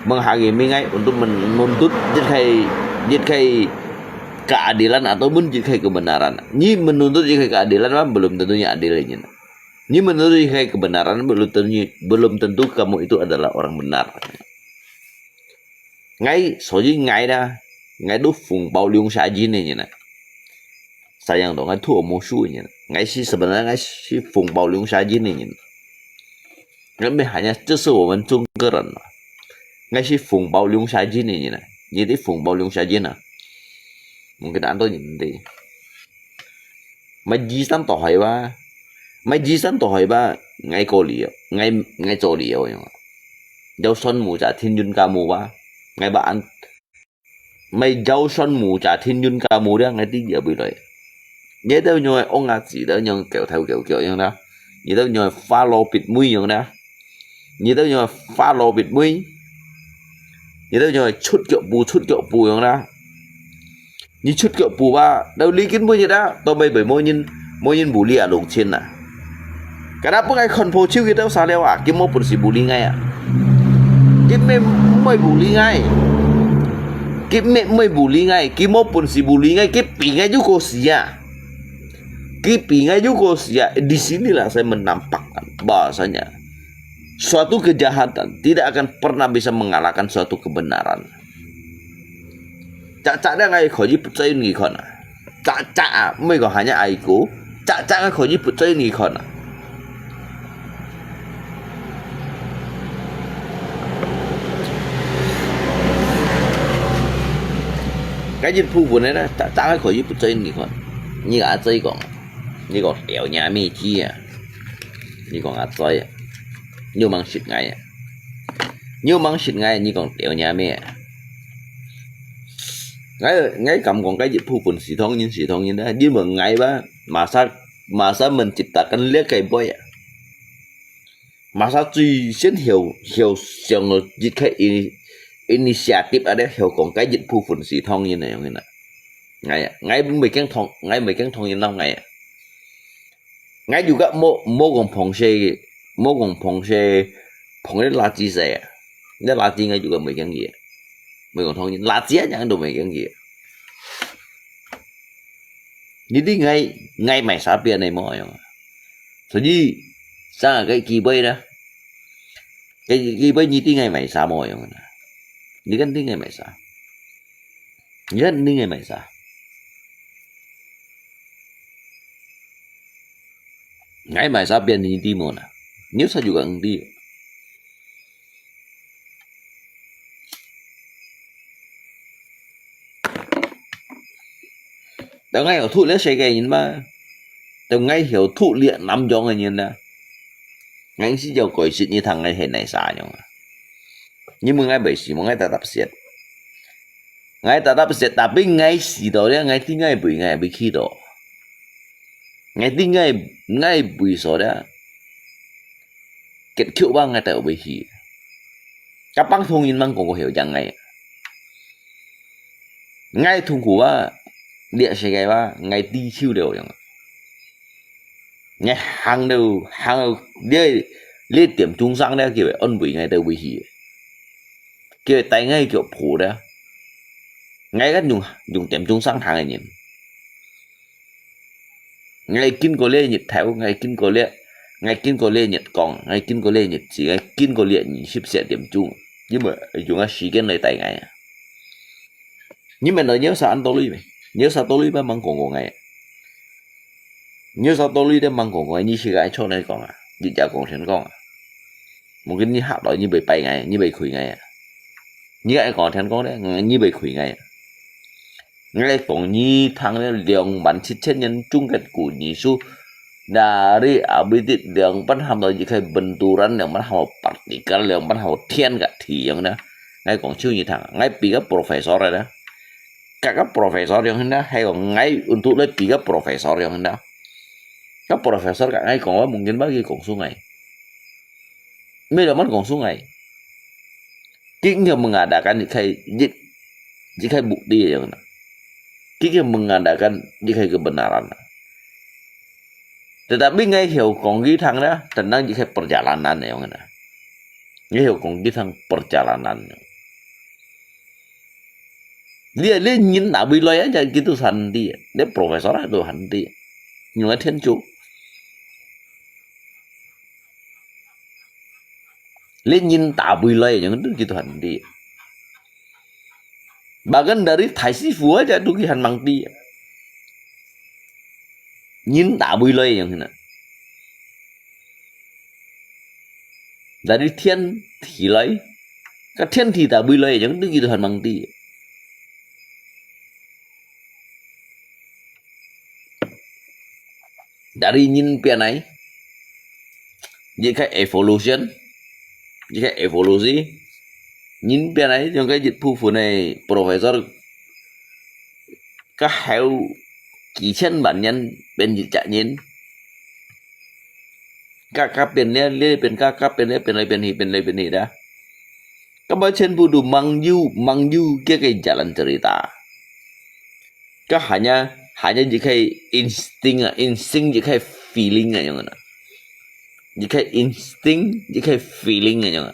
menghakimi ngai untuk menuntut 一个, 一个 keadilan ataupun 一个 kebenaran. Nyi menuntut 一个 keadilan, belum tentu nyi adil nyi. Nyi menuntut 一个 kebenaran, belum tentu, belum tentu kamu itu adalah orang benar. ，𠊎，所以𠊎呢，𠊎都紅包兩儕人个人啊。Sayang都，𠊎都無輸个人。𠊎是，sebenarnya𠊎是紅包兩儕人个人。因為hanya這是我們中國人嘛。𠊎是紅包兩儕人个人啊，你兜紅包兩儕人啊。Mungkin恁多人知。Mah，醫生都係吧，mah，醫生都係吧，𠊎過了，𠊎，𠊎做了樣啊。有算無就天運加無吧，𠊎吧恁，mah，有算無就天運加無了，𠊎知也會來。你兜樣个戇啊子，你兜樣狗頭狗腳樣啦，你兜樣个花羅別妹樣啦。 你兜樣花羅別妹，你兜樣出腳步出腳步樣啦。你出腳步啊，到你今每日啊，都袂，袂無人，無人bully啊，弄親啊。Kada分𠊎看破手佢兜啥了啊，佢無本事bully𠊎啊。佢乜毋會bully𠊎，佢乜毋會bully𠊎，佢無本事bully𠊎，佢比𠊎又過死啊。 Kipi ngai juga sia, di sinilah saya menampakkan bahasanya suatu kejahatan tidak akan pernah bisa mengalahkan suatu kebenaran. Cak-cak dah ngai kho ji pecah ni khon. Cak-cak ah, mui ko hanya aiku. Cak-cak ngai kho ji pecah ni khon. 該日部分个呢，逐隻个可以不追你看。你甲阿追講，你講了你阿妹知啊，你講阿追啊，你有吂識𠊎啊？你有吂識𠊎？你講了你阿妹啊？𠊎，𠊎敢講該日部分是當然是當然啦，因為𠊎吧，masa，masa menciptakan這个杯啊。 Masa最先後，後上个一个ini-，initiative啊，咧後講該一部分是同人个樣个啦。哎呀，𠊎毋會驚同，𠊎毋會驚同人鬧𠊎啊。𠊎就个莫，莫講碰些，莫講碰些，碰个垃圾些啊。那垃圾𠊎就个袂驚佢，莫講同人，垃圾啊，樣都袂驚佢。 你知𠊎，𠊎買啥變个無用啊？所以，上个機會呢，該機會你知𠊎買啥無用啊？你看知𠊎買啥？你看知𠊎買啥？𠊎買啥變你知無呢？你有啥就講知。 Tau ngai hio thuh liat世界人嘛，tau ngai hio thuh liat南洋个人啊。Ngai si jau koi sit你聽ngai係哪儕樣啊？你問ngai袂識，問ngai tetap sit。Ngai tetap sit，tapi ngai si到咧，ngai知ngai會，ngai會去到。Ngai知ngai，ngai會所咧。 結局吧，ngai tau會去。Kapang同人吂講過曉樣ngai。Ngai痛苦啊，liat世界吧，ngai知手了樣。Ngai行到，行到，這，這點鐘上了，佢會安慰ngai tau會去。佢會帶ngai腳步了。Ngai kan用，用點鐘上行个人。 Ngai經過這日頭，ngai經過這，ngai經過這日光，ngai經過這日子，ngai經過這二十四點鐘，因為用个時間來帶ngai啊。你問到你有啥安到你咩？你有啥道理吧，吂講過ngai啊。你有啥道理都吂講過，你自家愛坐來講啊，你家講天講啊。Mungkin你嚇到，你會拜ngai，你會跪ngai啊。你愛講天講咧，你會跪ngai啊。 Ngai講你聽了兩萬七千年中國古語書，dari Abidit兩班喊到一個benturan，兩班喊到partikel，兩班喊到天个地樣呢。Ngai講手你聽，ngai比个professor呢。Kaka professor樣呢，還有ngai untuk來比个professor樣呢。Ka professor ka ngai講，我mungkin bagi講sungai。 Mila man kong sungai. Kik ngiau mengadakan jikai, jik, jikai bukti yang na. Kik ngiau mengadakan jikai kebenaran. Tetapi ngai hiau kong githang na, tentang jikai perjalanan yang na. Ngai hiau kong githang perjalanan. Lia, lia nyin na bui loi aja gitu sandi. Lia profesor tu handi. Nyua tian chu. Lia nyin ta bui loi yang tu gitu handi. Bahkan dari 大師傅 aja tu kihan mang ti. Nyin tak bui loi yang hina. Dari 天体 loi, ka 天体 tak bui loi yang tu kihan mang ti. Dari nyin pian ai, 一个 evolution, 一个 evolusi, nyin pian ai, 用个一部分个 professor, 个后几千万年变一只人，个个变了，了变个个变了，变来变去，变来变去的。个么全部都mang有，mang有个个 jalan cerita。 Ka hanya, hanya 一个 instinct 啊，instinct 一个 feeling 啊，样啊，一个 instinct，一个 feeling 啊，样啊。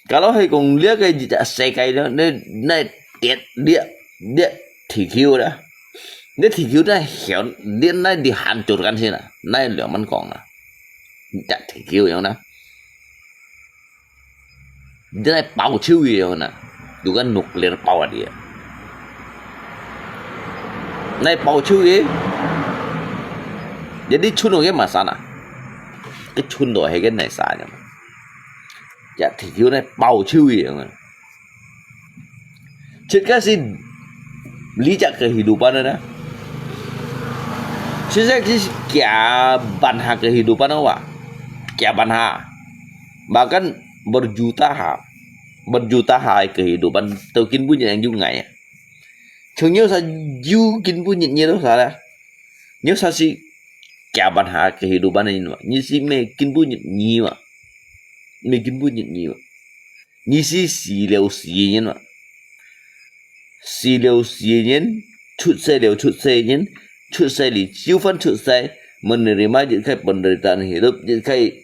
Kalau 係講這个一隻世界呢，你，你跌，跌，跌地球啦，你地球呢，響，你呢，你 hancur kan sih 啦，你兩萬講啊，一隻地球樣啦。 Dia nai pau chiu ye na. Dukan nuclear pau dia. Nai pau chiu ye. Jadi chun ke masa na. Ke chun do he ke nai sa nya. Ya ti kiu nai pau chiu ye. Cit ka si lijak kehidupan na. Sisa ki kia banha kehidupan wa. Kia banha. Bahkan berjuta ha, berjuta ha kehidupan tau kin punya yang jung ngai. Chung nyo sa yu kin punya nyi lo sa la. Nyo sa si kia banha kehidupan ni ma. Nyi si me kin punya nyi ma. Me kin punya nyi ma. Nyi si si liu si nyi ma. Si liu si nyi. Chut se liu chut se nyi. Chut se li chiu fan chut se. Menerima jit kai penderitaan hidup jit kai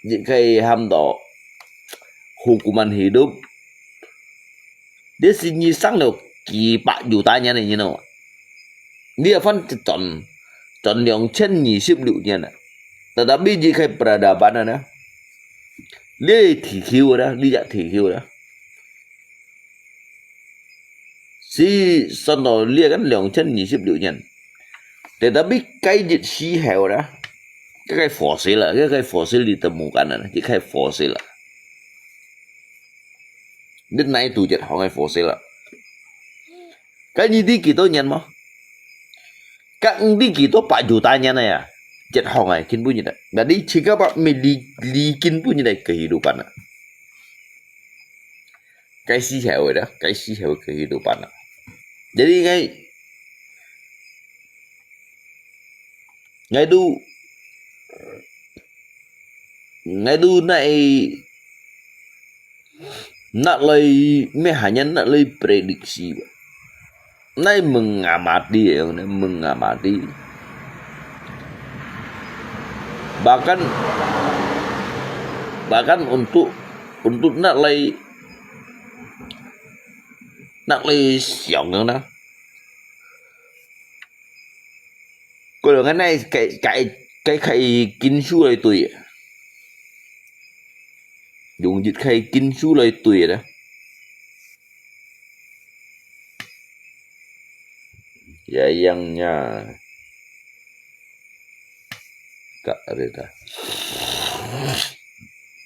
一个喊到 hukuman hidup. Dia si nyi sang liu 幾百 juta nyan ni, you know. Dia fan chon, chon 兩千二十六 nyan. Tetapi 一个 peradaban na. Dia ti kiu da, dia ti kiu da. Si son to dia kan 兩千二十六 nyan. Tetapi kai jit si heo da. Cái cái fossil à, cái cái fossil ditemukan à, cái cái fossil à. Đến nay tu jet hong cái fossil à. Cái ni đi kito nyan mo. Cái đi kito pa juta nyan à. Jet hong ai kin bu nyi da. Jadi chika pa mi li li kin bu nyi da kehidupan à. Cái si heo da, cái si heo kehidupan à. Jadi ngai Ngai tu, ngai tu nai, nai lai, me hanya nai lai prediksi. Nai mengamati, ya, nai mengamati. Bahkan, bahkan untuk, untuk nai lai, nai lai siang na. Kalau ngan nai kai, kai, kai, kai kin su lai tui. Dùng dịch kai kin su lai tui đó. Ya yang nya. Ka ada ta.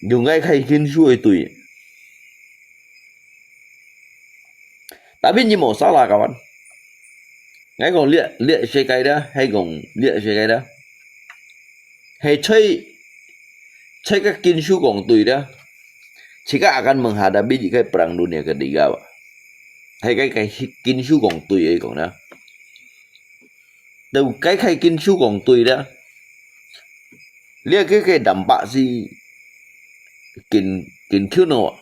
Dùng kai kai kin su lai tui. Tapi nyi mò salah kawan. Ngai kong liak, liak sekai da, hai kong liak sekai da. Hai choi, choi ka kin su kong tui da. Chika akan menghadapi di kai perang dunia ketiga ba. Hai kai kai kin su kong tui ai kong da. Tau kai kai kin su kong tui da. Liak kai kai dampak si kin, kin kiu no.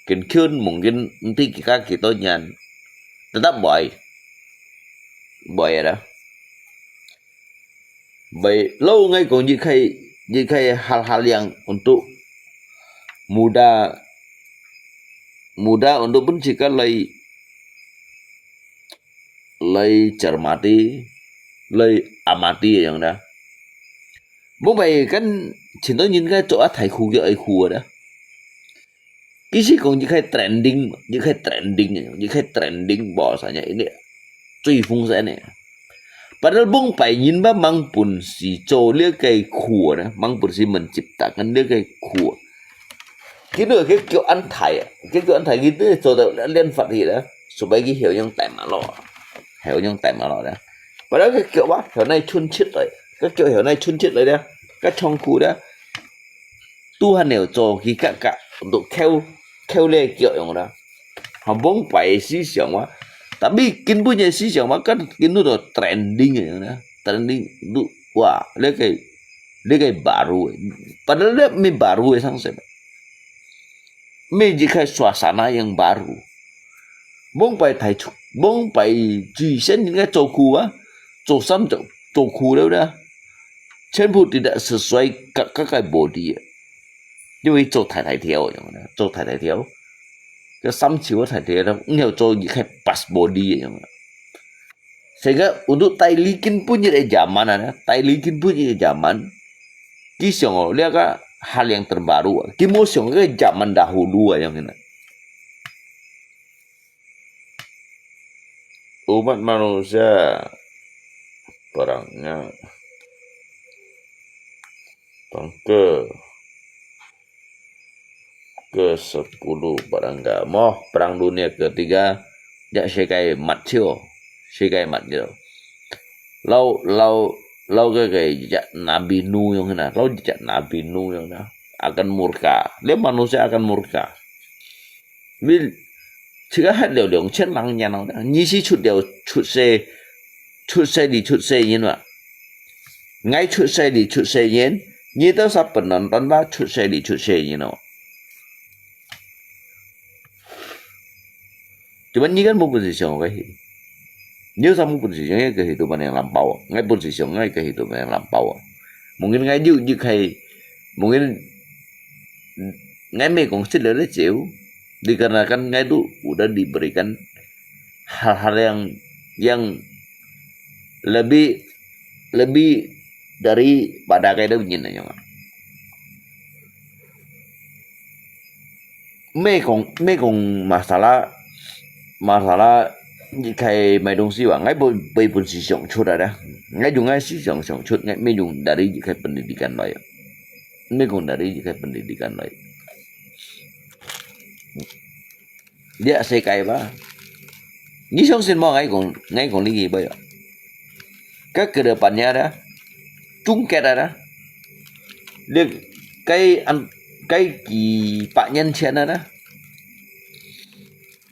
Kin kiu mungkin nanti kika kito nyan. Tetap boy. Boy ada. Boy, lo ngai kong jit kai, jit kai hal-hal yang untuk muda, muda untuk pun chika lai, lai cermati, lai amati yang da. Mumbai kan 前段人个做啊大苦个愛苦个啦。其實講一个trending，一个trending，一个trending bahasanya ini最風聲呢。Padahal bông pai人吧，吂本事做這个苦呢，吂本事 menciptakan這个苦。佢都係叫安泰啊，佢叫安泰，佢都做到連發起啦，supaya佢曉用大馬路啊，曉用大馬路啦。Padahal佢叫啊，曉奈春出來，佢叫曉奈春出來咧，佢唱苦咧。 都還有做佢个个都扣扣咧叫用啦。好，bông pai思想啊，tapi根本个思想啊，跟跟都trending个啦，trending都哇，那个那个 baru，padahal那没 baru个上什么，没一个 suasana yang baru。bông pai太出，bông pai 最先应该做苦啊，做衫做做苦了啦。 全部tidak sesuai个个个 body啊。因為做大大條樣啦，做大大條，个衫潮大大條，毋曉做一个 pas body个樣啦。Sehingga untuk 帶領今晡日个 zaman啊，帶領今晡日个 zaman，佢想哦，這个 hal yang terbaru啊，佢無想个 zaman dahulu啊樣啦。 Umat manusia barangnya perang ke ke sepuluh barangga. Moh, Perang Dunia Ketiga, ya 世界末日，世界末日。Lau lau lau 个个 ya Nabi Nuh yang na, lau ya Nabi Nuh yang na akan murka. Dia manusia akan murka. Vì自家歇了兩千零年咯，你是出了出世，出世你出世人嘛？𠊎出世你出世人，你都係 penonton 吧，出世你出世人咯。Cuman你kan無本事想个去，你有啥無本事想个去都 banang lampau，𠊎本事想个去都 banang lampau。Mungkin 𠊎有有个，mungkin 𠊎乜講識了咧少，dikarenakan 𠊎都 udah diberikan hal-hal yang yang lebih lebih daripada 該兜人那樣啊。乜講乜講 masalah masalah 你去買東西哇，𠊎無無本事想出來啦，𠊎用𠊎思想想出，𠊎乜用 dari 你去 pendidikan 來啊。 Mê kong dari jikai pendidikan lai. Dia sekai ba. Ni song sin mo ngai kong ngai kong ligi ba ya. Ka kedepannya ada. Cungket ada. Dia kai an kai ki pak nyan cian ada.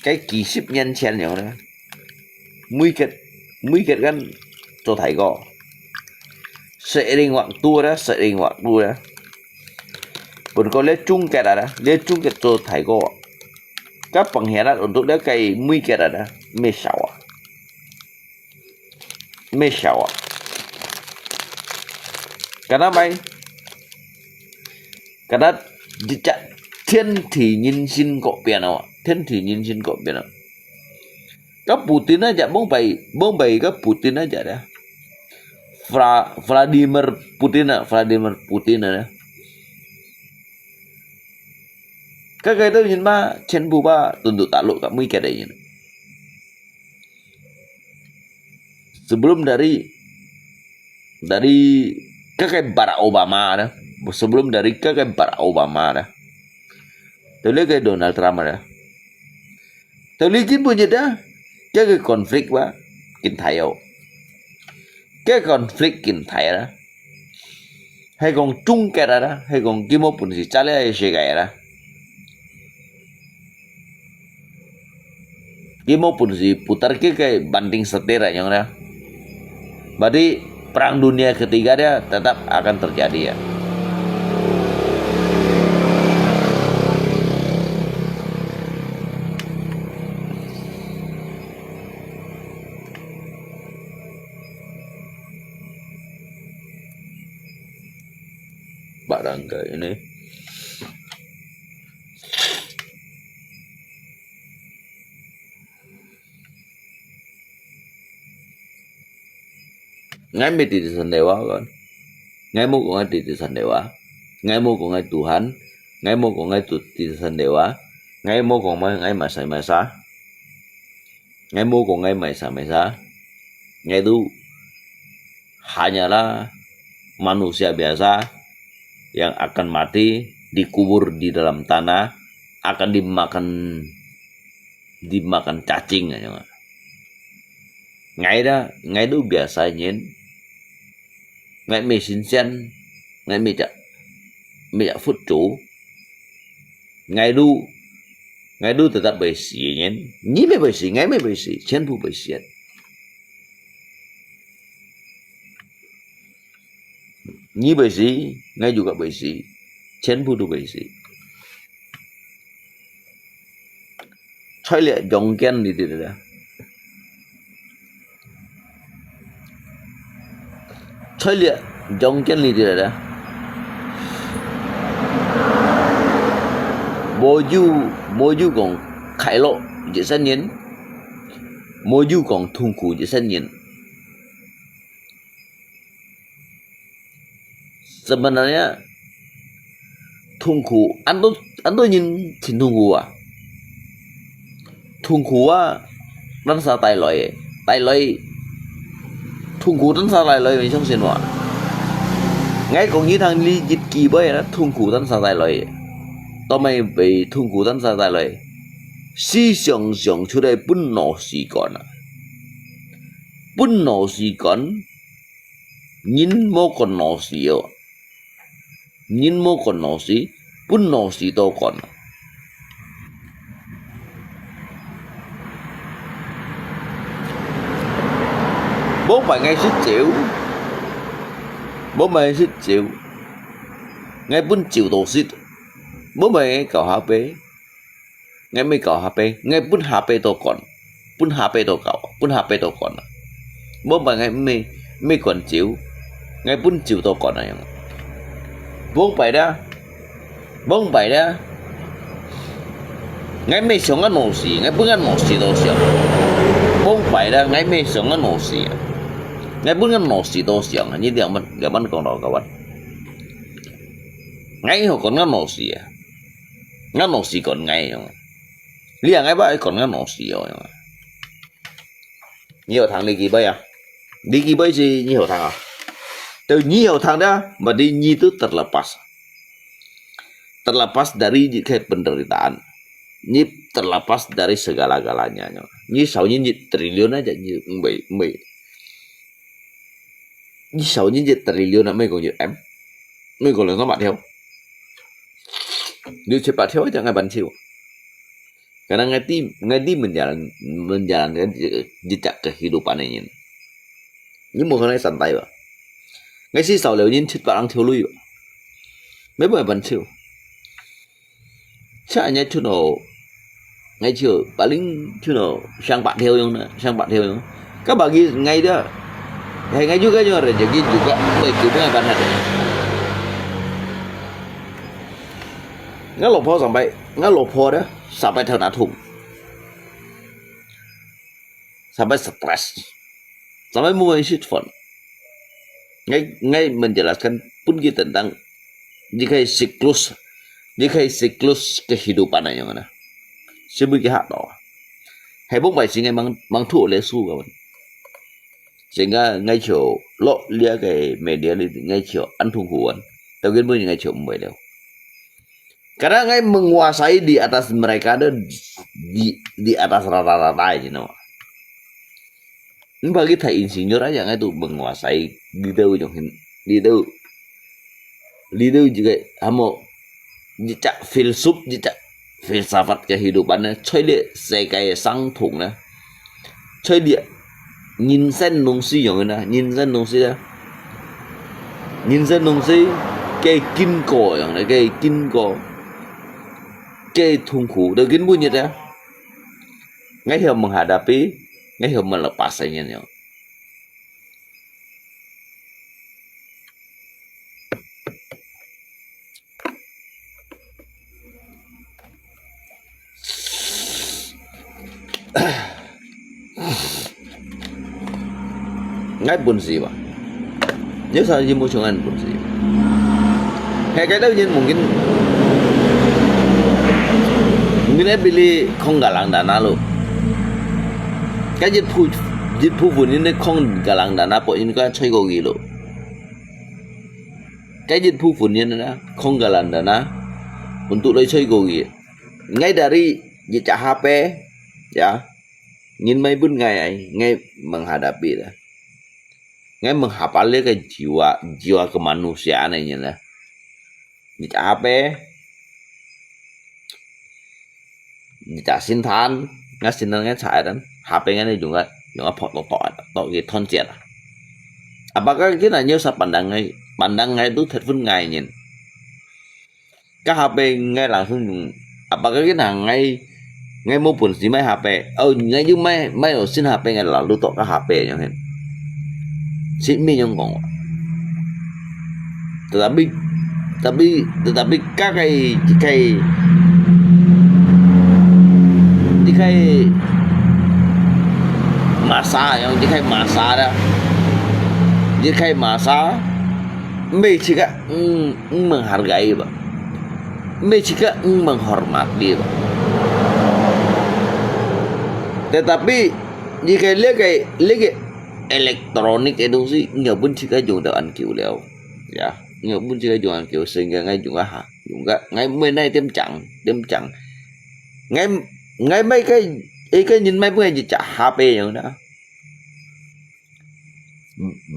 Cái 幾十年前樣咧，每個每個人做大哥，seiring waktu咧，seiring waktu咧，本過咧中間啊咧，咧中間做大哥，該放下啦，untuk咧該每個啊咧，咩少啊，咩少啊，該那買。 Karena jejak 天地人心改變啊，天地人心改變啊。Ka Putin aja, bông bai, bông bai ka Putin aja dah. Vla, Vladimir Putin ah, Vladimir Putin ah. Ka kai tu nyin ma, chen bu ba, tunduk takluk ka mui ka dai nyin. Sebelum dari dari ka kai Barack Obama dah. Sebelum dari ka kai Barack Obama dah. Tuli kai Donald Trump dah. Tuli kin punya dah. Ka kai konflik ba. Kin thayo. Ka konflik kin thayo dah. Hay kong chung kai dah. Hay kong kimo pun si chale hay si kai dah. Kimo pun si putar ke kai banting setir aja dah. Berarti Perang Dunia Ketiga dia tetap akan terjadi ya. Barangkali ini. Ngai mi titisan dewa kan. Ngai mu ko ngai titisan dewa. ，𠊎無講𠊎Tuhan，𠊎無講𠊎Tuhan，𠊎無講𠊎買啥買啥，𠊎無講𠊎買啥買啥，𠊎都hanyalah manusia biasa yang akan mati, dikubur di dalam tanah, akan dimakan dimakan cacing aja. Ngai da, ngai tu biasa nyen. Ngai me sinsian, ngai me cak, me cak fut cu. Ngai tu, ngai tu tetap berisi nyen. Ni me berisi, ngai me berisi, cian pu berisi. Ni berisi, ngai juga berisi, cian pu tu berisi. 在這中間裡底咧，在這中間裡底咧，無有無有講快樂一生人，無有講痛苦一生人。 Sebenarnya痛苦，恁多恁多人真痛苦啊！痛苦啊，單儕帶來个，帶來痛苦單儕帶來个，你相信無？𠊎講你聽，你一句話啦，痛苦單儕帶來个，到尾被痛苦單儕帶來，時常想出來分腦屎管啊，分腦屎管。 人無管腦屎哦，人無管腦屎，分腦屎都管。無擺𠊎食酒，無擺食酒，𠊎分酒都食，無擺𠊎搞下杯。 𠊎毋係搞下輩，𠊎分下輩都管，分下輩都搞，分下輩都管啊。無擺𠊎毋係，毋係管酒，𠊎分酒都管啊樣。無擺啦，無擺啦。𠊎毋係想𠊎腦屎，𠊎分𠊎腦屎都想。無擺啦，𠊎毋係想𠊎腦屎啊，𠊎分𠊎腦屎都想啊。你兩萬，兩萬講到个萬，𠊎以後管𠊎腦屎啊。 𠊎腦屎管𠊎樣。你啊，𠊎把愛管𠊎腦屎哦樣。你有聽你幾杯啊？你幾杯是你有聽啊？對，你有聽的，berarti你itu terlepas. Terlepas dari你个 penderitaan. Ni terlepas dari segala-galanya. Ni sau ni triliun aja ni, mbai, mbai. Ni sau ni triliun, mbai kong M. Mbai kong 兩三百條。 六七百條，一隻𠊎半條。Karena ngerti, ngerti menjalan, menjalankan jejak kehidupan ini. Ni mungkin santai ba. Ngerti sau liu ni 七百零條鐳吧。 Memang 半條。 Sa nya chuno, ngai chu, paling chuno, 上百條 yung na, 上百條 yung. Ka bagi ngai da. Hai ngai juga yung rezeki juga, baik juga kan ada. Ngai 老婆 sampai, ngai 老婆 da, sampai thao na thung. Sampai stres. Sampai mui sit phone. Ngai, ngai menjelaskan pun ki tentang ni kai siklus, ni kai siklus kehidupan ayong na. Sibu ki hak to. Hai bok bai singai mang, mang thu le su kawan. Sehingga ngai cho lo lia kai media li ngai cho an thung huan. Tau gen bun ngai cho mbai leo. Karena ngai menguasai di atas mereka ada di, di atas rata-rata, you know. Bagi thai insinyur aja ngai tu menguasai di tu jong hin, di tu, di tu juga hamo jejak filsuf, jejak filsafat kehidupan na, choi le sekai sang thung na. Choi le 人生東西樣个呢，人生東西呢，人生東西，个經過樣个，个經過，个痛苦，都根本一个。Ngai hiam menghadapi, ngai hiam melepas saja yang. Ngai 本事吧。你啥人無像俺 本事？ Kaya kaya nyen mungkin, mungkin ay bili kong galang dana lo. Kaya jit pu, jit pu punin ne kong galang dana po in ka choi ko gilo. Kaya jit pu punin na kong galang dana untuk lai choi ko gi. Ngai dari jit cha hape, ya. Ngin mai bun ngai ai, ngai menghadapi da. Ngai menghapal le ka jiwa, jiwa kemanusiaan ai nyen da. Jit cha hape, jit cha sintan, ngai sintan ngai cha dan, hape ngai ne jung ka, jung ka phok tok tok, tok ki thon chiat. Apa ka kina nyo sa pandang ngai, pandang ngai tu thet phun ngai nyen. Ka hape ngai langsung jung, apa ka kina ngai, ngai mo pun si mai hape, oh, ngai jung mai, mai lo sin hape ngai lalu tok ka hape nyo hen. Si mi nyong kong. Tetapi, tapi, tetapi ka kai, kai, di kai masa, yang di kai masa da. Di kai masa, mei chika, mm, mm, menghargai ba. Mei chika, mm, menghormati ba. Tetapi, di kai le kai, le kai elektronik itu si, nggak pun chika jung da an kiu liao. Ya, nggak pun chika jung an kiu sehingga ngai jung ka ha, jung ka, ngai mui nai tem chang, tem chang. Ngai, ngai mai kai, eh, kai nyen mai pun ngai cha hape yang da.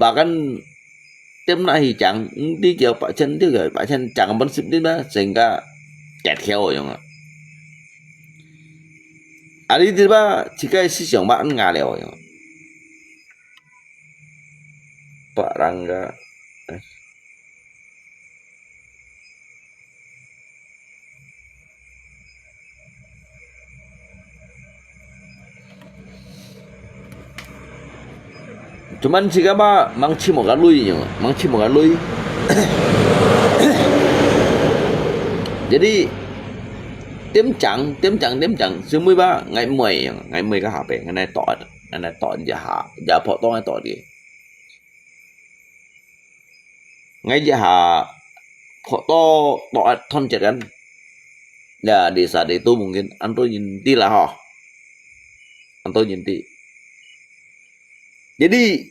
Bahkan tem na hi chang, di kiau pa chen, di kiau pa chen, chang pun sip di ba, sehingga tet kiau yang. Ari di ba, chika si siang ba an nga liao yang. Pak Rangga. Cuman si kama mang chimo ka lui nyo, mang chimo ka lui. Jadi, tim chang, tim chang, tim chang, semua ba ngai mui, ngai mui ka hape, ngai nai tot, ngai nai tot ja ha, ja phok tong ngai tot di. Ngai ja ha, phok to, to thon chat kan. Ya, di sa di tu mungkin anto nyen di lah ho. Anto nyen di. Jadi,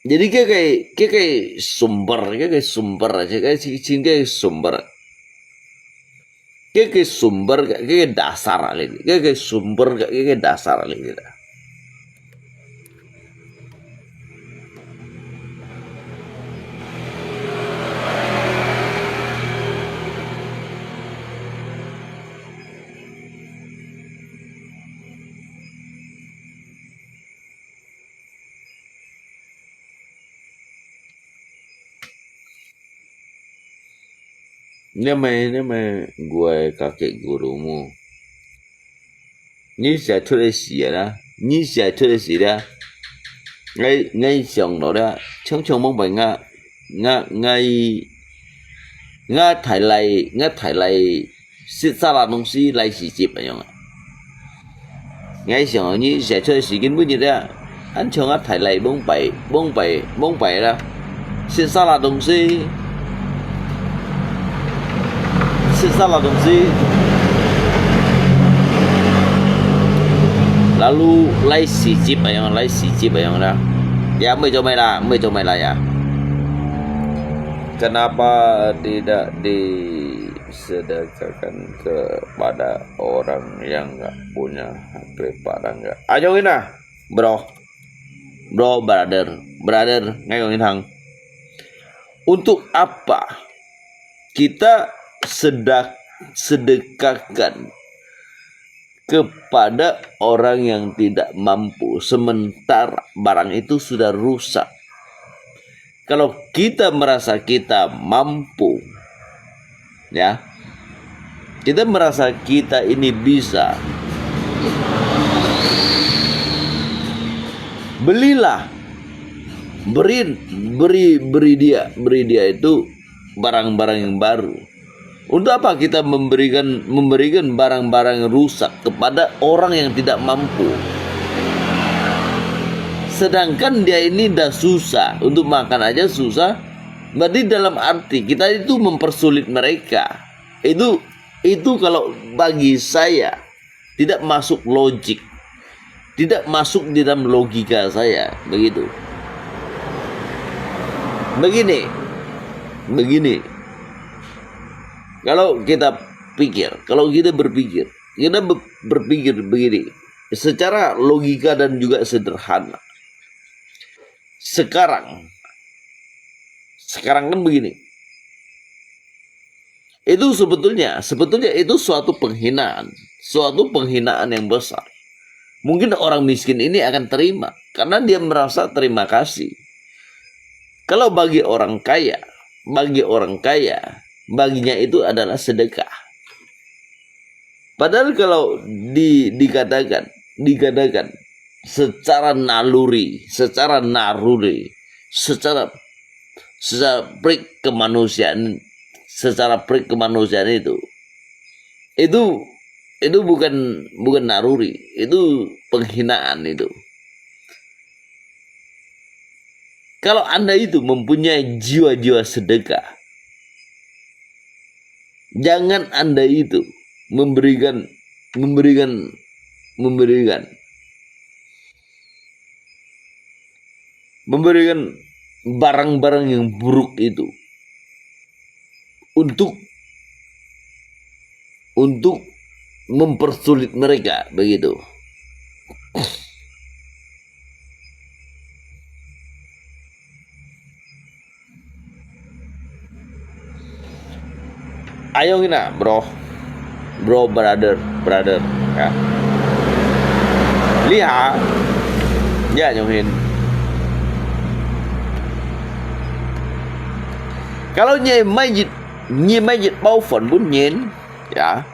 jadi ke ke, ke ke sumber, ke ke sumber, ke ke chin ke sumber. Ke ke sumber, ke ke dasar ali, ke ke sumber, ke ke dasar ali. Nama, nama gua kakek gurumu. Ni sia chule sia la, ni sia chule sia la. Ngai, ngai siang lo la, chong chong mong bai nga, nga, ngai, nga thai lai, nga thai lai, sit sa la dong si lai si chip ayong. Ngai siang ni sia chule si kin bu ni la. An chong a thai lai mong bai, mong bai, mong bai la. Sit sa la dong si. Sit sa la dong si. Lalu lai si chip ayong, lai si chip ayong la. Ya, mui jo mai la, mui jo mai la ya. Kenapa tidak disedekahkan kepada orang yang nggak punya H P Pak Rangga? Ayo ina, bro. Bro, brother, brother, ngai kong inhang. Untuk apa kita sedak-, sedekahkan kepada orang yang tidak mampu, sementara barang itu sudah rusak? Kalau kita merasa kita mampu, ya, kita merasa kita ini bisa, belilah, beri, beri, beri dia, beri dia itu barang-barang yang baru. Untuk apa kita memberikan, memberikan barang-barang yang rusak kepada orang yang tidak mampu? Sedangkan dia ini dah susah, untuk makan aja susah, Berarti dalam arti kita itu mempersulit mereka. Itu itu kalau bagi saya tidak masuk logik, tidak masuk di dalam logika saya begitu. Begini, begini. Kalau kita pikir, kalau kita berpikir, kita be- berpikir begini, secara logika dan juga sederhana. Sekarang, sekarang kan begini. Itu sebetulnya, sebetulnya itu suatu penghinaan, suatu penghinaan yang besar. Mungkin orang miskin ini akan terima karena dia merasa terima kasih. Kalau bagi orang kaya, bagi orang kaya, baginya itu adalah sedekah. Padahal kalau di, dikatakan, dikatakan secara naluri, secara naluri, secara secara prik kemanusiaan, secara prik kemanusiaan itu, itu itu bukan bukan naluri, itu penghinaan itu. Kalau Anda itu mempunyai jiwa-jiwa sedekah, jangan Anda itu memberikan memberikan memberikan memberikan barang-barang yang buruk itu untuk untuk mempersulit mereka begitu. Ayong ina, bro. Bro, brother, brother. Ya. Lihat. Ya, ayong hin. Kalau nyi mai jit, nyi mai jit bao phone pun nyin, ya.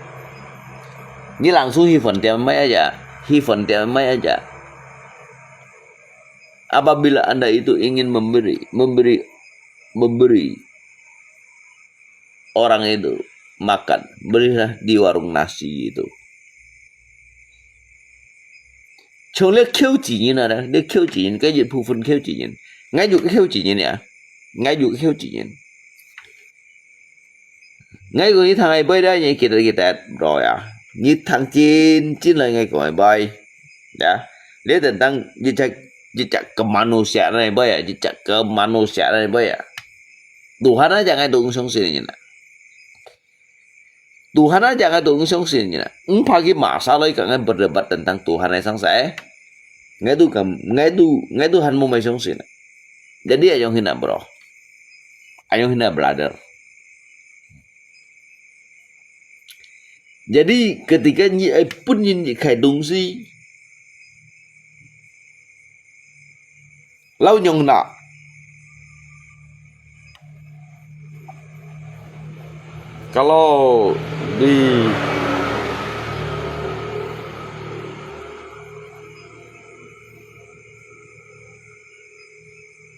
Nyi langsung hi phone tiam mai aja, hi phone tiam mai aja. Apabila Anda itu ingin memberi, memberi, memberi orang itu makan, berilah di warung nasi itu. 從你口子人啊，你口子人，該一部分口子人，𠊎有个口子人呀，𠊎有个口子人。 𠊎講你聽个背啦，你記得記得，bro呀。你聽真真來𠊎講个背，ya。你等等，一隻一隻kemanusiaan个背啊，一隻kemanusiaan个背啊。Tuhan aja ngai tu相信你啦。Tuhan aja ngai tu相信你啦。Engpa ki masa loi ka ngai berdebat tentang Tuhan ai sang sai. Ngai tu kam, ngai tu, ngai tu han mo mai相信啦。Jadi ayong hina, bro. Ayong hina, brother. Jadi, ketika你愛分人一个東西，老娘那，kalau di,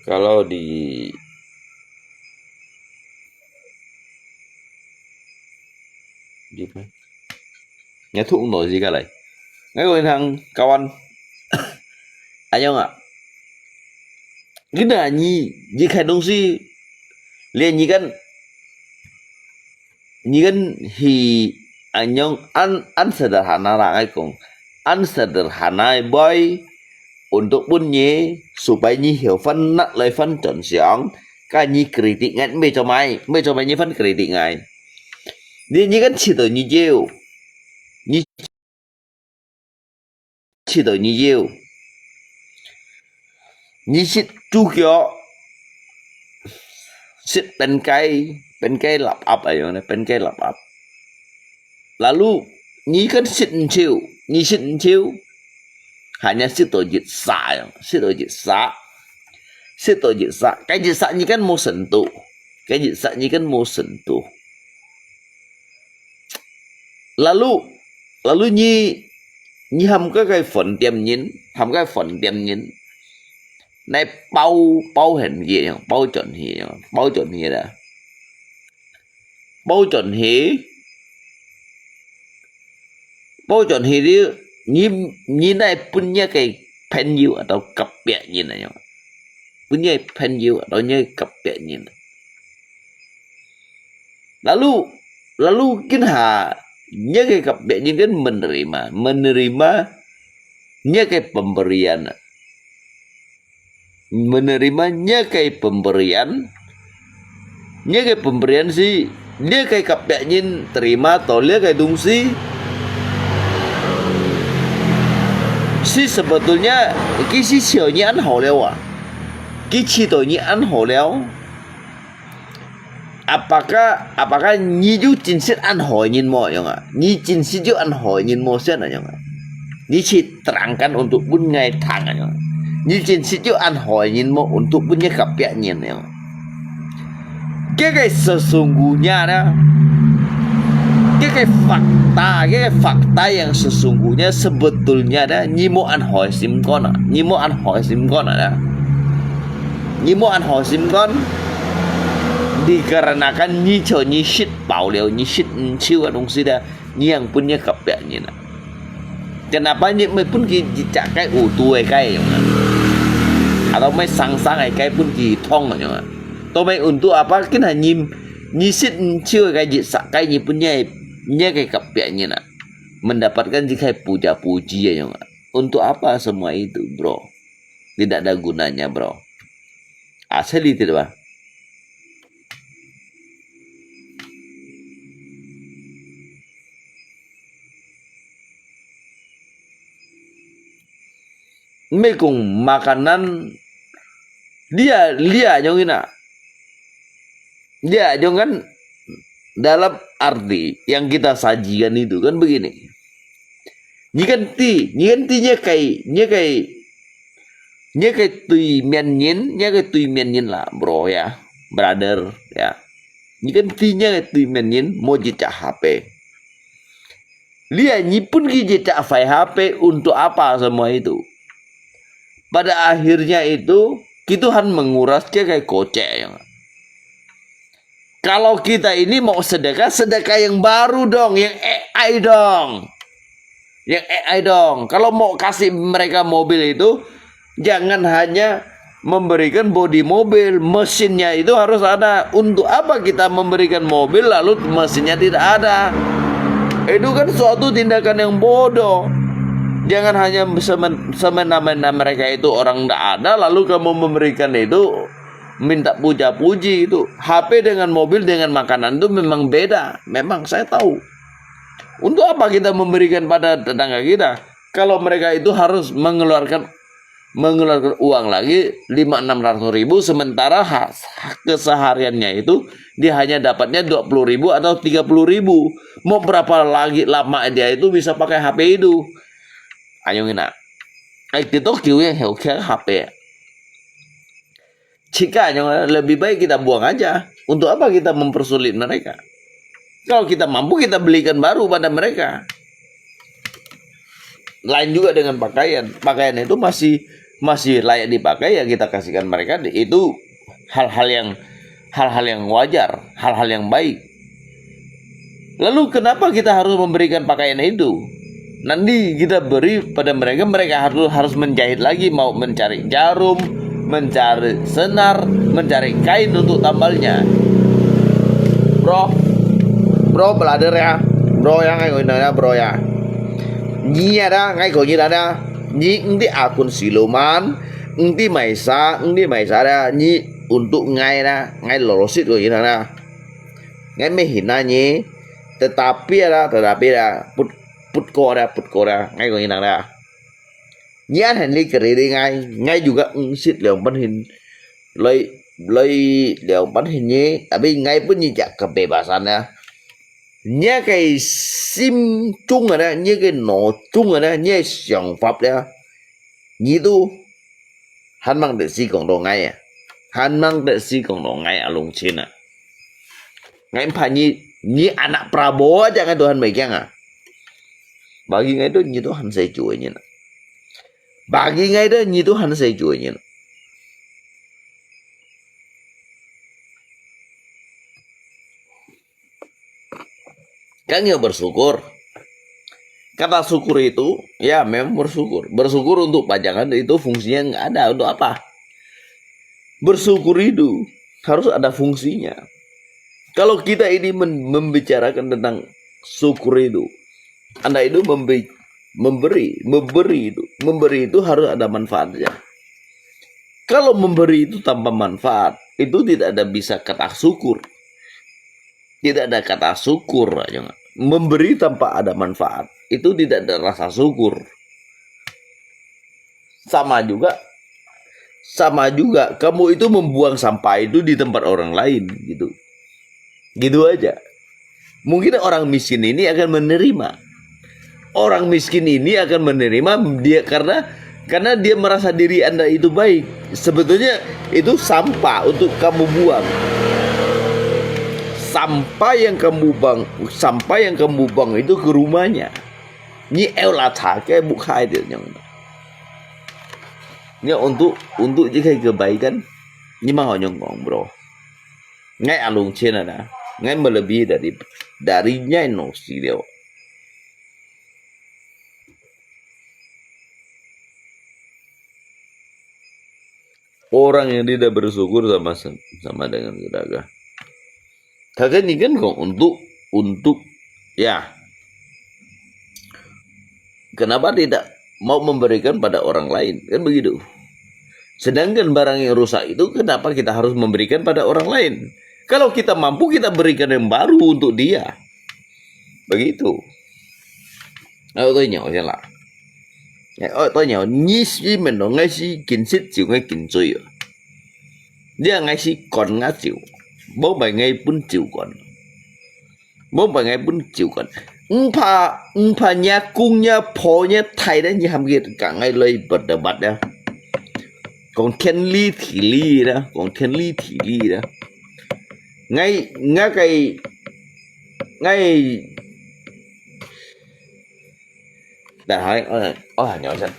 kalau di Di mana? Ngai thuk no si ka lai. Ngai ko inang kawan. Ayong ah. Gina ni, ni khai dong si. Lian ni kan, ni kan hi anyong an, an sederhana lah ngai kong. An sederhana boy. Untuk pun ni, supaya ni hiu fan nak lai fan chon siang, ka ni kritik ngai, mei cho mai, mei cho mai ni fan kritik ngai. Ni, ni kan chito ni jiu. Ni chito ni jiu. Ni sit chu kyo. Sit pen kai, pen kai lap ap ayong ne, pen kai lap ap. Lalu, ni kan sit nchiu, ni sit nchiu. Hanya sit to jit sa ayong, sit to jit sa. Sit to jit sa. Kai jit sa ni kan mo sentuh. Kai jit sa ni kan mo sentuh. Lalu, lalu ni, ni ham ka kai phone tiam nyin, ham kai phone tiam nyin. Nai bao, bao hen ye, bao chon he, bao chon he da. Bao chon he, bao chon he di, ni, ni nai pun ni kai pen yu atau kapiak nyin ayong. Pun ni pen yu atau ni kapiak nyin. Lalu, lalu kin ha, nya ke kapiak nyin kan menerima, menerima nya ke pemberian. Menerima nya ke pemberian, nya ke pemberian si, nya ke kapiak nyin terima to nya ke dungsi, si sebetulnya, ki si siau nyi an hao liau a. Ki si to nyi an hao liau. Apakah, apakah nyi yu chính xác an hoi nyin mo yong a? Nyi chính xác yu an hoi nyin mo sian a yong a? Nyi si terangkan untuk pun ngai thang a yong a? Nyi chính xác yu an hoi nyin mo untuk pun nyi kapiak nyin yong a? Cái cái sesungguhnya đó, cái cái fakta, cái cái fakta yang sesungguhnya sebetulnya đó, nyi mo an hoi sim kon a, nyi mo an hoi sim kon a đó. Nyi mo an hoi sim kon, dikarenakan nyi cho nyi sit pau liau, nyi sit nchiu a dungsi da, nyi yang pun nyi kapiak nyin a. Kenapa nyi mai pun ki cak kai utu e kai yong a? Atau mai sang sang e kai pun ki thong yong a? To mai untuk apa kin ha nyi, nyi sit nchiu e kai jit sak kai nyi pun nyi, nyi kai kapiak nyin a? Mendapatkan jit kai puja-puji yong a? Untuk apa semua itu, bro? Tidak ada gunanya, bro. Asli tidak, bah. Mekong makanan dia, dia nyong ina. Dia nyong kan dalam arti yang kita sajikan itu kan begini. Nyi kan ti, nyi kan ti nya kai, nya kai, nya kai tui mian nyin, nya kai tui mian nyin lah, bro ya, brother ya. Nyi kan ti nya kai tui mian nyin, mo jit cak H P. Lia nyi pun ki jit cak fai H P untuk apa semua itu? Pada akhirnya itu, ki Tuhan menguras nya kai kocek yong a. Kalau kita ini mau sedekah, sedekah yang baru dong, yang A I dong. Yang A I dong. Kalau mau kasih mereka mobil itu, jangan hanya memberikan bodi mobil, mesinnya itu harus ada. Untuk apa kita memberikan mobil lalu mesinnya tidak ada? Itu kan suatu tindakan yang bodoh. Jangan hanya semen-, semena-mena mereka itu orang tidak ada, lalu kamu memberikan itu minta puja-puji itu. H P dengan mobil dengan makanan itu memang beda. Memang saya tahu. Untuk apa kita memberikan pada tetangga kita? Kalau mereka itu harus mengeluarkan, mengeluarkan uang lagi lima enam ratus ribu, sementara ha-, kesehariannya itu dia hanya dapatnya dua puluh ribu atau tiga puluh ribu. Mau berapa lagi lama dia itu bisa pakai H P itu? Ayo ngina. Ai, kita kiu yang heo kia H P. Jika yang lebih baik kita buang aja. Untuk apa kita mempersulit mereka? Kalau kita mampu, kita belikan baru pada mereka. Lain juga dengan pakaian. Pakaian itu masih, masih layak dipakai, ya kita kasihkan mereka. Itu hal-hal yang, hal-hal yang wajar, hal-hal yang baik. Lalu kenapa kita harus memberikan pakaian itu? Nanti kita beri pada mereka, mereka harus, harus menjahit lagi, mau mencari jarum, mencari senar, mencari kain untuk tambalnya. Bro, bro, brother ya, bro ya, ngai ko inang ya, bro ya. Nyi ya da, ngai ko nyi da da. Nyi nti akun siluman, nti maisa, nti maisa da, nyi untuk ngai da, ngai lolosit ko inang da. Ngai mê hin na nyi, tetapi ada, tetapi ada, put, put ko ada, put ko ada, ngai ko inang ada. Nyi an hen li keri li ngai, ngai juga ngsit leong pan hin, loi, loi leong pan hin nyi, tapi ngai pun nyi jak kebebasan ya. Nyi kai sim chung ada, nyi kai no chung ada, nyi siang fap ya. Nyi tu, han mang de si kong do ngai ya. Han mang de si kong do ngai alung chin a. Ngai pa nyi, nyi anak Prabowo aja ngai Tuhan megang a. Bagi ngai tu nyi Tuhan sai cui nyi na. Bagi ngai tu nyi Tuhan sai cui nyi na. Kan nyo bersyukur. Kata syukur itu, ya memang bersyukur. Bersyukur untuk pajangan itu fungsinya nggak ada. Untuk apa? Bersyukur itu harus ada fungsinya. Kalau kita ini men-, membicarakan tentang syukur itu, Anda itu memberi, memberi, memberi itu, memberi itu harus ada manfaatnya. Kalau memberi itu tanpa manfaat, itu tidak ada bisa kata syukur. Tidak ada kata syukur, ya. Memberi tanpa ada manfaat, itu tidak ada rasa syukur. Sama juga, sama juga, kamu itu membuang sampah itu di tempat orang lain, gitu. Gitu aja. Mungkin orang miskin ini akan menerima. Orang miskin ini akan menerima dia karena, karena dia merasa diri Anda itu baik. Sebetulnya itu sampah untuk kamu buang. Sampah yang kamu buang, sampah yang kamu buang itu ke rumahnya. Ni eu la cha ke bukai dia nyong. Ni untuk, untuk je kebaikan, ni mah nyong ngong, bro. Ngai alung chen ada, ngai melebihi dari, dari nyai no si liao. Orang yang tidak bersyukur sama, sama dengan gagah. Kagak ni kan kong untuk, untuk, ya. Kenapa tidak mau memberikan pada orang lain? Kan begitu. Sedangkan barang yang rusak itu, kenapa kita harus memberikan pada orang lain? Kalau kita mampu, kita berikan yang baru untuk dia. Begitu. Ayo, tôi nhớ xem là. Ayo, tôi nhớ, ni si men lo, ngai si kin sit chiu, ngai kin chui. Dia ngai si kon ngai chiu. Bố bài ngai pun chiu kon. Bố bài ngai pun chiu kon. Ung pha, ung pha nhà kung nhà phó nhà thái đó, như hàm kia cả ngai lơi bật đờ bật đó. Còn thiên lý thì lý đó, còn thiên lý thì lý đó. Ngai, ngai cái, ngai, đàn hỏi, ôi, ôi, nhớ xem.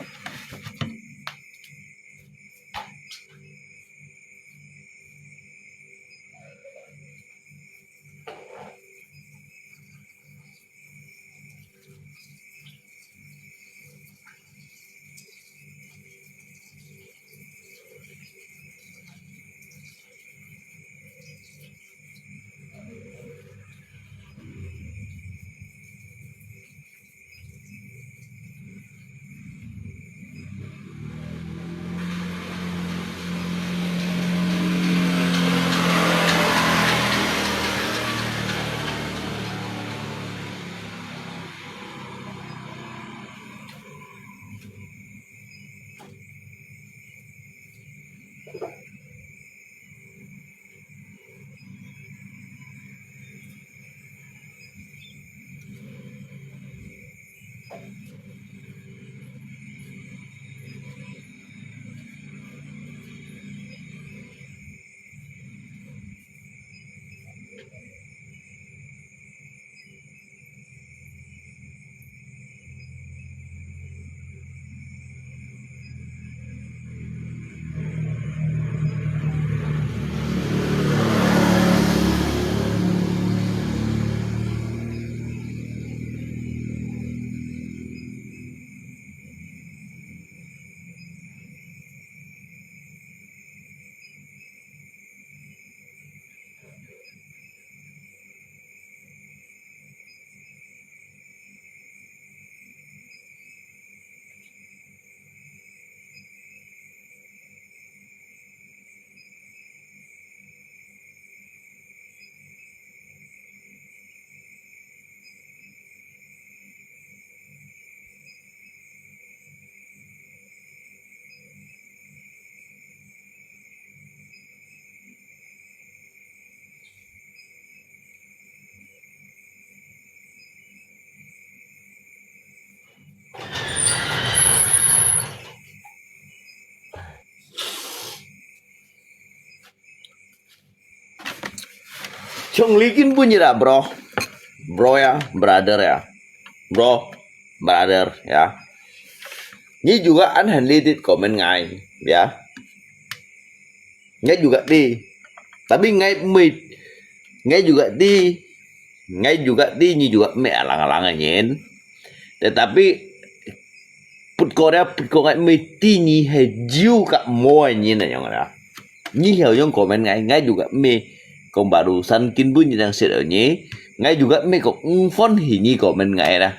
Chong likin bunyi lah, bro. Bro ya, brother ya. Bro, brother ya. Ni juga an han lidit komen ngai, ya. Ngai juga ti. Tapi ngai mui, ngai juga ti. Ngai juga ti, ni juga me alang-alang nyen. Tetapi put ko dia, put ko ngai mui ti ni he jiu ka mo nyen na yong la. Ni he yong komen ngai, ngai juga me 講barusan根本就正識了你，𠊎juga meko ungfon hini komen ngai lah.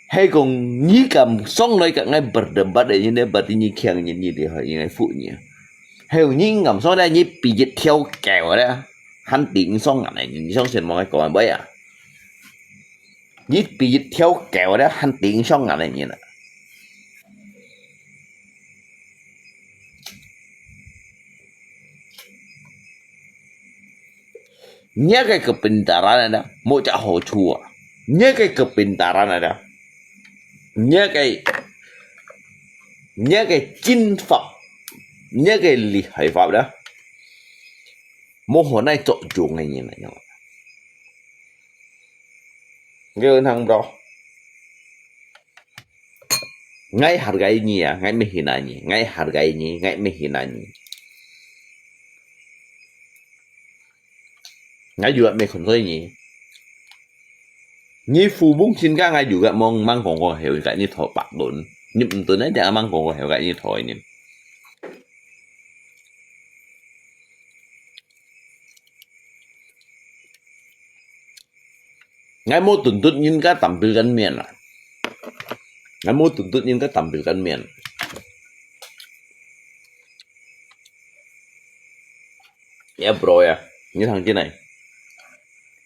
Hai kong ni kam song lai ka ngai berdebat ini ne berarti ni kiang ni ni dia hai ngai fu ni. Hai ni ngam song lai ni pijit thiau kau lah. Han ting song ngai ni song sen mo ngai komen bai ah. Ni pijit thiau kau lah han ting song ngai ni na. Nhớ cái kepintaran ada, một cái hậu chu à. Nhớ cái kepintaran ada. Nhớ cái, nhớ cái chinh pháp, nhớ cái lý hải pháp đó. Một hồi nay trộn chung này nhìn này. Cái thằng đó. Ngai hargai ni ah, ngai mehina ni, ngai hargai ni, ngai mehina ni. Ngai juga meh khon soi ni. Ni fu bung chin ka ngai juga mong mang kong ko heu ka ni tho pak don. Ni mtun ai dia mang kong ko heu ka ni tho ni. Ngai mô tuntut ngin ka tampil kan miên ah. Ngai mô tuntut ngin ka tampil kan miên. Ya bro ya, ni thang chi nai.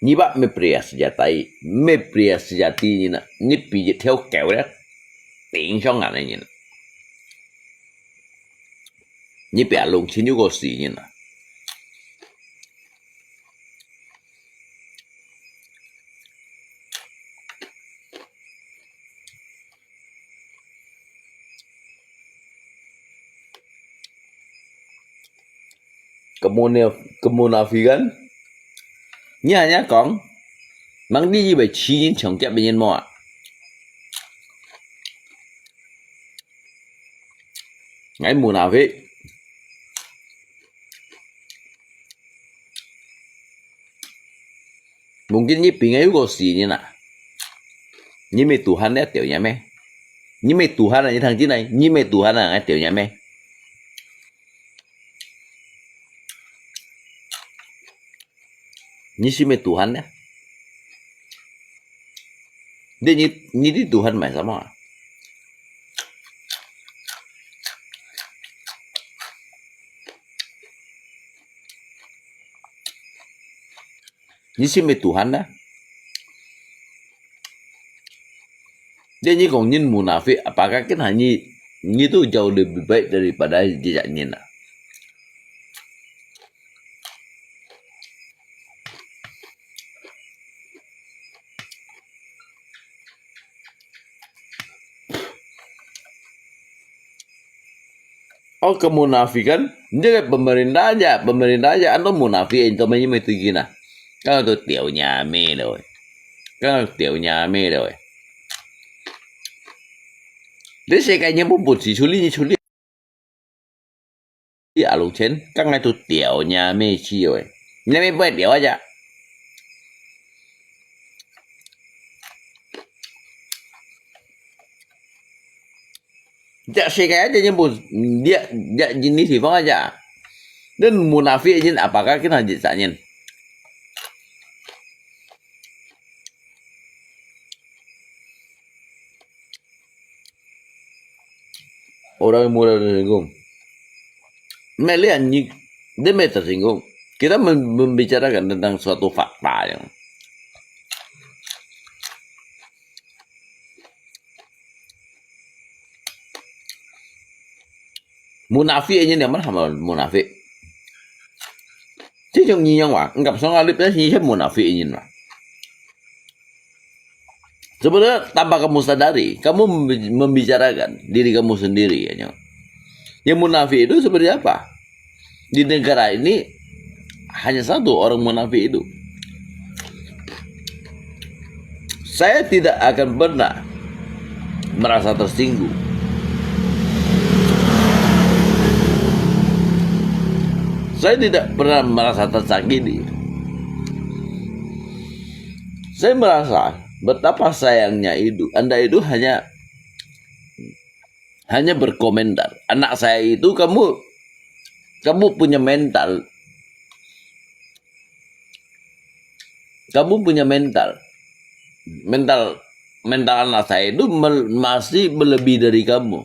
Ni ba me pria sejati, me pria sejati ni na, ni pi thiau keu ya. Ting song ah ni. Ni pia lung chin yu ko si ni na. Kemuna-, kemunafikan. Nya, nya kong. Mang di yi bai chi yin chong kiap yin mo ah. Ngai munafik. Mungkin ni pi ngai yu ko si ni na. Ni me Tuhan ya tiau nya me. Ni me Tuhan ah, ni thang chi nai. Ni me Tuhan ah, ngai tiau nya me. Ni si me Tuhan ya. Dia ni, ni di Tuhan mai sama. Ni si me Tuhan ya. Dia ni kong ngin munafik, apakah kan hanya ni tu jauh lebih baik daripada jejak ngin ah. Oh, kemunafikan, dia pemerintah aja, pemerintah aja, anu munafik itu mai mai tu gina. Kau tu tiau nyame lo. Kau tiau nyame lo. Dia sekali pun pun si suli ni suli. Alung chen, kang ngai tu tiau nyame chi oi. Nyame buat tiau aja. Jak sekali aja ni pun, dia, dia jenis si fong aja. Dan munafik jin apakah kita jin sa nyin. Orang yang mudah tersinggung. Melihat ni, dia mudah tersinggung. Kita mem-, membicarakan tentang suatu fakta yang munafik ini dia mana sama munafik. Jadi yang ni yang wah, enggak song alip dah ni munafik ini lah. Sebenarnya tanpa kamu sadari, kamu membi-, membicarakan diri kamu sendiri, ya. Yang munafik itu seperti apa? Di negara ini hanya satu orang munafik itu. Saya tidak akan pernah merasa tersinggung. Saya tidak pernah merasa tersakiti. Saya merasa betapa sayangnya itu, Anda itu hanya, hanya berkomentar. Anak saya itu, kamu, kamu punya mental Kamu punya mental, mental, mental anak saya itu mel-, masih melebihi dari kamu.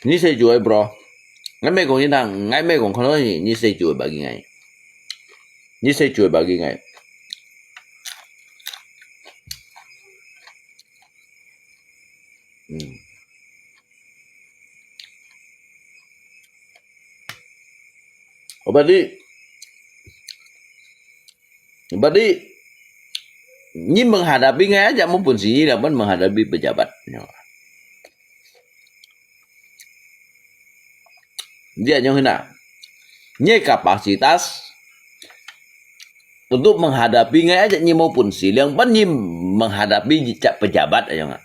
Ni saya jual, bro. Ngai mai kong ni tang, ngai mai kong kono ni, ni saya jual bagi ngai. Ni saya jual bagi ngai. Hmm. Oh, berarti, berarti, ni menghadapi ngai aja mo pun si, laban menghadapi pejabat. Dia nyong hina. Ni kapasitas untuk menghadapi ngai aja ni mo pun si, laban ni menghadapi pejabat aja ngai.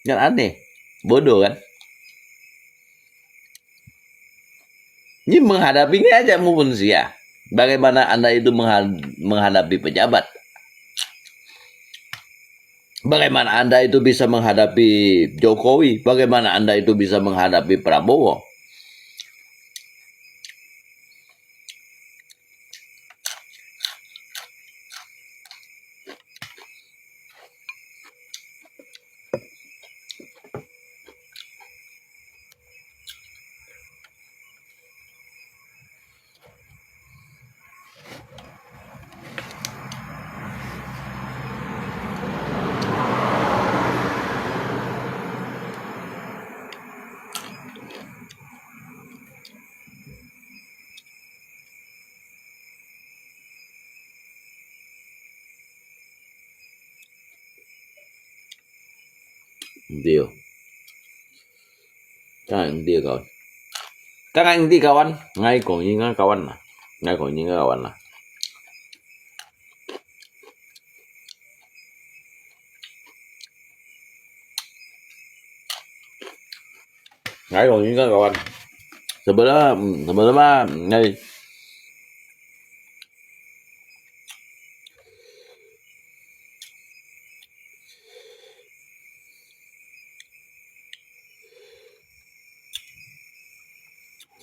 Kan aneh. Bodoh kan? Ni menghadapi ngai aja mo pun si ya. Bagaimana Anda itu mengha-, menghadapi pejabat? Bagaimana Anda itu bisa menghadapi Jokowi? Bagaimana Anda itu bisa menghadapi Prabowo? Hindi. Kan hindi kawan. Kan hindi kawan. Ngai kong inga kawan na. Ngai kong inga kawan na. Ngai kong inga kawan. Sebenarnya, sebenarnya ngai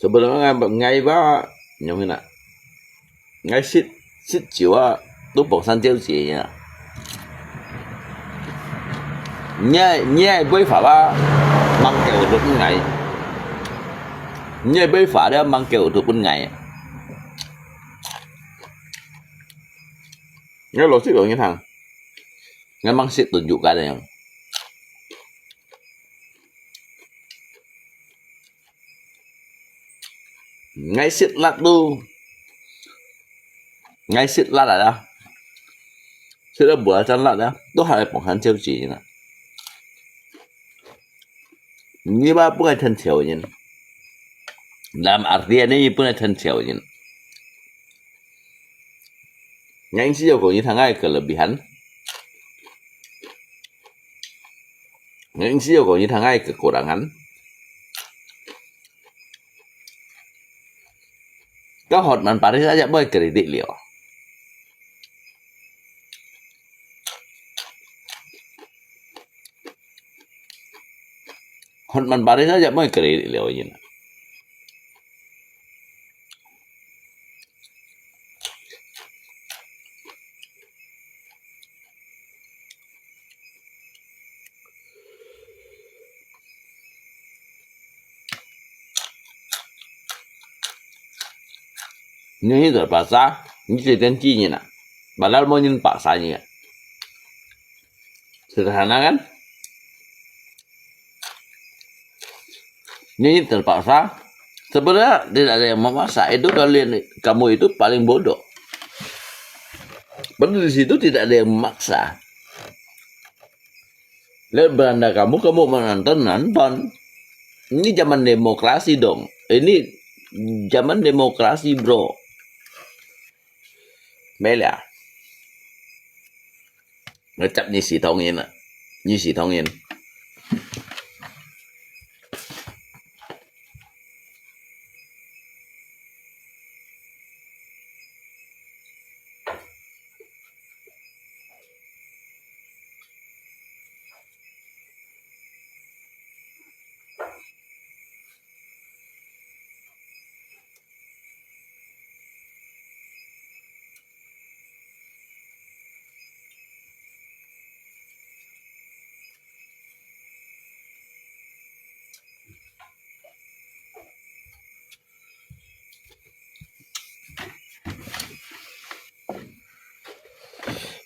Sebenarnya ngai ba, nyong hina. Ngai sit, sit jiu a, tu bong san jiu jie ya. Ngai, ngai bai fa ba, mang keu tu pun ngai. Ngai bai fa dia mang keu tu pun ngai. Ngai lo sit lo ngai thang. Ngai mang sit tunjuk ka yang. Ngai sit lat tu. Ngai sit lat ada. Sit lat buat macam lat ya. Tu hai pong han ciau ci na. Ni ba pun ngai ten ciau ni. Dalam artian ni pun ngai ten ciau ni. Ngai si yo ko ni tang ngai kelebihan. Ngai si yo ko ni tang ngai kekurangan. Ka Hotman Paris aja boleh kredit liu. Hotman Paris aja boleh kredit liu ini. Ni terpaksa, ni sedang kini na. Padahal mo ni paksa ni. Sederhana kan? Ini terpaksa. Sebenarnya tidak ada yang memaksa. Itu kalian, kamu itu paling bodoh. Padahal di situ tidak ada yang memaksa. Lihat beranda kamu, kamu menonton, nonton. Ini zaman demokrasi dong. Ini zaman demokrasi, bro. Mela. Ngecap ni si tongin, ni si tongin.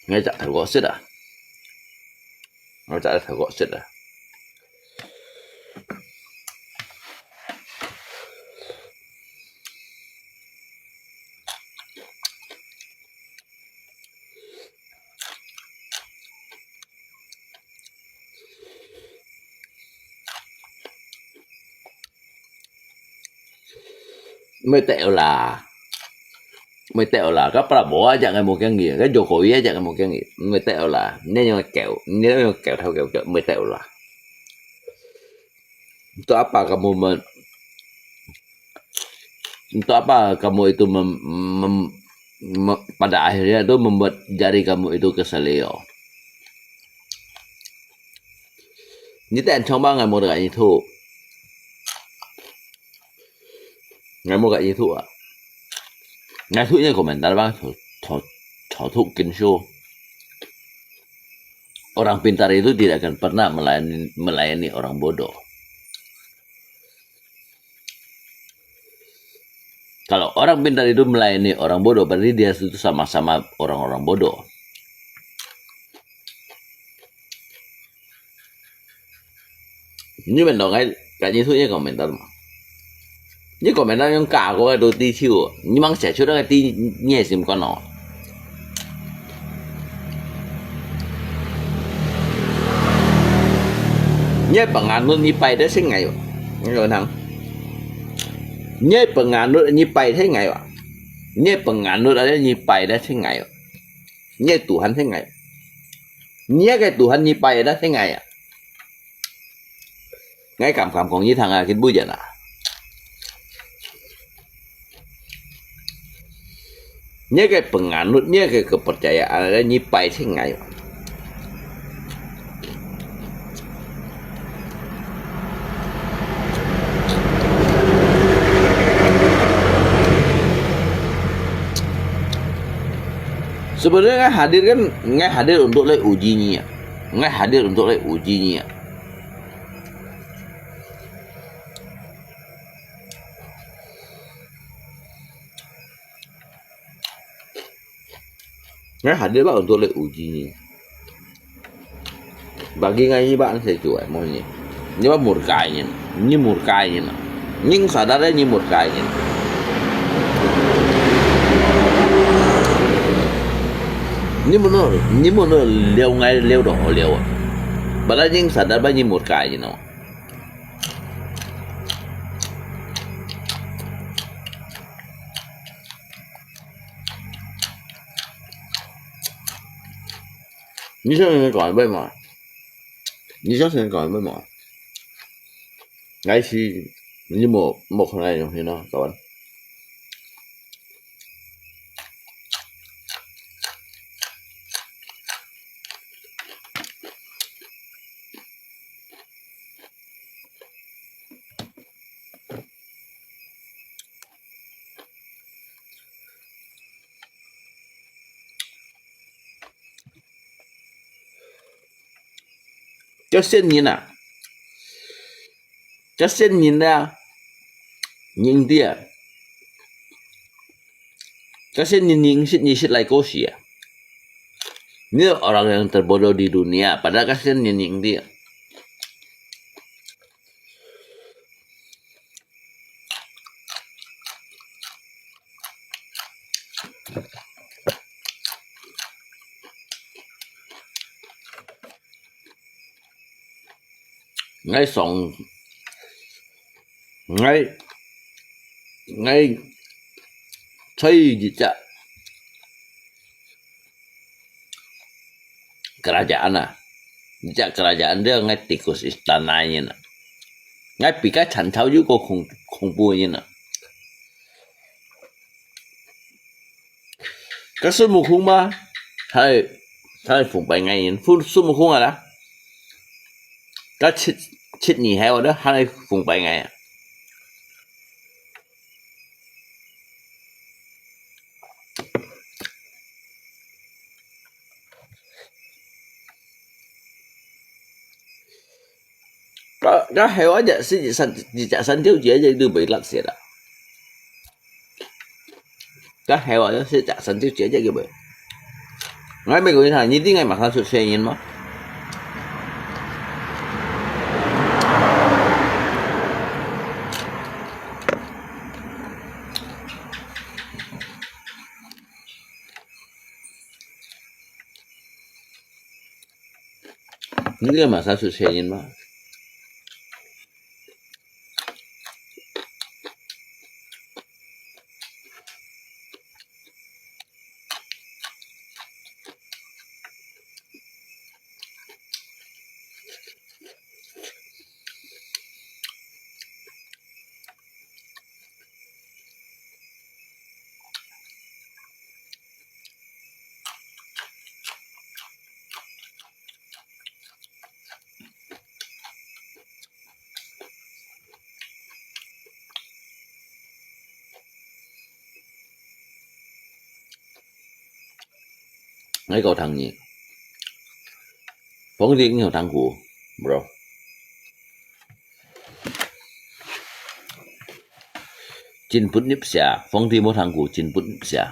𠊎摘頭殼食啊，𠊎摘頭殼食啊。毋會得啦，毋會得啦。該Prabowo啊，隻𠊎無驚佢；該Jokowi啊，隻𠊎無驚佢，毋會得啦。你樣狗，你樣狗頭狗腳，毋會得啦。Untuk apa kamu me-, untuk apa kamu itu mem-, mem-, me-, pada akhirnya itu membuat jari kamu itu keseleo? Ni ten chong bang ngai mo ka ni thu. Ngai mo ka ni thu a. Ngai thu ni komentar bang thu, thu, thu, thu kin shu. Orang pintar itu tidak akan pernah melayani, melayani orang bodoh. Kalau orang pintar itu melayani orang bodoh, berarti dia itu sama-sama orang-orang bodoh. Ni mendo ngai, ka ni thu ni komentar ma. Ni komentar yang ka ko tu ti chiu, ni mang sia chiu na ti ni sim ko no. Ni penganut ni pai de sing ngai. Ni lo nang. Ni penganut ni pai de ngai wa. Ni penganut ada ni pai de sing ngai. Ni Tuhan sing ngai. Ni ke Tuhan ni pai de sing ngai. Ngai kam kam kong ni thang a kin bu jan a. Ni ke penganut, ni ke kepercayaan, ni pai sing ngai. Sebenarnya ngai hadir kan, ngai hadir untuk lai uji ni a. Ngai hadir untuk lai uji ni a. Ngai hadir bang untuk lai uji ni. Bagi ngai ni bang saya jual mo ni. Ni bang murka ni. Ni murka ni na. Ning sadar ni murka ni. Ni mo no, ni mo no liau ngai liau do liau. Bala ning sadar bang ni murka ni no. Ni seng ni kau bai ma? Ni seng ni kau bai ma? Ngai si ni mo mo kau nai yong ni no, kawan. Kasian人啊，kasian人啊，人的啊。 Kasian ni ningsit-ningsit lai kosi a. Ni orang yang terbodoh di dunia, padahal kasian ni ningsit. Ngai song, ngai, ngai cai jijak kerajaan ah. Jijak kerajaan dia ngai tikus istana ni na. Ngai pikai chan chau yu ko khong, khong pu ni na. 該孫悟空嘛，佢，佢奉拜𠊎人，孫，孫悟空啊啦。該七，七年後啊，佢奉拜𠊎啊。該，該後啊，隻，隻三，隻三條節，隻都袂落雪啊。 該後啊，食隻三隻節節个無？我美国人啊，你知我马上出声音吗？你知我马上出声音吗？𠊎講聽你，皇帝你有聽過，bro？真不入邪，皇帝無聽過，真不入邪。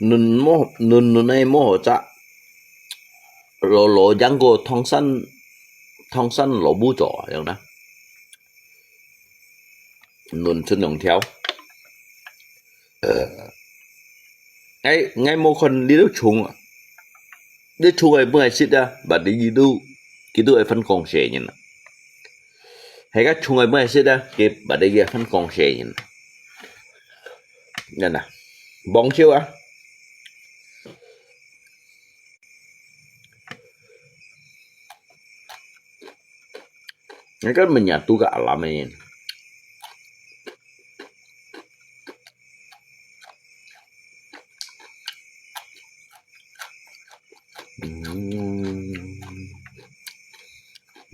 嫩毛，嫩嫩个毛好扎，老老像个唐山，唐山老母猪一樣呢。嫩出两条。呃，哎，𠊎無看你兜蟲啊，你蟲个本來食啊，but佢都，佢都會分講細人啊。 係个蟲仔本來食啊，佢把這个分講細人。恁呢，幫手啊！你个乜也都个阿拉咩？ 嗯，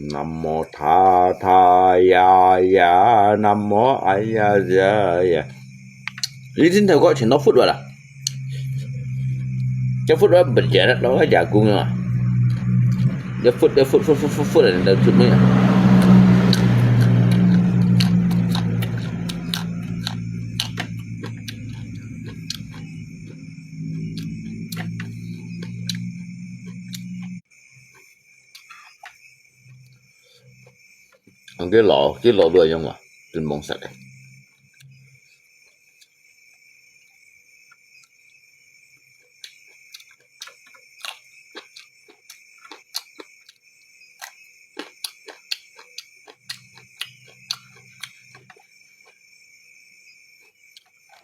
南無他他呀呀，南無哎呀呀呀。你聽頭歌全都佛了啦，這佛了不見了，老快加工啊，這佛這佛佛佛佛佛了，你都出没啊。佢老，佢老都用啊，真蒙塞个。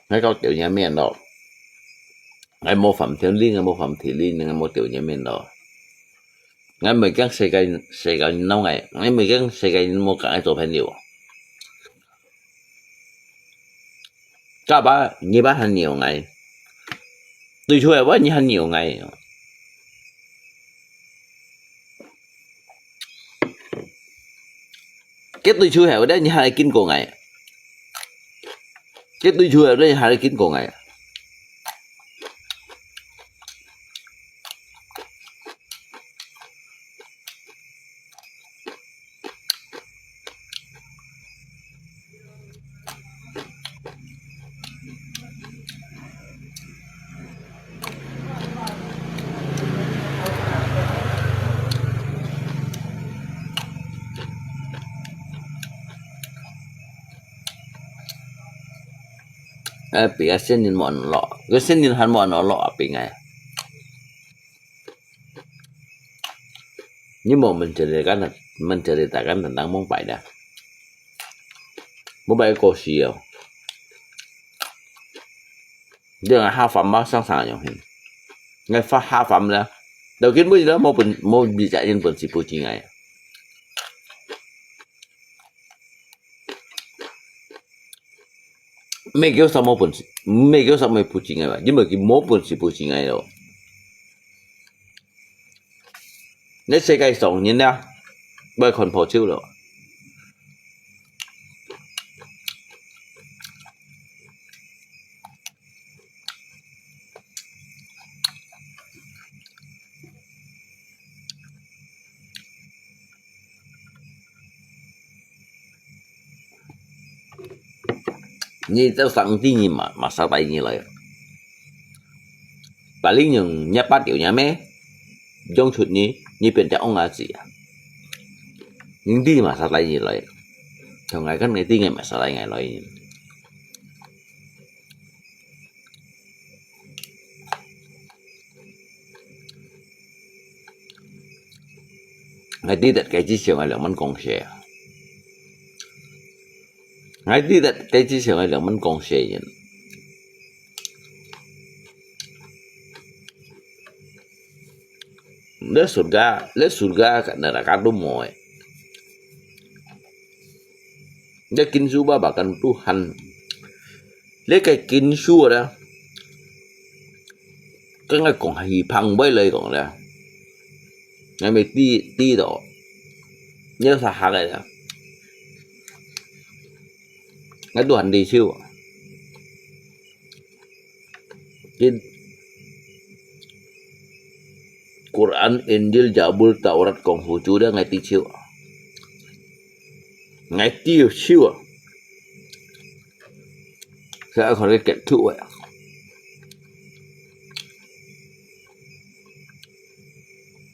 𠊎搞丟人面咯。𠊎無犯天理，𠊎無犯天理，𠊎無丟人面咯。𠊎毋係驚世界，世界人惱𠊎，𠊎毋係驚世界人無佮𠊎做朋友。 加把，你把還扭𠊎，對出來話你還扭𠊎。該對出來話你還經過𠊎，該對出來話你還經過𠊎。 哎，別个仙人無安樂，該仙人還無安樂啊，別个。 你無問題个，menceritakan tentang mong pai dah。Mong pai个故事哦。你講下凡嘛，上上用心，𠊎發下凡了，到今為止都無本無一隻人本事布置𠊎。每个啥無本事，每个啥無布置𠊎吧，因為佢無本事布置𠊎咯。你世界上人了，愛看破手咯。 你這上帝你嘛嘛啥帶你來？Paling yang nyapat yo nyame, jong chut ni ni pen ta ong a zi a. Ning di ma sa lai ni lai. Thong ngai kan ngai di ngai ma sa lai ngai lai. Ngai di dat kai chi siang ngai lang man kong se. Ngai di dat kai chi siang ngai lang man kong se yin. Leh surga, leh surga ka neraka tu mo eh. Leh kinsu ba ba kan Tuhan. Leh kai kinsu ada. Kan ngai kong hi phang bai lai kong da. Ngai mei ti ti do. Leh sa ha kai da. Ngai Tuhan di siu. Kin Quran, Injil, Jabul, Taurat, kong hu chu da ngai ti chiu. Ngai ti chiu. Sa ko le ket thu wa.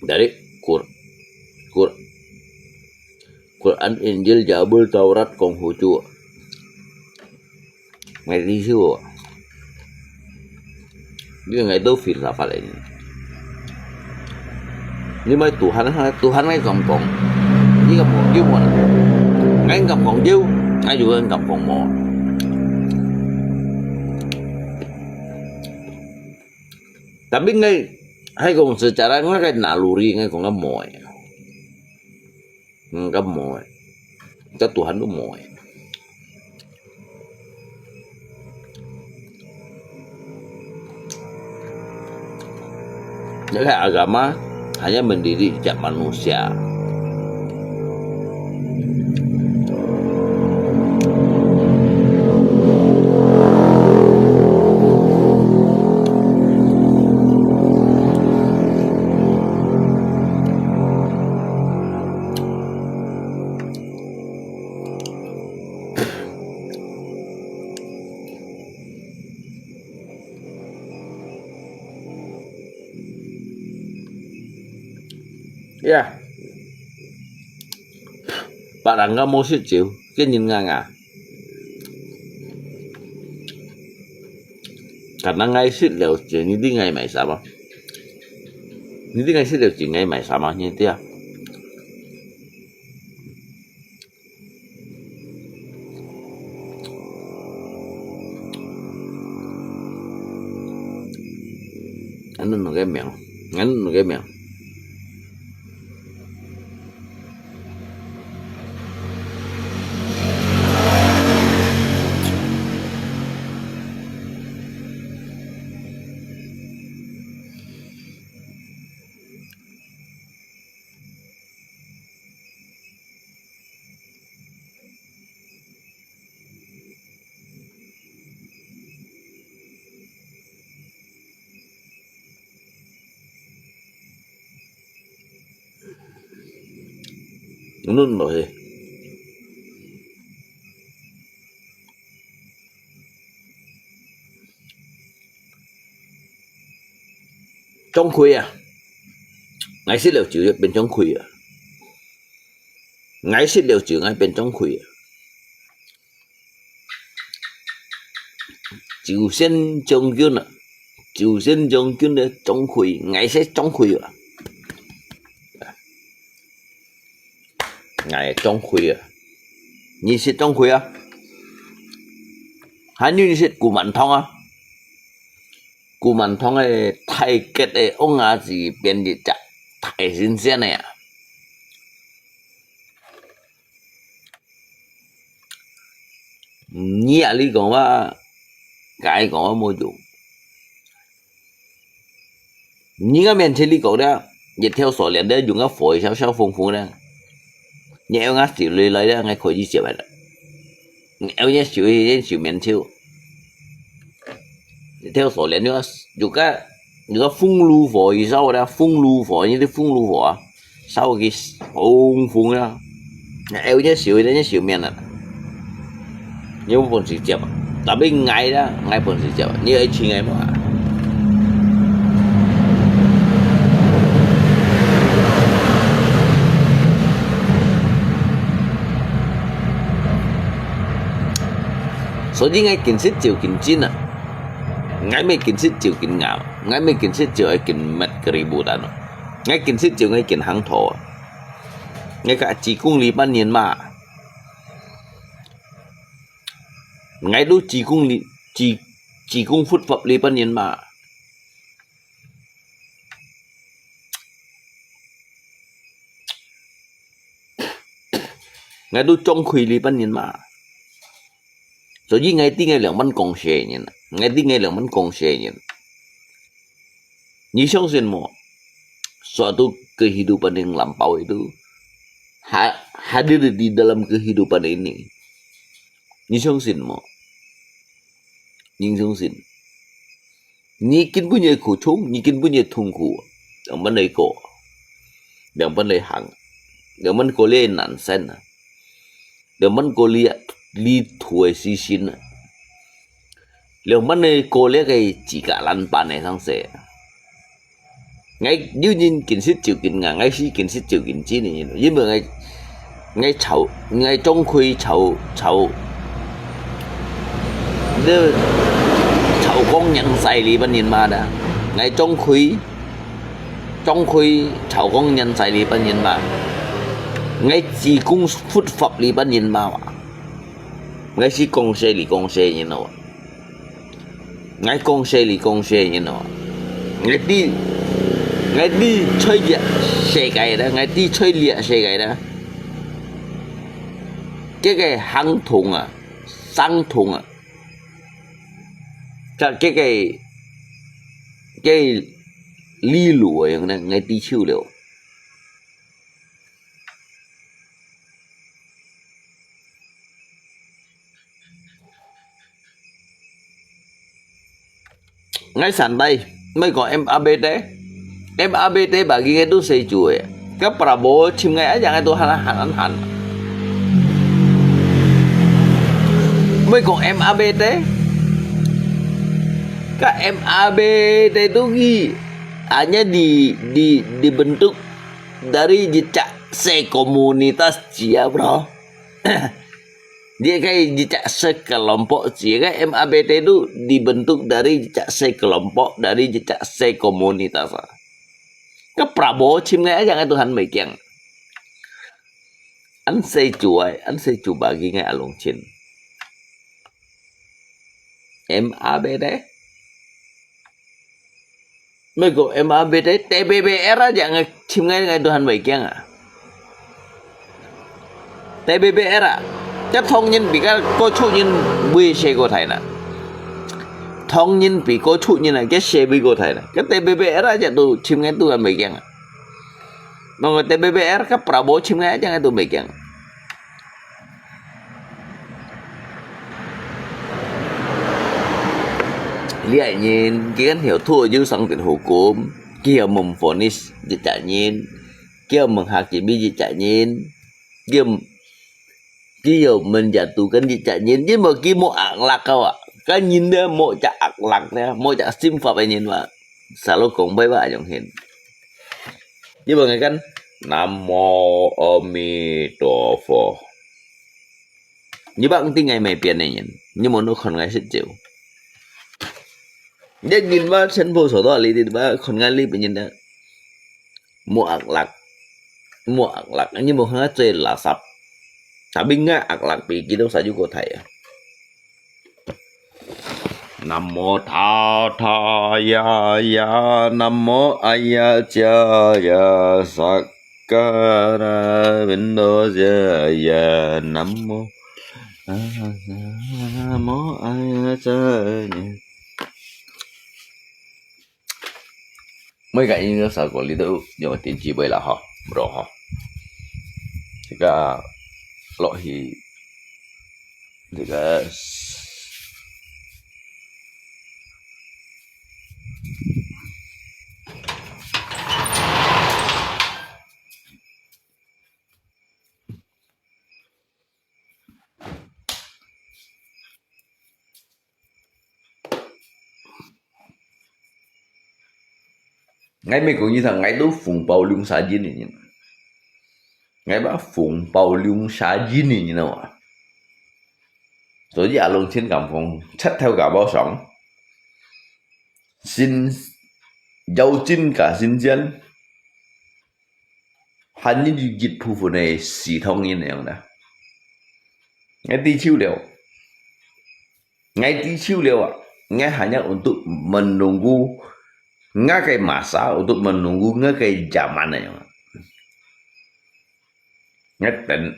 Dari Qur Qur Quran, Injil, Jabul, Taurat, kong hu chu. Ngai ti siu. Ni ngai tu filsafat ini. Ni mai Tuhan ha, Tuhan ngai kam kong. Ni kam kong jiu mo. Ngai kam kong jiu, ngai ju ngai kam kong mo. Tapi ngai hai kong secara ngai kai naluri ngai kong kam mo. Ngai kam mo. Kita Tuhan tu mo. Jadi agama hanya mendidik setiap manusia. Ya. Pak Rangga mo sit jiu, kin yin nga nga. Karena ngai sit liu jiu, ni di ngai mai sama. Ni di ngai sit liu jiu ngai mai sama ni dia. Anu no ke miang, anu no ke miang. Nun lo he. Chong khui ah. Ngai sit liu jiu yet pian chong khui ah. Ngai sit liu jiu ngai pian chong khui ah. Jiu Sen Jong Yun ah. Jiu Sen Jong Yun le chong khui, ngai se chong khui ah. Ngai chong khui ah. Ni sit chong khui ah. Hai ni sit ku man thong ah. 古曼童个太極个王牙子變一隻大神仙个啊！你啊，你講話，該講話無用。你个面前你講了，一條鎖鏈了，用个火燒燒紅紅了，你愛我手裡來了，我可以接了。你愛我手裡，手面手。 一條鎖鏈，有个，有个，有个封路火，你知道的，封路火，你的封路火啊，燒个红红啊，哎，有点小，有点小面了。你有本事接啊？tapi ngai啦，ngai本事接啊，你愛请ngai嘛？所以ngai緊食就緊进啊！ Ngai乜緊食就緊咬，ngai乜緊食就愛緊搣keributan。Ngai緊食就ngai緊行頭啊！Ngai ka幾公里半年嘛，ngai都幾公里，幾，幾公佛法里半年嘛。 𠊎都中氣哩半年嘛。所以𠊎知𠊎兩班講事人，𠊎知𠊎兩班講事人。你相信無？Suatu kehidupan yang lampau itu ha-, hadir di dalam kehidupan ini. 你相信無？你相信？你根本个苦衷，你根本个痛苦，兩班來過，兩班來行，兩班過這難生啊，兩班過這，這途个時辰啊，兩班來過這个自家難辦个生死啊。 𠊎有人緊食就緊硬，𠊎係緊食就緊煎个人，因為𠊎，𠊎炒，𠊎中氣炒，炒，這炒光人世哩半年嘛啦。𠊎中氣，中氣炒光人世哩半年嘛。𠊎自公佛法哩半年嘛哇。𠊎係講事哩講事人咯。 𠊎講事哩講事人咯，𠊎知，𠊎知在這世界啦，𠊎知在這世界啦，這个行動啊，生動啊，這，這个，這个理路啊，樣呢，𠊎知透了。 𠊎santai，毋係講M A B T，M A B T bagi𠊎都死豬个，該Prabowo尋𠊎，哎呀，𠊎都喊喊喊喊。毋係講M A B T，該M A B T都佢，hanya di, di, dibentuk dari jejak sekomunitas dia, bro. Dia kan jejak sekelompok dia kan M A B T tu dibentuk dari jejak sekelompok, dari jejak sekomunitas. Ke Prabowo chim ngai aja ngai Tuhan mei kiang. An sai cuai, an sai cuba gi ngai alung chin. M A B T. Mei ko M A B T, T B B R aja ngai chim ngai ngai Tuhan mei kiang a. T B B R a, ke thong nyin pi ka ko chu nyin bui se ko thai na. Thong nyin pi ko chu nyin na, ke se bui ko thai na. Ke T B B R aja tu chim ngai Tuhan mei kiang a. Mong T B B R ke Prabowo chim ngai aja ngai tu mei kiang. Liak nyin, kian hiau thu yu sang tin hukum, kiau mem vonis jejak nyin, kiau menghakimi jejak nyin, kiau, kiau menjatuhkan jejak nyin, nyin mo ki mo akhlak kau a. Kan nyin dia mo jak akhlak dia, mo jak sim fa nyin wa. Selalu kong bai wa ayong hin. Nyi bang kan, Namo Amitofo. Nyi bang ting ngai mei pian ne nyin. Nyi mo no khon ngai sit jiu. Nyi nyin ba chen po so do li di ba khon ngai li pe nyin da. Mo akhlak. Mo akhlak. Nyi mo khon ngai cui la sap. Tapi ngai akhlak pi ki do sa ju ko thai a. 南无塔塔呀呀，南无阿呀加呀，萨嘎啦宾多加呀，南无啊南无阿呀加呀。每个音乐效果你都有点机会了哈，bro哈。这个落去，这个。𠊎美國人，𠊎都紅包兩儕人个人，𠊎把紅包兩儕人个人啊嘛。所以阿龍千金風，七頭家寶上，新，妖精加新鮮。 還有一部分个西方人樣啦。𠊎知手了，𠊎知手了啊！𠊎hanya untuk menunggu，𠊎个masa untuk menunggu𠊎个zaman樣啊！𠊎等。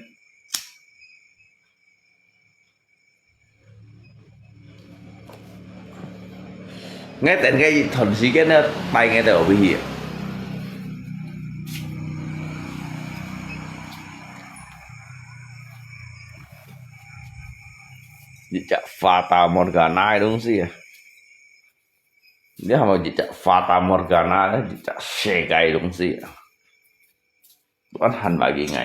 𠊎等該一段時間呢，帶𠊎兜去。一隻fata morgana个東西啊！你看嘛，一隻fata morgana，一隻世界个東西啊！還還買个𠊎啊！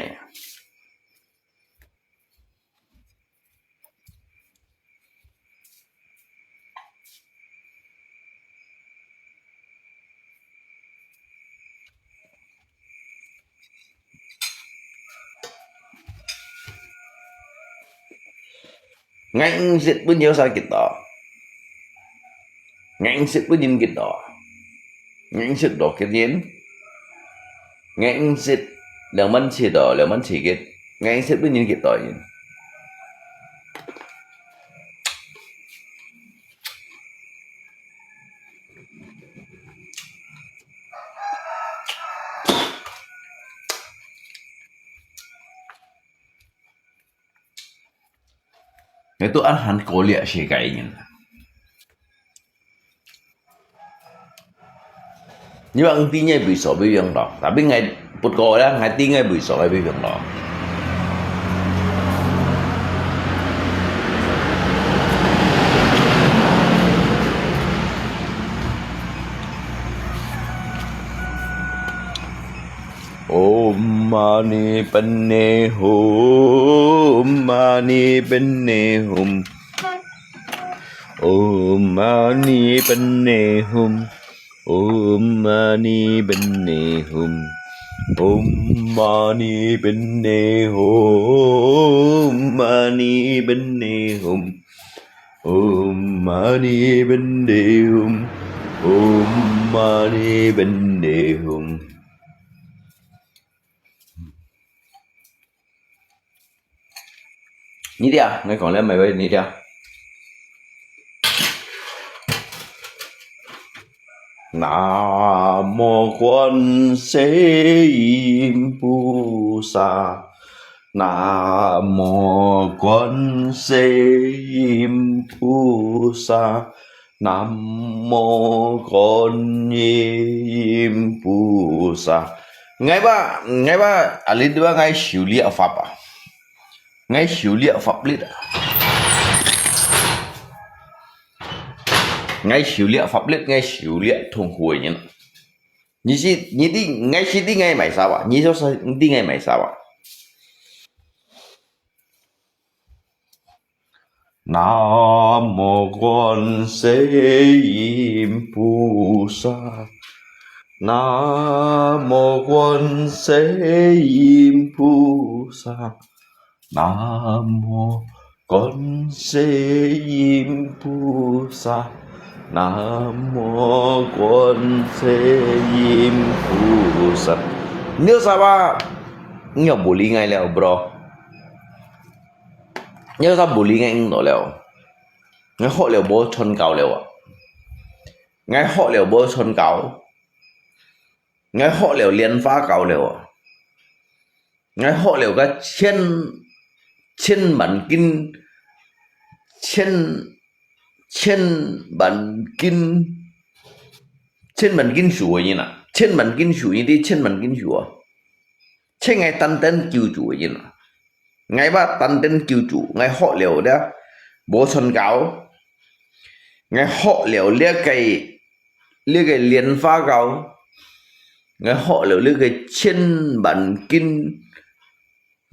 𠊎五十分鐘使幾多？𠊎五十分鐘幾多？𠊎五十多個人，𠊎五十兩萬七多，兩萬七個，𠊎五十分鐘幾多人？ 𠊎都恁還過了世界人。你話你知𠊎為所欲用咯，tapi𠊎不過啦，𠊎知𠊎為所愛欲用咯。 Om mani padme hum, mani padme hum. Om mani padme hum. Om mani padme hum. Om mani padme hum. Mani padme hum. Om mani padme hum. Om mani padme hum. 你聽，𠊎講了，每位你聽。南無觀世音菩薩，南無觀世音菩薩， 南無觀世音菩薩。𠊎話，𠊎話，啊，你對𠊎修這法啊，𠊎修這法律啊，𠊎修這法律，𠊎修這痛苦个人。你是，你知，𠊎是知𠊎買啥啊？你說是，你知𠊎買啥啊？ 南無觀世音菩薩，南無觀世音菩薩，南無觀世音菩薩，南無觀世音菩薩。你有啥話？你有無理𠊎了，bro？ 你有啥無理𠊎應到了？ 𠊎學了無傳教了啊！𠊎學了無傳教，𠊎學了蓮花教了啊！𠊎學了个千千萬斤，千千萬斤，千萬斤數个人啊！千萬斤數，你知千万斤數啊？千个單单救主个人啊！ 𠊎話單單救主，𠊎學了了，無傳教，𠊎學了這个這个蓮花教，𠊎學了這个千萬斤，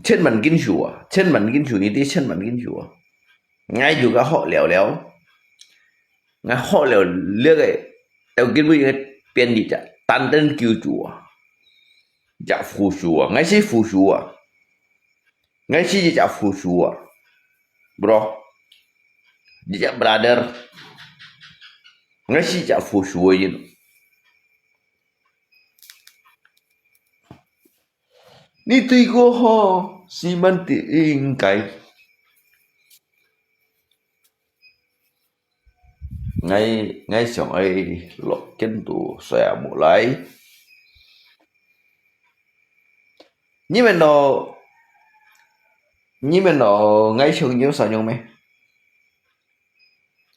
千萬斤數啊！千萬斤數，你知千萬斤數啊？𠊎就个學了了，𠊎學了這个，到今日个變一隻單單救主啊！ 隻佛手啊，𠊎係佛手啊，𠊎係一隻佛手啊，bro，一隻brother，𠊎係一隻佛手个人。你對過好，是蠻的應該。 𠊎𠊎想愛落間都睡啊無來。你們咯，你們咯，𠊎想有啥用咩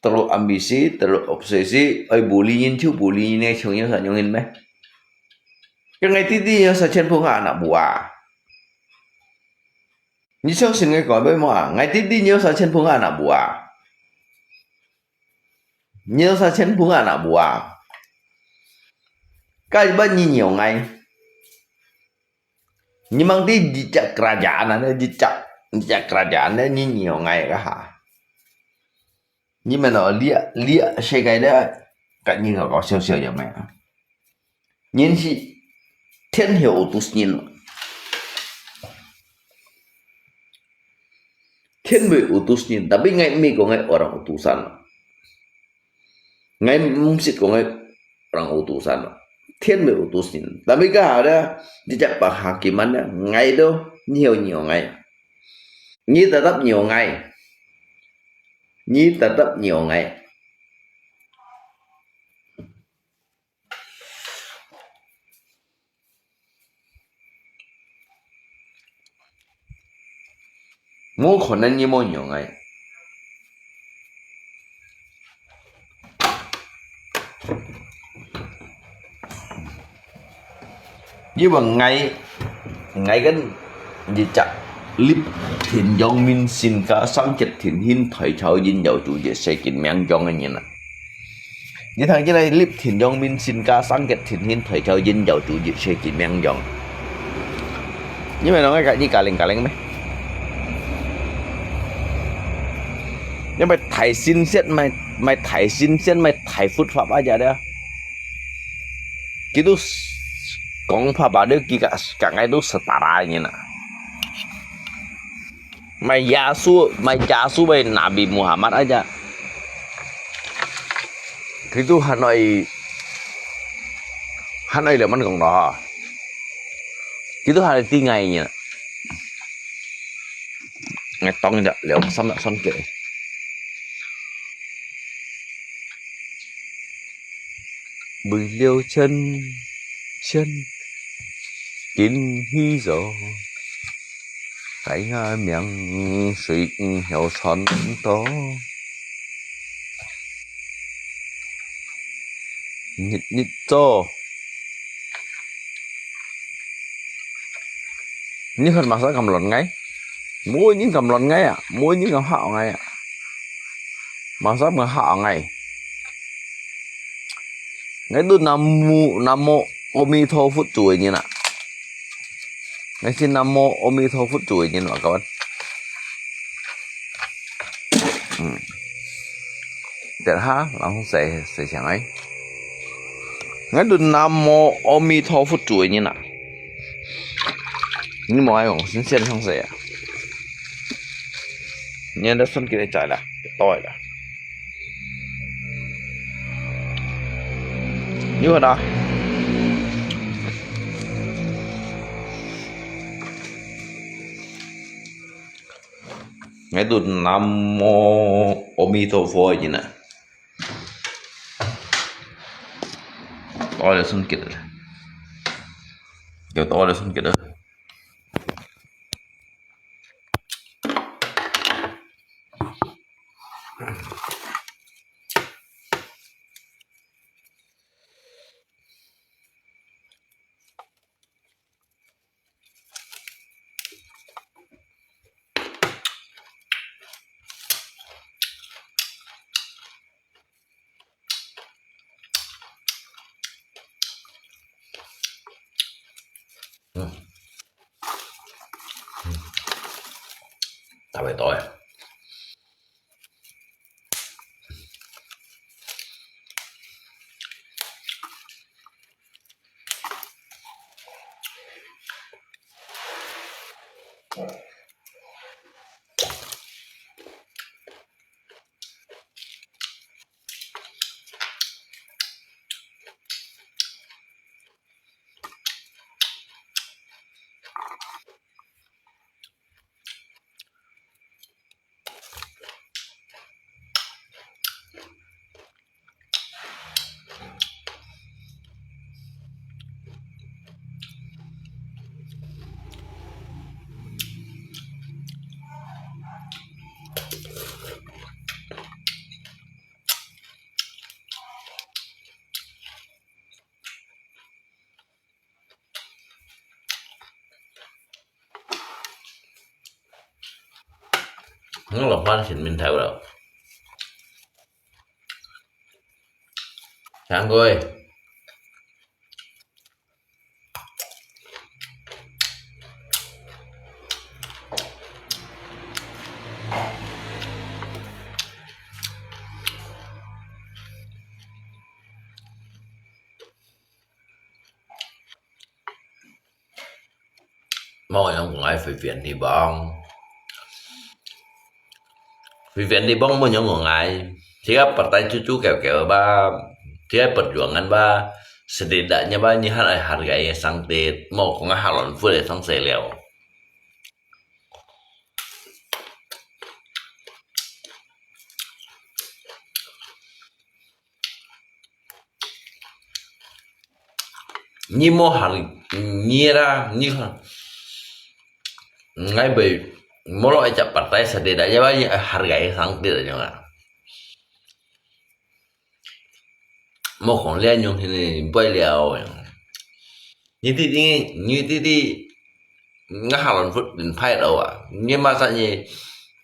？Terlalu ambisi, terlalu obsesi, ai bully-in chu bully-in ne chong-in sa nyong-in me. Yang ngai titi yang sa chen phung anak buah. Ni chong sin ngai koi bai mo, ngai titi yang sa chen phung anak buah. Yang sa chen phung anak buah. Kai ba ni nyong ngai. Ni mang ti jijak kerajaan, ada jijak, jijak kerajaan, ada ni nyong ngai ka ha. Ni mana lia, lia sekai da, kat ni ka kau siau siau yang mai. Nyin si, 天會utus nyin. 天會utus nyin, tapi ngai mi ko ngai orang utusan. Ngai mesti ko ngai orang utusan. 天會utus nyin. Tapi ka ada, jijak penghakiman da, ngai do, nyau nyau ngai. Ni tetap nyau ngai. Ni tetap nyau ngai. Mo khon nan ni mo nyau ngai. Ni bang ngai, ngai kan jijak lip thin yong min sin ka sang jet thin hin thoi chao yin yau tu ye se kin miang yong ngai na. Ni thang kin ai lip thin yong min sin ka sang jet thin hin thoi chao yin yau tu ye se kin miang yong. Ni mai nong ngai ka ni ka leng ka leng me. Ni mai thai sin set mai, mai thai sin set mai thai foot fap aja dia. Kitu s-, kong papa dia ki ka, ka ngai tu setara ni na. Mai Yesu, mai Yesu mai Nabi Muhammad aja. Kitu hanoi, hanoi leman kong dah. Kitu hanoi ti ngai ni na. Ngai tong ja, liao sam ja son ke. Bui liu chen, chen, kin hi zo. Kai nga miang sui ng hiao chon to. Nit nit zo. Ni khon masa kam lon ngai. Mui ni kam lon ngai à. Mui ni kam hao ngai à. Masa kam hao ngai. Ngai tu namu, namu omi tho phut chui ni na. Ngai si namu omi tho phut chui ni na kawan. Hmm. Tiat ha, langsung sai, sai siang ai. Ngai tu namu omi tho phut chui ni na. Ni mo ai ong sin sian sang sai à. Ni da sun kiri chai la, toi la. Ni ho da. Ngai tu namu 阿弥陀佛个人啊。到了算吉了，又到了算吉了。嗯，嗯，特別多誒。 我落班前面頭了。上過誒。 無樣講愛飛飛地方，飛飛地方無樣講愛，tiap partai cucu kêu-kêu ba, tiap perjuangan ba, setidaknya ba，你還愛hargai个上帝，無講下亂佛个上帝了。 你無行，你啦，你看，ngai bay，無落一隻partai，setidaknya ba，你愛hargai上帝了，你看。無講這樣，ini，不了。你弟弟，你弟弟，ngai下亂佛，你派到啊，你馬上你，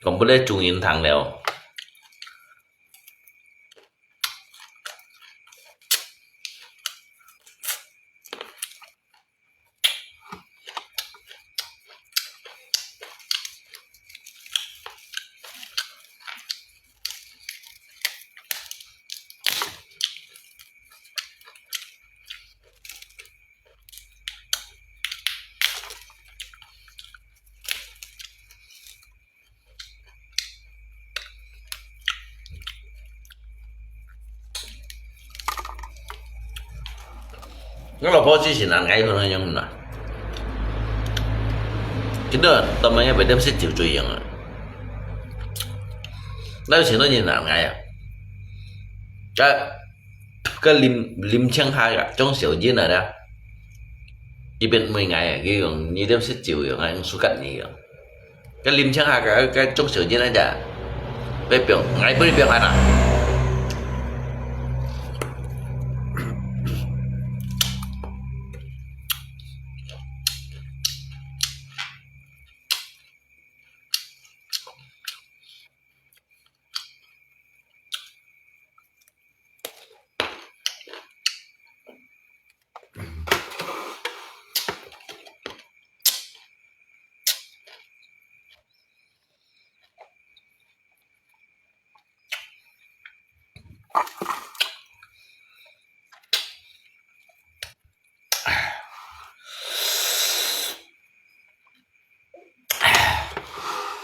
講不得中人堂了。 𠊎老婆之前恁𠊎分佢用啦。今朝當晚也袂得食酒醉樣啊。哪有前頭人恁𠊎啊？該，該啉，啉清下个，種小煙來的。一邊問𠊎啊，佢講你啉食酒樣啊，用手拮你樣。 該啉清下个，該種小煙來隻，別放，𠊎分你放下啦。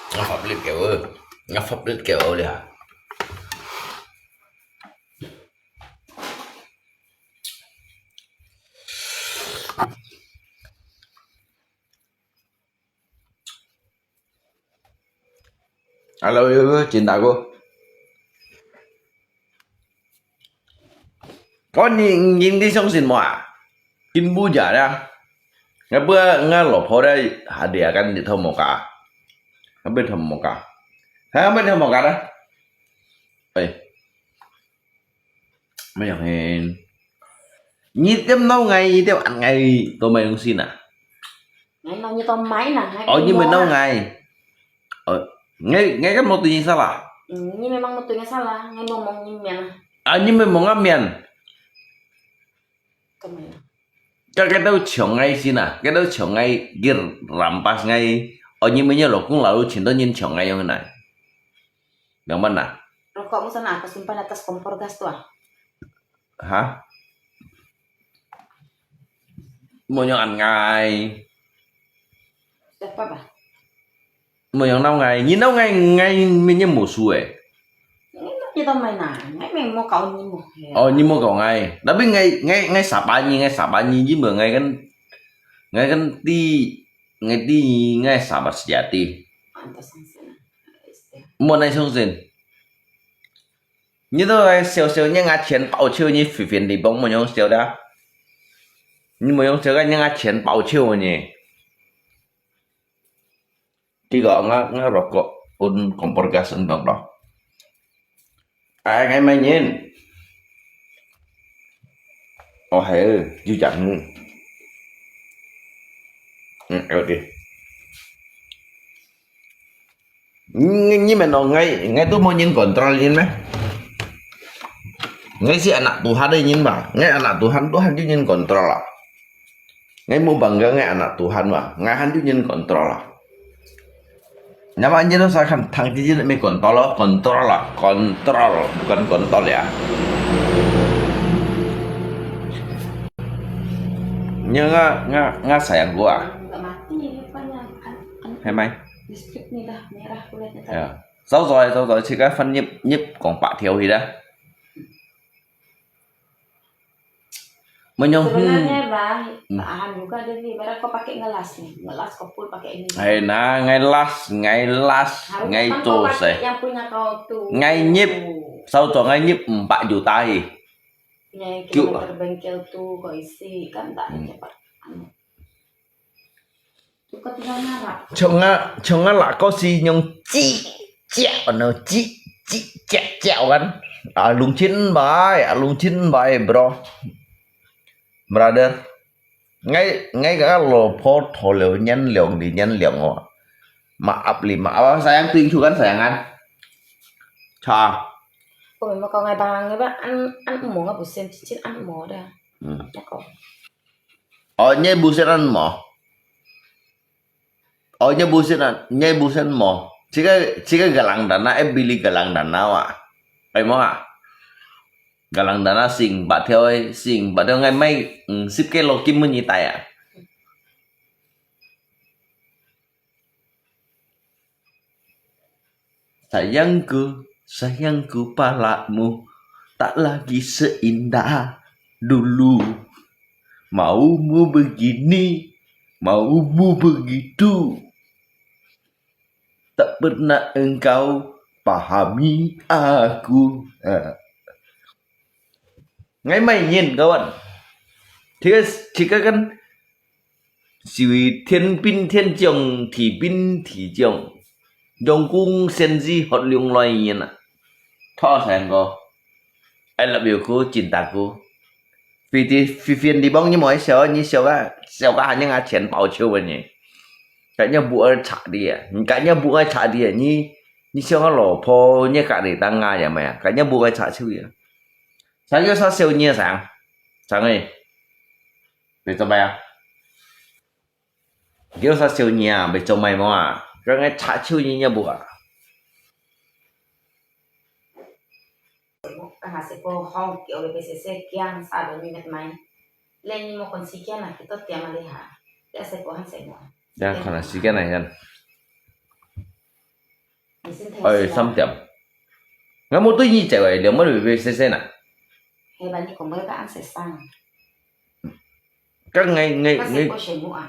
𠊎發力个哦，𠊎發力个哦了。 Hello，金大哥。Kau ni ngin di song sin mo a? Kin bu ja da. Ngapa nga lo pho da hadi akan di tho mo ka? Apa tho mo ka? Ha, apa tho mo ka da? Eh. Mai yong hen. Ni tiêm nau ngai, ni tiêm an ngai, tô mai yong sin a? Ngai nau ni tô mai na, ngai. Oh, ni mai nau ngai. Oh, ngai, ngai kan mo tu ni sala. Hmm, ni memang mo tu ni sala, ngai mo mong ni mian. Ah, ni mai mong a mian. Ka mai na. Ka, ka tau chong ngai sin a, ka tau chong ngai gir rampas ngai. Oh, ni mai ni lo kung lalu chin to nyin chong ngai yong nai. Yang mana? Rokokmu sana, aku simpan atas kompor gas tu ah. Ha? Mo yong an ngai. Siapa ba? Mo yong nau ngai, ni nau ngai, ngai mi ni mo su eh. Ni nau ni tau mai na, ngai mi mo kau ni mo. Oh, ni mo kau ngai. Tapi ngai, ngai, ngai sapa ni, ngai sapa ni, ni mo ngai kan, ngai kan ti, ngai ti, ngai sapa sejati. Pantas sana. Mo nai song sin. 你都係笑笑，你牙錢包手，你隨便地方，莫用笑的。你莫用笑个，你牙錢包手呢。這個，我，我落個，un kompor gas un dong lo. Ai, ngai mai nyin. Oh, hai, yu jang. Hmm, oke. Ni, ni men ngai, ngai tu mo nyin kontrol nyin meh. Ngai si anak Tuhan nyin ba. Ngai anak Tuhan, Tuhan ju nyin kontrol lah. Ngai mo bangga ngai anak Tuhan ba. Ngai han ju nyin kontrol lah. Nama nyin sa kan thang ti nyin me kontrol lah, kontrol lah, kontrol, bukan kontrol ya. Nyi nga, nga, nga sayang ko ah. Mati, rupanya. Hai mai. Listrik ni dah merah kulitnya tadi. Ya. Sao zoi, sao zoi, cik a fan nyip, nyip kong pak thiau hi dah. Menyong, hmm. Sebenarnya, Bah, hmm, tahan juga dia ni. Barang kau pakai ngelas ni. Ngelas kau pun pakai ini. Hai na, ngai las, ngai las, harus ngai memang kau tos pakai eh. Yang punya kau tu. Ngai nyip, sao zoi ngai nyip empat juta hi. Ngai kilometer bengkel tu kau isi kan tak cepat. Anu. Chong a, chong a lak ko si nyong chi chia, no, chi, chi chia chia kan. A lung chin bai, a lung chin bai, bro. Brother. Ngai, ngai ka lo pho tho leo nyan leong li nyan leong o. Ma ap li ma ap sayang ting chu kan sayang kan. Cha. Ôi, mà cậu ngày bà, ngày bà ăn, ăn mổ ngà bù sen, chín ăn mổ đây. Chắc cậu. Ôi, nhai bu sen ăn mo. Ôi, nhai bu sen ăn, nhai bu sen mo. Chika, chika galang dana, eh, bili galang dana wa. Ai mo ha. Galang dana sing, ba theo, eh, sing, ba theo ngai mai, mm, sip ke lo kim mun ni tai a. Sayangku, sayangku, palamu tak lagi seindah dulu. Maumu begini, maumu begitu. Tak pernah engkau pahami aku. Ha. Ngai mai nyin kawan. Tiga, tiga kan 是天兵天将，地兵地将，用功先知學兩來年啊。Thọ sang ko. I love you ko, cinta ko. Phi ti, phi phiền đi bông như mọi sao, như sao ka, sao ka hanya ngà chén bao chiêu vậy nhỉ? Kanya bu ai chả đi à, kanya bu ai chả đi à, như, như sao ka lo po, như ka đi tăng ngà ya mày à, kanya bu ai chả chiêu ya. Sang yo sa siêu nhia sang, sang ơi. Bị cho mày à? Yo sa siêu nhia, bị cho mày mò à? Cái ngay chả chiêu nhia nhia bu à? Ka ha se po hong kêu le pe se se kiang sa lo ni met mai. Le ni mo kon si kiang na ki to tiang ma le ha. Ya se po han se mo. Ya kon si kiang na yan. Ơi, 三點. Ngà mo tu ni chèo ai, liang mo le pe se se na. He ba ni kon mo ka an se sang. Ka ngai, ngai, ngai. Ka se po se mo à.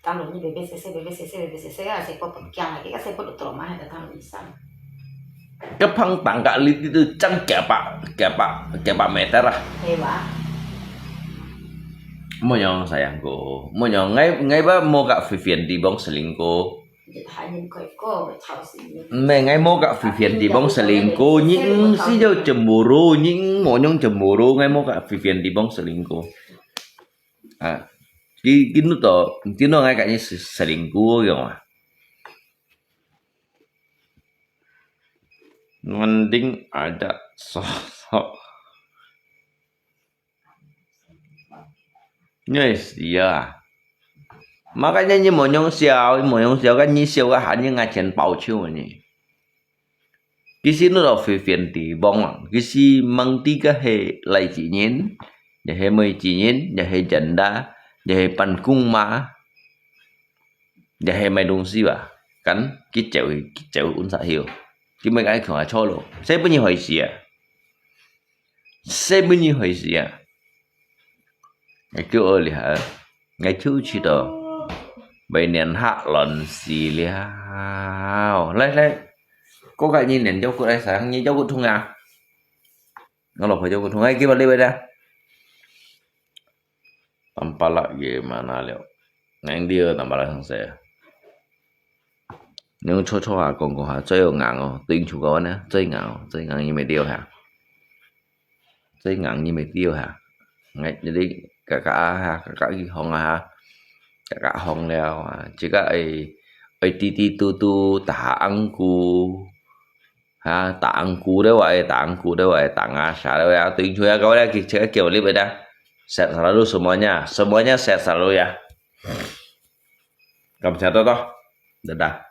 Tang lo ni bebe sese, bebe sese, bebe sese, ka se po kiang lagi, ka se po lo tro ma hai tang lo ni sang. Ka phang tang ka li ti tu chang kia pa, kia pa, kia pa meter ah. Hei wa. Mo nyong sayangku, mo nyong ngai, ngai ba mo ka Vivian di bong selingkuh. Hanya kau kau tahu sini. Meh, ngai mo ka Vivian di bong selingkuh, ni si jo cemburu, ni mo nyong cemburu, ngai mo ka Vivian di bong selingkuh. Ah, ki, kinu to, kinu ngai ka ni se-, selingkuh yang ah. Mending ada sosok. Yes, iya. Makanya你莫用笑，你莫用笑，kan你笑个喊你眼前包球呢。其實你都非分地方啊，其實問題个係來自人，也係美之人，也係人啦，也係辦公嘛，也係買東西吧，kan佢走佢走運啥去哦，佢咪愛看下錯咯，這不你回事啊。 Sebenarnya係啊，ngai kêu ở lihat, ngai kêu chỉ đó, bảy年下乱死了。来来，过个一年照顾来啥？你照顾痛啊？我老婆照顾痛，哎，给我另外的。Tampalak gimana liao? Nang dia tampalak sang saya. 你坐坐下，講講下，最有硬哦，對應出个呢，最硬哦，最硬你咪掉下，最硬你咪掉下。哎，你哋嘎嘎啊哈，嘎嘎一行啊哈，嘎嘎行了啊，這个愛愛滴滴嘟嘟打紅鼓，哈，打紅鼓的話，愛打紅鼓的話，打啊啥的話，對應出个个呢，這个叫你咪得，set selalu semuanya，semuanya set selalu ya。感謝多多，大家。